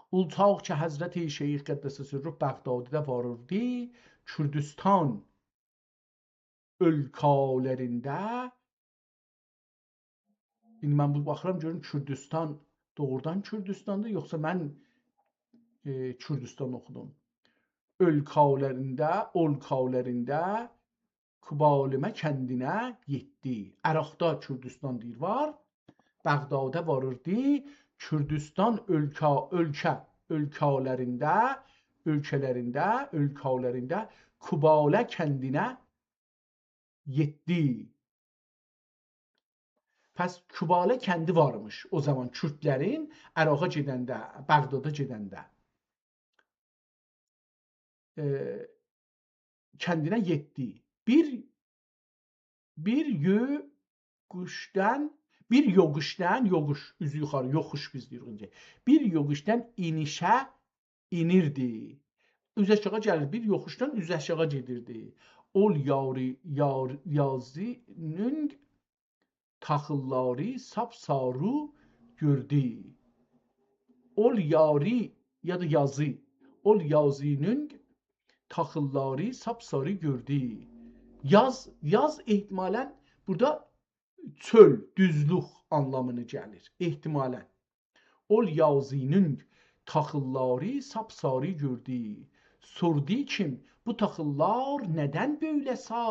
اول چاغ کی حضرت شیخ قدس سره بغدادیده واریردی، کوردوستان اؤلکالرینده، ایندی من بو باخیرام، گؤروم کوردوستان دوغرودان کوردوستاندیر، یوخسا من، ائ، کوردوستان اوخودوم. اؤلکالرینده، اؤلکالرینده کوبالمه کندینه یئتدی. عراقدا کوردوستان دئییر وار، بغدادا واریردی، کوردوستان اؤلکا، اؤلکه، اؤلکالرینده، اؤلکه‌لرینده، اؤلکالرینده کوباله کندینه یئتدی. پس کوباله کندی وارمیش او زامان کوردلرین عراقا گئدنده، بغدادا گئدنده. ائ، کندینه یئتدی. بیر، بیر یوقوشدان، بیر یوقوشدان، یوقوش، اوزو یوخاری، یوخوش بیز دئییریک اؤنجه. بیر یوقوشدان اینیشه اینیردی. اوز آشاغی گلیر، بیر یوخوشدان اوز آشاغی گئدیردی. اول یاری، یار، یازینینگ تاخیللاری ساپساری گؤردو. اول یاری یا دا یازی، اول یازینینگ تاخیللاری ساپساری گؤردو. یاز، یاز احتمالاً بورادا چؤل، دوزلوک آنلامینی گلیر. احتمالاً. اول یازینینگ تاخیللاری ساپساری گؤردو. سوردو کیم، بو تاخیللار ندن بؤیله سا،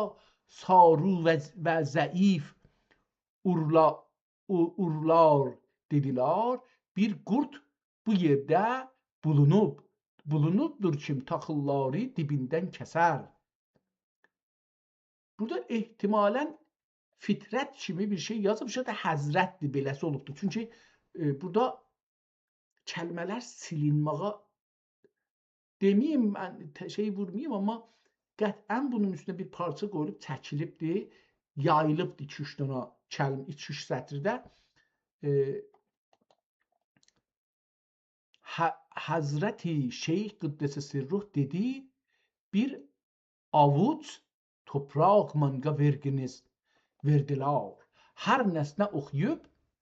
ساری و، و ضعیف اورلا، او، اورلار؟ دئدیلر، بیر قورد بو یئرده بولونوب، بولونوبدور کیم تاخیللاری دیبیندن کسر. بورادا احتمالاً فطرت کیمی بیر شئی یازیب، شاید حضرتدیر، بئله‌سی اولوبدور. چونکی، ائ، بورادا کلمه‌لر سیلینماغا دئمه‌ییم، من ته-، شئی وورماییم، آمما قطعاً بونون اوستونه بیر پارچا قویولوب چکیلیبدیر، یاییلیبدیر ایکی-اوچ دانا کلمه، ایکی-اوچ سطیرده. ائ، ح، حضرت شیخ قدس سره دئدی: «بیر آووج توپراق مانگا وئرگینیز، وئردیلر.» هر نسنه اوخویوب،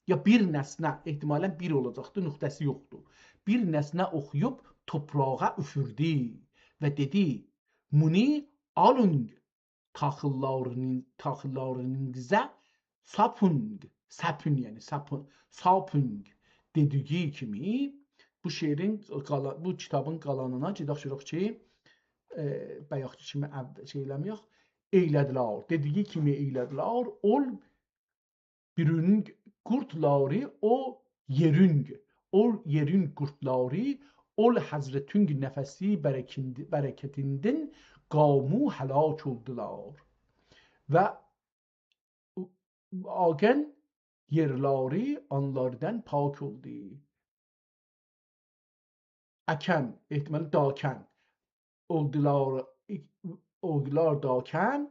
یا بیر نسنه، احتمالاً بیر اولاجاقدی، نقطه‌سی یوخدور. بیر نسنه اوخویوب توپراغا اوفوردو و دئدی: «مونی آلین تاخیللارینین، تاخیللارینیزا ساپونگ»، سپون، یعنی سپون، ساپونگ دئدیگی کیمی بو شعرین قالا، بو کیتابین قالانینا گئدک گؤرک کی، ائ، بایاقکی کیمی اول شئی ائله‌مه‌یک. ائیله‌دیلر. دئدیگی کیمی ائیله‌دیلر. اول بیرونگ قوردلاری او یئرونگ، او یئرون قوردلاری، اول حضرتونگ نفسی برکیند، برکتیندن قامو هلاک اولدولار. و واقعاً یئرلری آنلاردان پاک اولدو. اکن، احتمالاً داکن. اولدولار، اولدولار داکن،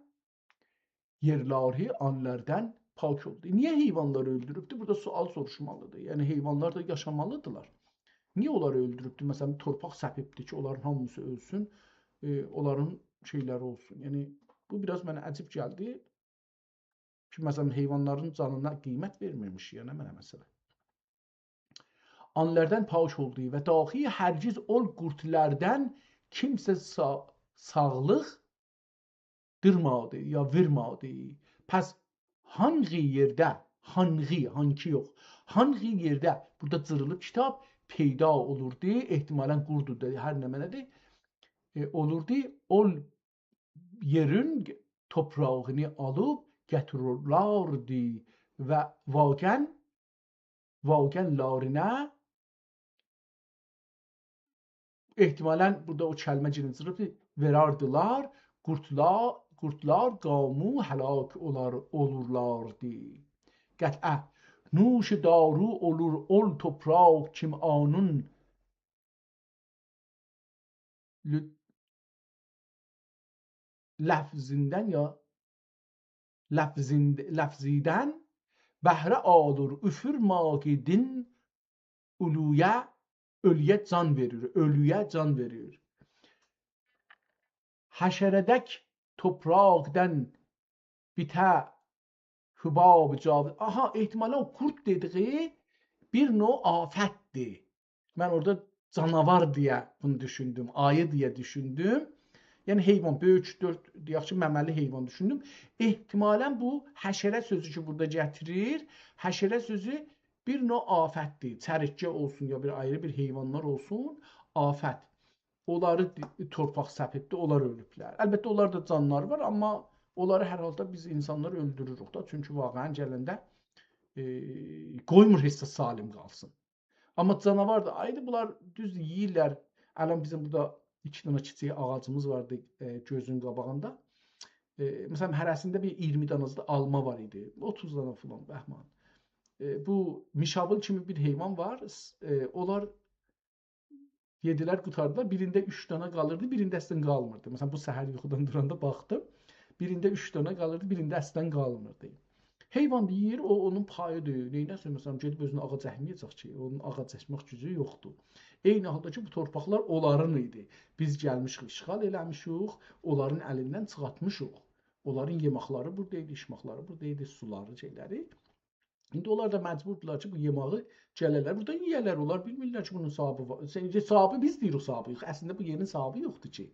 یئرلری آنلاردان پاک اولدو. نییه حیوانلاری اؤلدوروبدو؟ بورادا سؤال سوروشمالیدیر. یعنی، حیوانلار دا یاشامالیدیرلار. نییه اونلاری اؤلدوروبدو؟ مثلاً، تورپاق سپیبدی کی، اونلارین هامیسی اؤلسون، ائ، اونلارین شئیلری اولسون. یعنی، بو بیر آز منه عجیب گلدی. کی، مثلاً، حیوانلارین جانینا قیمت وئرمیرمیش، یعنی، نمنه مثلاً. آنلاردان پاک اولدو و داخی هرگیز اول قوردلاردان کیمسه سا، ساغلیق دیرمادی یا ویرمادی. پس هانگی یئرده، هانگی، هانکی یوخ، هانگی یئرده، بورادا جیریلیب کیتاب، پیدا اولوردو، احتمالاً قوردو دا، هر نمنه‌دیر، ائ، اولوردو، اول یئرین توپراغینی آلیب گتیررلردی و واقعاً، واقعاً لارینه، احتمالاً بورادا او کلمه گئنه جیریلیبدیر، وئرردیلر، قوردلار، قوردلار قامو هلاک اولار، اولورلاردی. قطعه. نوش دارو اولور اول توپراق کیم آنون لو، لفظیندن یا لفظین، لفظیدن بهره آلور، اوفورماقیدین اولویا، اؤلویه جان وئریر، اؤلویه جان وئریر. حشره‌دک توپراقدان بیته حباب جاوید. آها، احتمالاً او قورد دئدیگی بیر نوع آفتدیر. من اورادا جاناوار دئیه بونو دوشوندوم، آیی دئیه دوشوندوم. یعنی حیوان، بؤیوک، دؤرد، دئیک کی، ممه‌لی حیوان دوشوندوم. احتمالاً بو حشره سؤزو کی، بورادا گتیریر، حشره سؤزو بیر نوع آفتدیر. چریکگه اولسون، یا بیر آیری بیر حیوانلار اولسون، آفت. اونلاری دی-، تورپاق سپیتدی، اونلار اؤلوبلر. البته، اونلار دا جانلاری وار، آمما اونلاری هر حالدا بیز اینسانلار اؤلدوروروک دا. چونکی واقعاً گلنده، ائ، قویمور هئچ ده سالم قالسین. آمما جاناوار دا آیدی، بونلار دوز یئییرلر. الان بیزیم بورادا ایکی دنه کیچیک آغاجیمیز واردی، ائ، گؤزون قاباغیندا. ائ، مثلاً، هره‌سینده بیر اییرمی دنه‌سی ده آلما وار ایدی. اوتوز دنه فلان، بهمان. ائ، بو میشاویل کیمی بیر حیوان وار. س-، ائ، اونلار یئدیلر، قوتاردیلار. بیرینده اوچ دنه قالیردی، بیرینده اصلاً قالمیردی. مثلاً، بو سحر یوخودان دوراندا باخدیم. بیرینده اوچ دنه قالیردی، بیرینده اصلاً قالمیردی. حیوان یئییر، او اونون پاییدیر. نئینه‌سین، مثلاً، گئدیب اؤزونه آغاج اکمه‌یه‌جک کی، اونون آغاج اکمک گوجو یوخدور. عینی حالدا کی، بو تورپاقلار اونلارین ایدی. بیز گلمیشیک، اشغال ائله‌میشیک، اونلارین الیندن چیخارتمیشیق. اونلارین یئمکلری بورادا ایدی، ایچمکلری بورادا ایدی، سولاری، شئیلری. ایندی اونلار دا مجبوردولار کی، بو یئماغی گله‌لر بورادا یئیه‌لر. اونلار بیلمیرلر کی، بونون صاحابی وار. سن-، صاحابی، بیز دئییریک صاحابی یوخ. اصلینده بو یئرین صاحابی یوخدور کی.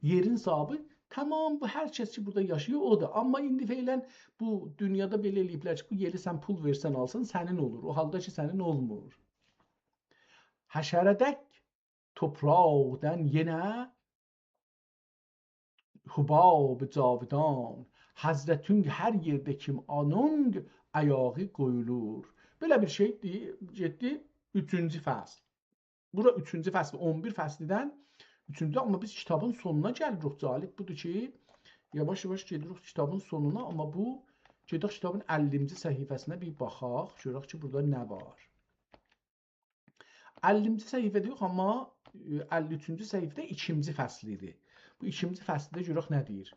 یئرین صاحابی تمام بو هر کس کی، بورادا یاشاییر، اودور. آمما ایندی فعلاً بو دونیادا بئله ائله‌ییبلر کی، بو یئری سن پول وئرسن آلسان، سنین اولور. او حالدا کی، سنین اولمور. حشره‌دک توپراقدان یئنه حباب جاودان، حضرتونگ هر یئرده کیم آنونگ آیاغی قویولور. بئله بیر شئی دئییر، گئتدی اوچونجو فصل. بورا اوچونجو فصل، اون بیر فصلدن اوچونجو، آمما بیز کیتابین سونونا گلیریک. جالب بودور کی، یاواش-یاواش گئدیریک کیتابین سونونا، آمما بو، گئدک کیتابین اللینجی صفحه‌سینه بیر باخاق، گؤرک کی، بورادا نه وار. اللینجی صفحه‌ده یوخ، آمما، ائ، اللی اوچونجو صفحه‌ده ایکینجی فصل ایدی. بو ایکینجی فصلده گؤرک نه دئییر.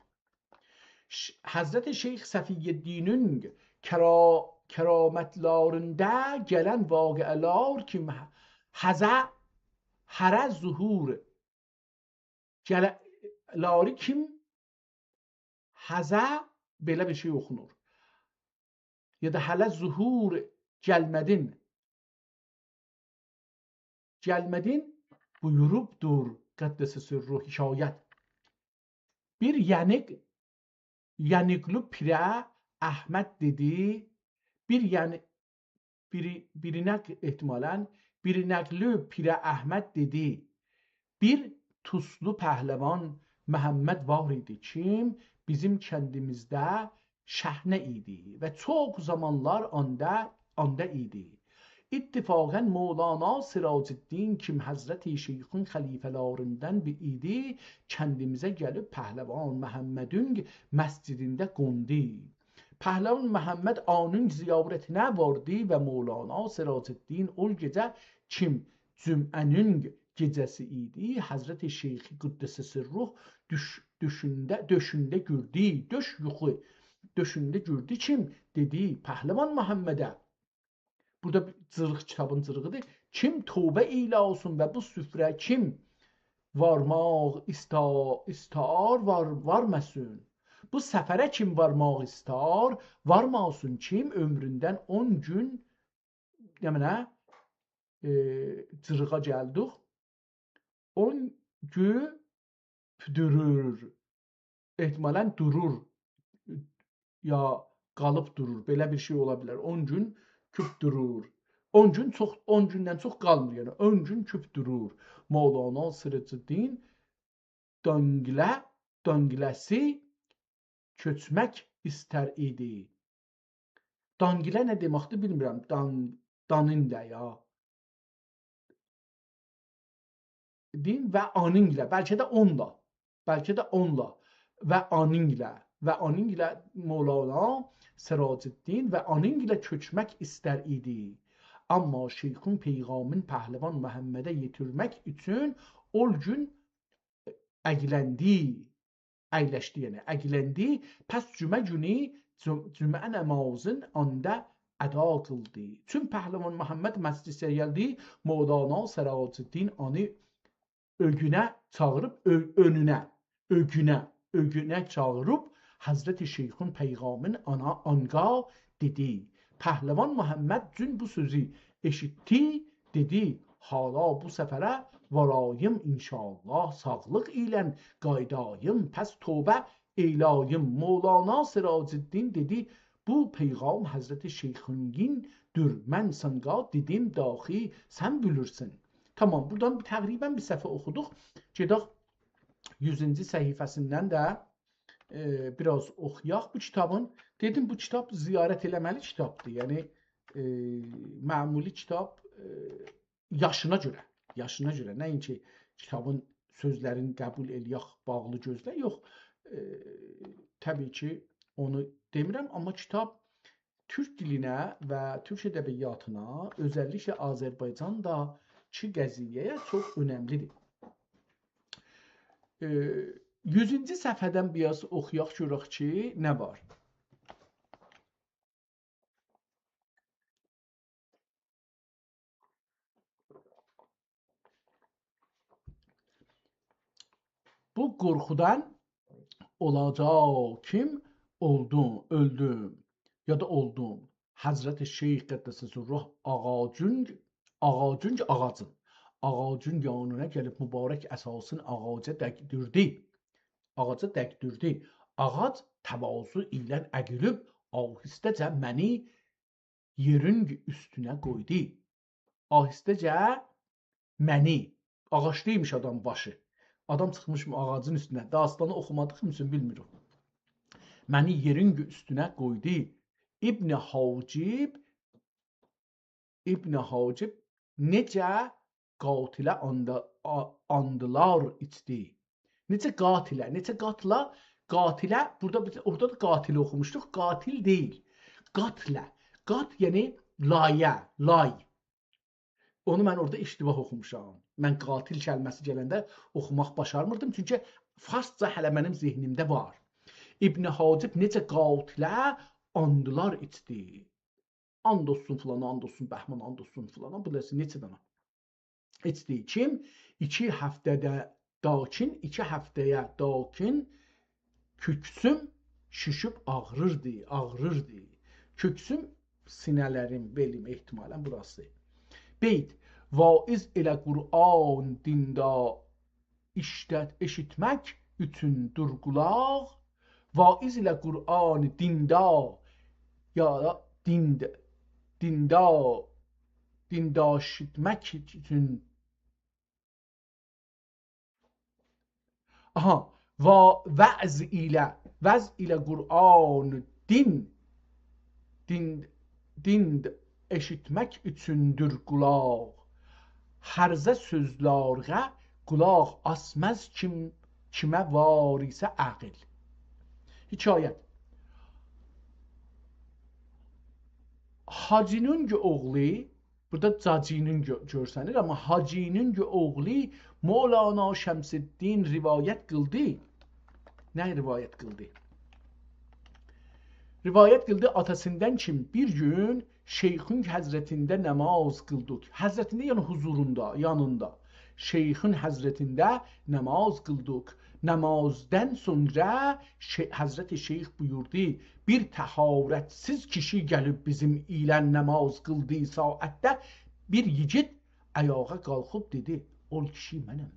ش-، حضرت شیخ صفی‌الدینین کرا-، کرامتلاریندا گلن واقعه‌لر کیم هزه، هره ظهور گله-، لاری کیم هزه، بئله بیر شئی اوخونور. یا دا هله ظهور گلمه‌دین. گلمه‌دین بویوروبدور قدس سره حکایت. بیر یانیق، یانیقلی پیره احمد دئدی، بیر یانی-، بیری-، بیرینه، احتمالاً، بیرینقلی پیره احمد دئدی: «بیر طوسلو پهلوان محمد وار ایدی، کیم بیزیم کندیمیزده شهنه ایدی و چوخ زامانلار آندا، آندا ایدی. اتفاقاً مولانا سراج‌الدین، کیم حضرت شیخین خلیفه‌لاریندان بیر ایدی، کندیمیزه گلیب پهلوان محمدین مسجدینده قوندو. پهلوان محمد آنین زیارتینه واردی و مولانا سراج‌الدین او گئجه، کیم جمعه‌نین گئجه‌سی ایدی، حضرت شیخ قدس سره دوش-، دوشونده، دؤشونده گؤردو، دؤش یوخو، دؤشونده گؤردو، کیم دئدی پهلوان محمده»، بورادا بیر جیریق، کیتابین جیریغیدیر. «کیم توبه ائیله‌سین و بو سفره کیم وارماق ایستا-، ایستار وار-، وارماسین. بو سفره کیم وارماق ایستار وارماسین، کیم عؤمروندن اون گون»، نمنه، ائ، جیریغا گلدیک. «اون گون کؤپ دورور»، احتمالاً دورور، یا قالیب دورور، بئله بیر شئی اولا بیلر. «اون گون کؤپ دورور». اون گون چوخ، اون گوندن چوخ قالمیر، یعنی اون گون کؤپ دورور. مولانا سراج‌الدین دانقله، دانقله‌سی کؤچمک ایستر ایدی. دانقله نه دئمکدیر، بیلمیرم. دان-، دانینله یا. دین و آنینله، بلکه ده اونلا. بلکه ده اونلا. و آنینله، و آنینله مولانا سراج‌الدین و آنینله کؤچمک ایستر ایدی. آمما شیخین پیغامین پهلوان محمده یئتیرمک اوچون او گون اگلندی، اگلشدی، یعنی اگلندی. پس جمعه گونو جم-، جمعه نمازین آندا ادا قیلدی. چون پهلوان محمد مسجده گلدی، مولانا سراج‌الدین اونو اؤگونه چاغیریب، اؤ-، اؤنونه، اؤگونه، اؤیونه چاغیریب، حضرت شیخین پیغامین آنا آنقا دئدی. پهلوان محمد جون بو سؤزو ائشیتدی، دئدی: «حالا بو سفره واراییم، ان‌شاءالله ساغلیق ایله قاییداییم، پس توبه ائیلاییم.» مولانا سراج‌الدین دئدی: «بو پیغام حضرت شیخین‌دور، من سنگا دئدیم، داخی سن بیلیرسن.» تامام، بورادان تقریباً بیر صفحه اوخودوق. گئدک یوزونجو صفحه‌سیندن ده، ائ، بیر آز اوخویاق بو کیتابین. دئدیم، بو کیتاب زیارت ائله‌مه‌لی کیتابدیر. یعنی، ائ، معمولی کیتاب، ائ، یاشینا گؤره، یاشینا گؤره. نه‌اینکی کیتابین سؤزلرینی قبول ائله‌یک، باغلی گؤزله، یوخ. ائ، طبیعی کی، اونو دئمیرم، آمما کیتاب تورک دیلینه و تورک ادبیاتینا، اؤزللیکله آذربایجانداکی قضیه‌یه چوخ اؤنملی‌دیر. ائ، یوزونجو صفحه‌دن بیر آز اوخویاق، گؤرک کی، نه وار. بو قورخودان اولاجاق کیم اولدوم، اؤلدوم یا دا اولدوم. حضرت شیخ قدس سره آغاجین، آغاجین، آغاجین، آغاجین یانینا گلیب مبارک عصاسین آغاجا دگدیردی. آغاجا دگدیردی. آغاج تواضع ایله اگیلیب آهسته‌جه منی یئرین اوستونه قویدو. آهسته‌جه منی، آغاجدایمیش آدام باشی. آدام چیخمیش آغاجین اوستونه. داستانی اوخومادیغیمیز اوچون بیلمیریک. منی یئرین اوستونه قویدو. ابن حاجب، ابن حاجب نئجه قاتله آندا-، آ-، آندلار ایچدی. نئجه قاتله، نئجه قاتله، قاتله، بورادا بیز، اورادا دا قاتل اوخوموشدوق، قاتل دئییل. قاتله، قات، یعنی لایه، لای. اونو من اورادا اشتباه اوخوموشام. من قاتل کلمه‌سی گلنده اوخوماق باشارمیردیم، چونکی فارسجا هله منیم ذهنیمده وار. ابن حاجب نئجه قاتله آندلار ایچدی. آند اولسون فلانا، آند اولسون بهمانا، آند اولسون فلانا. بو دا نئچه دنه؟ ایچدی. کیم؟ ایکی هفته‌ده داکین، ایکی هفته‌یه داکین کوکسوم شیشیب آغریردی، آغریردی. کوکسوم، سینه‌لریم، بئلیم، احتمالاً بوراسی. بیت: واعظ ایله قرآن دیندا ایشلت، ائشیتمک اوچوندور قولاق. واعظ ایله قرآن دیندا، یا دیند-، دیندا، دیندا ائشیتمک اوچون. آها، وا-، وعظ ایله، وعظ ایله قرآن دین، دین، دین ائشیتمک اوچوندور قولاق. هرزه سؤزلره قولاق آسماز کیم، کیمه وار ایسه عقل. حکایت. حاجی‌نین اوغلو، بورادا جاجی‌نین گؤ-، گؤرسنیر، آمما حاجی‌نین اوغلو مولانا شمس‌الدین روایت قیلدی. نه روایت قیلدی؟ روایت قیلدی آتاسیندان کی، بیر گون شیخین حضرتینده نماز قیلدیق. حضرتینده، یعنی حضوروندا، یانیندا. شیخین حضرتینده نماز قیلدیق. نمازدان سونرا شئی-، حضرت شیخ بویوردو: «بیر طهارت‌سیز کیشی گلیب بیزیم ایله نماز قیلدیغی ساعتده.» بیر ییگیت آیاغا قالخیب دئدی: «اول کیشی منم.»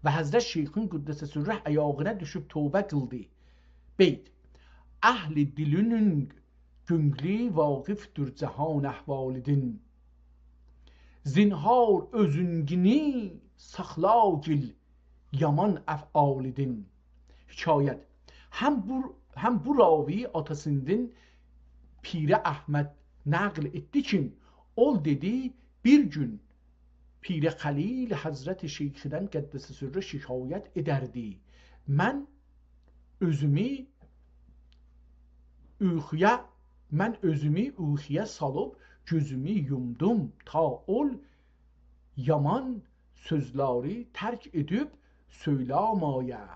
و حضرت شیخین قدس سره آیاغینا دوشوب توبه قیلدی. بیت: اهل دیلینین گؤنلو واقف‌دور جهان احوالیدین. زنهار اؤزونگونو ساخلاگیل یامان افعالیدین. حکایت. هم بو، هم بو راوی آتاسیندان پیره احمد نقل ائتدی کی، اول دئدی: بیر گون پیره خلیل حضرت شیخیدن قدس سره شکایت ائدردی: «من اؤزومو یوخویا، من اؤزومو یوخویا سالیب گؤزومو یومدوم، تا اول یامان سؤزلری ترک ائدیب سؤیله‌مه‌یه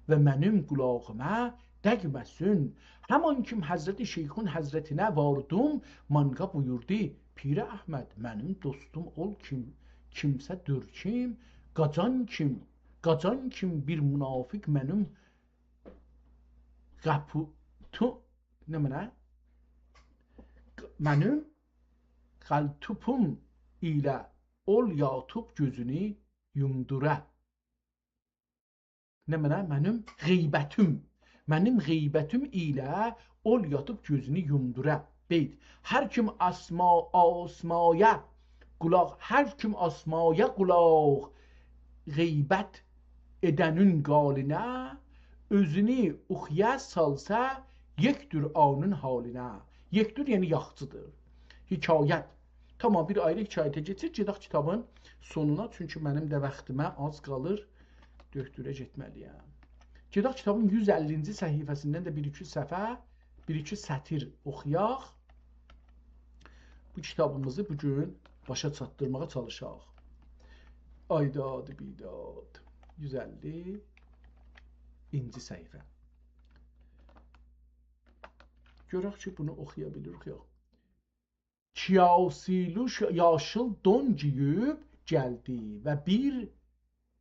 و منیم قولاغیما دگمه‌سین. همان کیم حضرت شیخین حضرتینه واردیم، مانقا بویوردو: پیره احمد، منیم دوستوم اول کیم، کیمسه دور کیم، قاجان کیم، قاجان کیم بیر منافق منیم، قاپو تو نمنه؟ منیم قالتوپوم ایله اول یاتیب گؤزونو یومدورا. نمنه؟ منیم غیبتیم. منیم غیبتیم ایله اول یاتیب گؤزونو یومدورا. بیت. هر کیم آسما-، آسمایا قولاق، هر کیم آسمایا قولاق غیبت ائدنین قالینه، اؤزونو اوخویا سالسا، یکدور اونون حالینه. یکدور، یعنی یاخچیدیر. حکایت. تامام، بیر آیری حکایته کئچیر. گئدک کیتابین سونونا، چونکی منیم ده واختیما آز قالیر. دؤکتوره گئتمه‌لی‌یم. گئدک کیتابین یوز اللینجی صفحه‌سیندن ده بیر-ایکی صفحه، بیر-ایکی سطیر اوخویاق. بو کیتابیمیزی بو گون باشا چاتدیرماغا چالیشاق. آی داد بیداد. یوز اللینجی صفحه. گؤرک کی، بونو اوخویا بیلیریک، یوخ. کیاسیلو ش-، یاشیل دون گئییب گلدی و بیر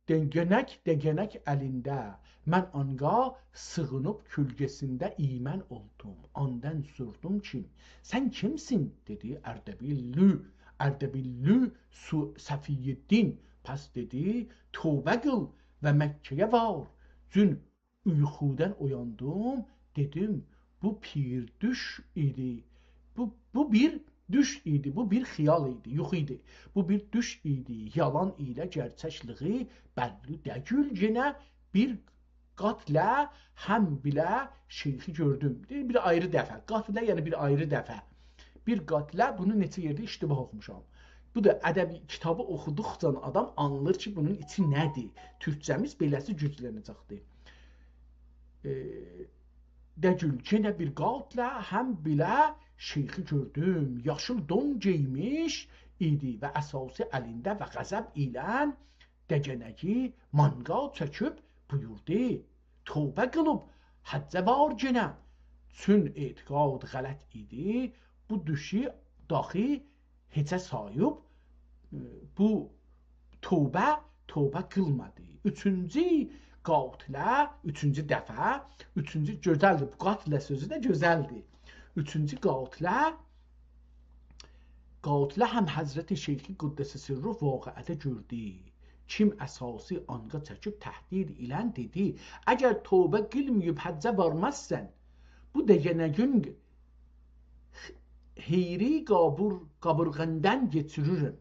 دگنک، دگنک الینده. من آنقا سیغینیب کؤلگه‌سینده ایمن اولدوم. آندان سوردوم کی، «سن کیمسین؟» دئدی. «اردبیللی، اردبیللی سو-، صفی‌الدین.» پس دئدی: «توبه قیل و مکه‌یه وار.» جون یوخودان اویاندیم، دئدیم: «بو بیر دوش ایدی. بو، بو بیر دوش ایدی، بو بیر خیال ایدی، یوخو ایدی. بو بیر دوش ایدی، یالان ایله گئرچکلیگی بللی دئییل. یئنه بیر قاتله هم بیله شیخی گؤردوم.» دئییر، بیر آیری دفعه. قاتله، یعنی بیر آیری دفعه. بیر قاتله، بونو نئچه یئرده اشتباه اوخوموشام. بو دا ادبی کیتابی اوخودوقجا آدام آنلیر کی، بونون ایچی نه‌دیر. تورکجه‌میز بئله‌سی گوجلنه‌جکدیر. ائ، دئییل، یئنه بیر قاتله هم بیله شیخی گؤردوم. یاشیل دون گئیمیش ایدی و عصاسی الینده و غضب ایله دگنگی مانقا چؤکوب بویوردو: «توبه قیلیب حجه وار گئنه.» چون اعتقاد غلط ایدی، بو دوشو داخی هئچه ساییب، ائ، بو توبه، توبه قیلمادی. اوچونجو قاتله، اوچونجو دفعه، اوچونجو، گؤزلدیر، بو قاتله سؤزو ده گؤزلدیر. اوچونجو قاتله، قاتله هم حضرت شیخی قدس سره واقعه‌ده گؤردو. کیم عصاسی آنقا چکیب تهدید ایله دئدی: «اگر توبه قیلماییب حجه وارمازسان، بو دگنگون هئیری قابور-، قابیرغاندان کئچیررم.»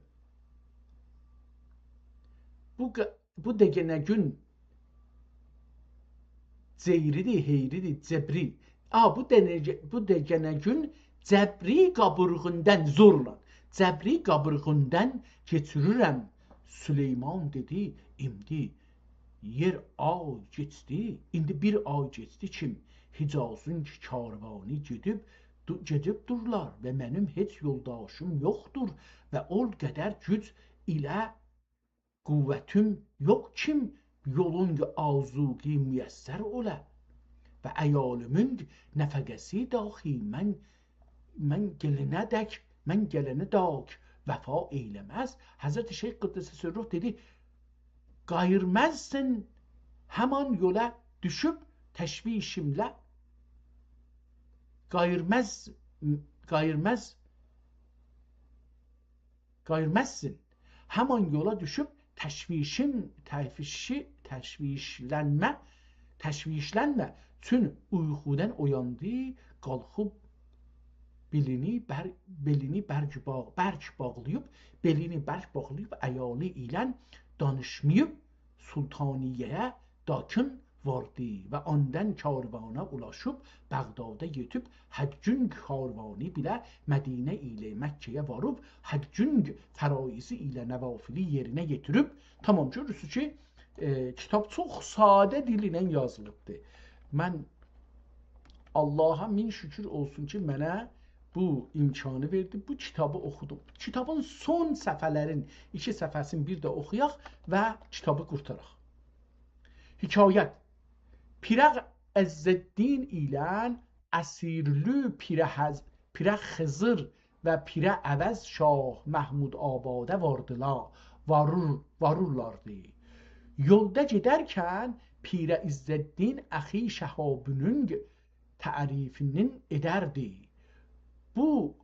بو ق-، بو دگنگون جئیریدی، هئیریدی، جبری. آ، بو دنه-، بو دگنگون جبری قابیرغاندان، زورلا، جبری قابیرغاندان کئچیررم. سلیمان دئدی: «ایندی یئر آی کئچدی، ایندی بیر آی کئچدی کیم حجازین کاروانی گئدیب، دو-، گئدیبدیرلر و منیم هئچ یولداشیم یوخدور و او قدر گوج ایله قوتیم یوخ کیم یولون آزوقی میسر اولا و عیالیمین نفقه‌سی داخی من، من گلنه‌دک، من گلنه‌دک وفا ائیله‌مز.» حضرت شیخ قدس سره دئدی: «قاییرمازسان همان یولا دوشوب تشویشیمله، قاییرماز، قاییرماز، قاییرمازسان همان یولا دوشوب تشویشیم، تشویشی، تشویشلنمه، تشویشلنمه.» چون یوخودان اویاندی، قالخیب بئلینی بر-، بئلینی برک باغ-، برک باغلاییب، بئلینی برک باغلاییب، عیالی ایله دانیشماییب، سلطانیه‌یه داکین واردی و آندان کاروانا اولاشیب بغدادا یئتیب، هر گون کاروانی بیله مدینه ایله مکه‌یه واریب، هر گون فرایضی ایله نوافلی یئرینه یئتیریب. تامام، گؤرورسونوز کی، ائ، کیتاب چوخ ساده دیل ایله یازیلیبدیر. من آللاها مین شوکور اولسون کی، منه بو امکانی وئردی، بو کیتابی اوخودوم. کیتابین سون صفحه‌لرین ایکی صفحه‌سینی بیر ده اوخویاق و کیتابی قورتاراق. حکایت. پیره عزالدین ایله اسیرلی پیره حض-، پیره خضر و پیره عوض شاه محمودآبادا واردیلا-، وارور-، واریرلاردی. یولدا گئدرکن پیره عزالدین اخی شهابینین تعریفینین ائدردی. بو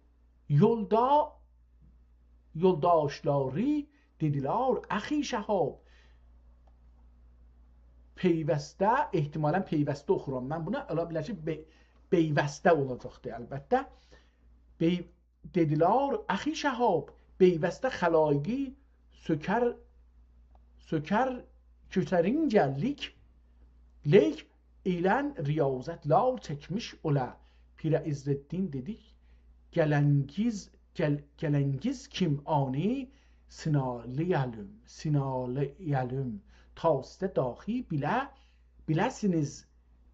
یولدا یولداشلاری دئدیلر: «اخی شهاب، پیوسته»، احتمالاً پیوسته اوخورام من بونو، اولا بیلر کی، بی-، بیوسته اولاجاقدی البته. بی-، دئدیلر: «اخی شهاب، بیوسته خلایقی سؤکر، سؤکر، کؤترینجه لیک، لیک ایلن ریاضتلر چکمیش اولا.» پیره عزالدین دئدی: «گلنگیز، گل-، گلنگیز کیم آنی سینالایالیم، سینالایالیم. تا سیزه داخی بیله، بیله‌سینیز،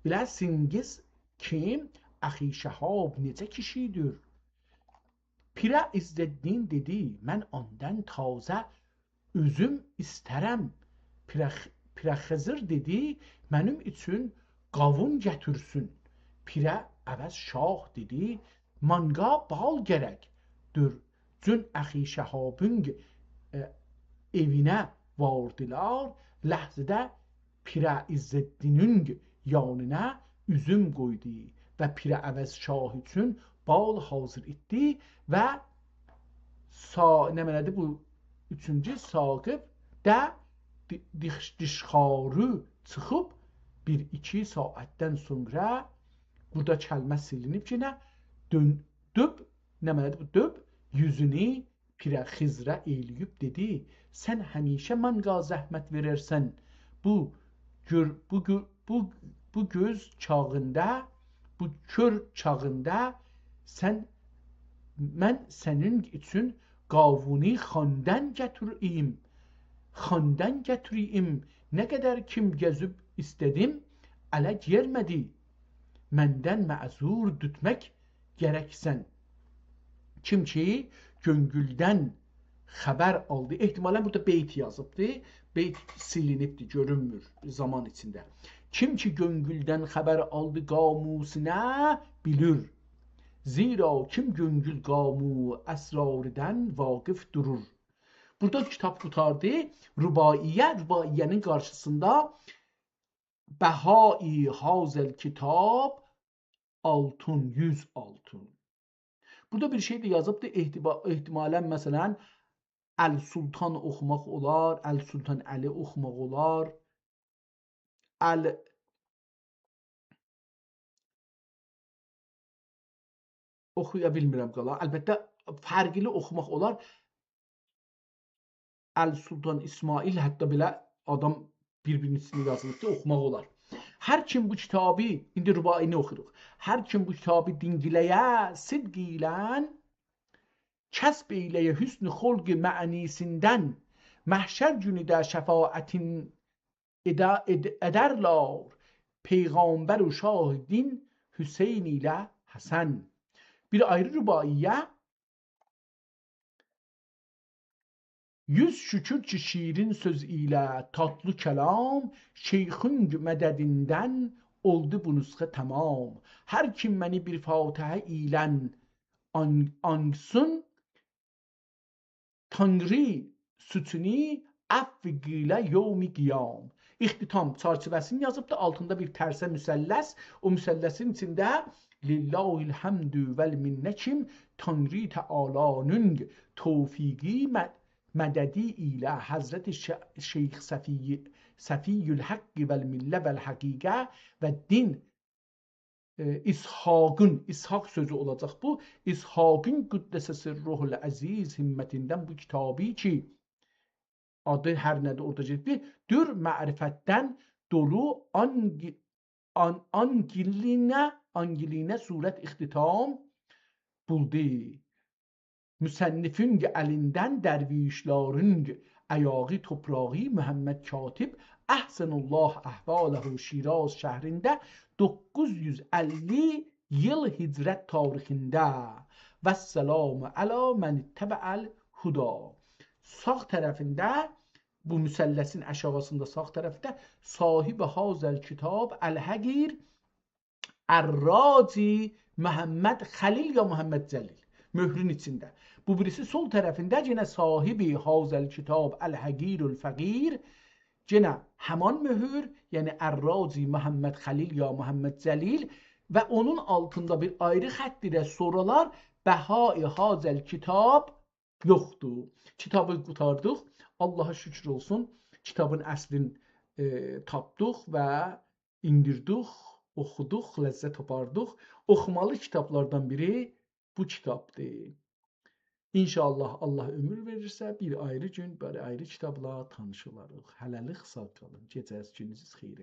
بیله‌سینگیز کیم، اخی شهاب نئجه کیشیدیر.» پیره عزالدین دئدی: «من اوندان تازه اوزوم ایسترم.» پیره، پیره خضر دئدی: «منیم اوچون قاوون گتیرسین.» پیره عوض شاه دئدی: «مانقا بال گرک.» دور، چون اخی شهابین، ائ، ائوینه واردیلار. لحظه‌ده پیره عزالدینین یانینا اوزوم قویدو و پیره عوض شاه اوچون بال حاضر ائتدی و سا-، نمنه‌دیر بو اوچونجو؟ ثاقب ده دی-، دیش-، دیشخاری چیخیب بیر ایکی ساعتدن سونرا بورادا کلمه سیلینیب، یئنه دؤن-، دؤب، نمنه‌دیر بو دؤب؟ اوزونو پیره خضره ائیله‌ییب دئدی: «سن همیشه مانقا زحمت وئررسن. بو گؤر-، بو گؤ-، بو، بو گؤز چاغیندا، بو کؤر چاغیندا سن، من سنین اوچون قاوونی خاندان گتیره‌ییم، خاندان گتیره‌ییم. نه قدر کیم گزیب ایسته‌دیم، اله گلمه‌دی. مندن معذور توتماق گرکسن. کیم کی گؤنگولدن خبر آلدی»، احتمالاً بورادا بیت یازیبدی. بیت سیلینیبدی، گؤرونمور زامان ایچینده. «کیم کی گؤنگولدن خبر آلدی قاموسینه بیلیر. زیرا کیم گؤنگول قامو اسراریدن واقف دورور.» بورادا کیتاب قوتاردی. رباعیه، رباعیه‌نین قارشیسیندا «بهای هذا الکتاب آلتون، یوز آلتون.» بورادا بیر شئی ده یازیبدی، احتیبا-، احتمالاً، مثلاً، السلطان اوخوماق اولار، السلطان علی اوخوماق اولار. ال-، اوخویا بیلمیرم قالا. البته، فرقلی اوخوماق اولار. السلطان اسماعیل، حتی بئله آدام بیر-بیرینین اوستونه یازیلیبدی، اوخوماق اولار. «هر کیم بو کیتابی»، ایندی رباعینی اوخویوروق. «هر کیم بو کیتابی دینگیله‌یه صدق ایله، کسب ائیله‌یه حسن خلق معنی‌سیندن، محشر گونو ده شفاعتین ائده-، ائد-، ائدرلر پیغمبر و شاه دین حسین ایله حسن.» بیر آیری رباعیه: «یوز شکر کی شیرین سؤز ایله تاتلی کلام، شیخین مددیندن اولدو بو نسخه تمام. هر کیم منی بیر فاتحه ایله آن-، آنگسین، تانری سوچونو عفو قیله یوم قیام.» اختتام چرچیوه‌سینی یازیبدی، آلتیندا بیر ترسه مثلث، او مثلثین ایچینده «لله الحمد والمنه» کیم تانری تعالانین توفیقی، م-، مددی ایله حضرت ش-، شیخ صفی، صفی الحق والمله والحقیقه و دین، ائ، اسحاقین، اسحاق سؤزو اولاجاق بو، اسحاقین قدس سره العزیز همتیندن بو کیتابی کی، آدی هر نه‌دیر اورادا گئدیبدی، دور معرفتدن دولو آنگی-، آن-، آنگیلینه، آنگیلینه صورت اختتام بولدو. مصنفین الیندن درویشلرین آیاغی توپراغی محمد کاتب، احسن الله احواله، شیراز شهرینده دوققوز یوز اللی ایل هجرت تاریخینده. «والسلام علی من اتبع الهدی». ساغ طرفینده، بو مثلثین آشاغیسیندا ساغ طرفده «صاحب هذا الکتاب الحقیر الراجی محمد خلیل یا محمد جلیل». مؤهرون ایچینده. بو بیریسی سول طرفینده یئنه «صاحب هذا الکتاب الحقیر الفقیر». یئنه همان مؤهور، یعنی «الراجی محمد خلیل یا محمد جلیل». و اونون آلتیندا بیر آیری خط ایله سورالار بهای هذا الکتاب یوخدور. کیتابی قوتاردیق. آللاها شوکور اولسون. کیتابین اصلین، ائ، تاپدیق و ایندیردیک، اوخودوق، لذت آپاردیق. اوخومالی کیتابلاردان بیری بو کیتابدیر. ان‌شاءالله، آللاه عؤمور وئریرسه، بیر آیری گون بئله آیری کیتابلا تانیش اولاریق. هله‌لیک ساغ قالین. گئجه‌نیز، گونونوز خئیره.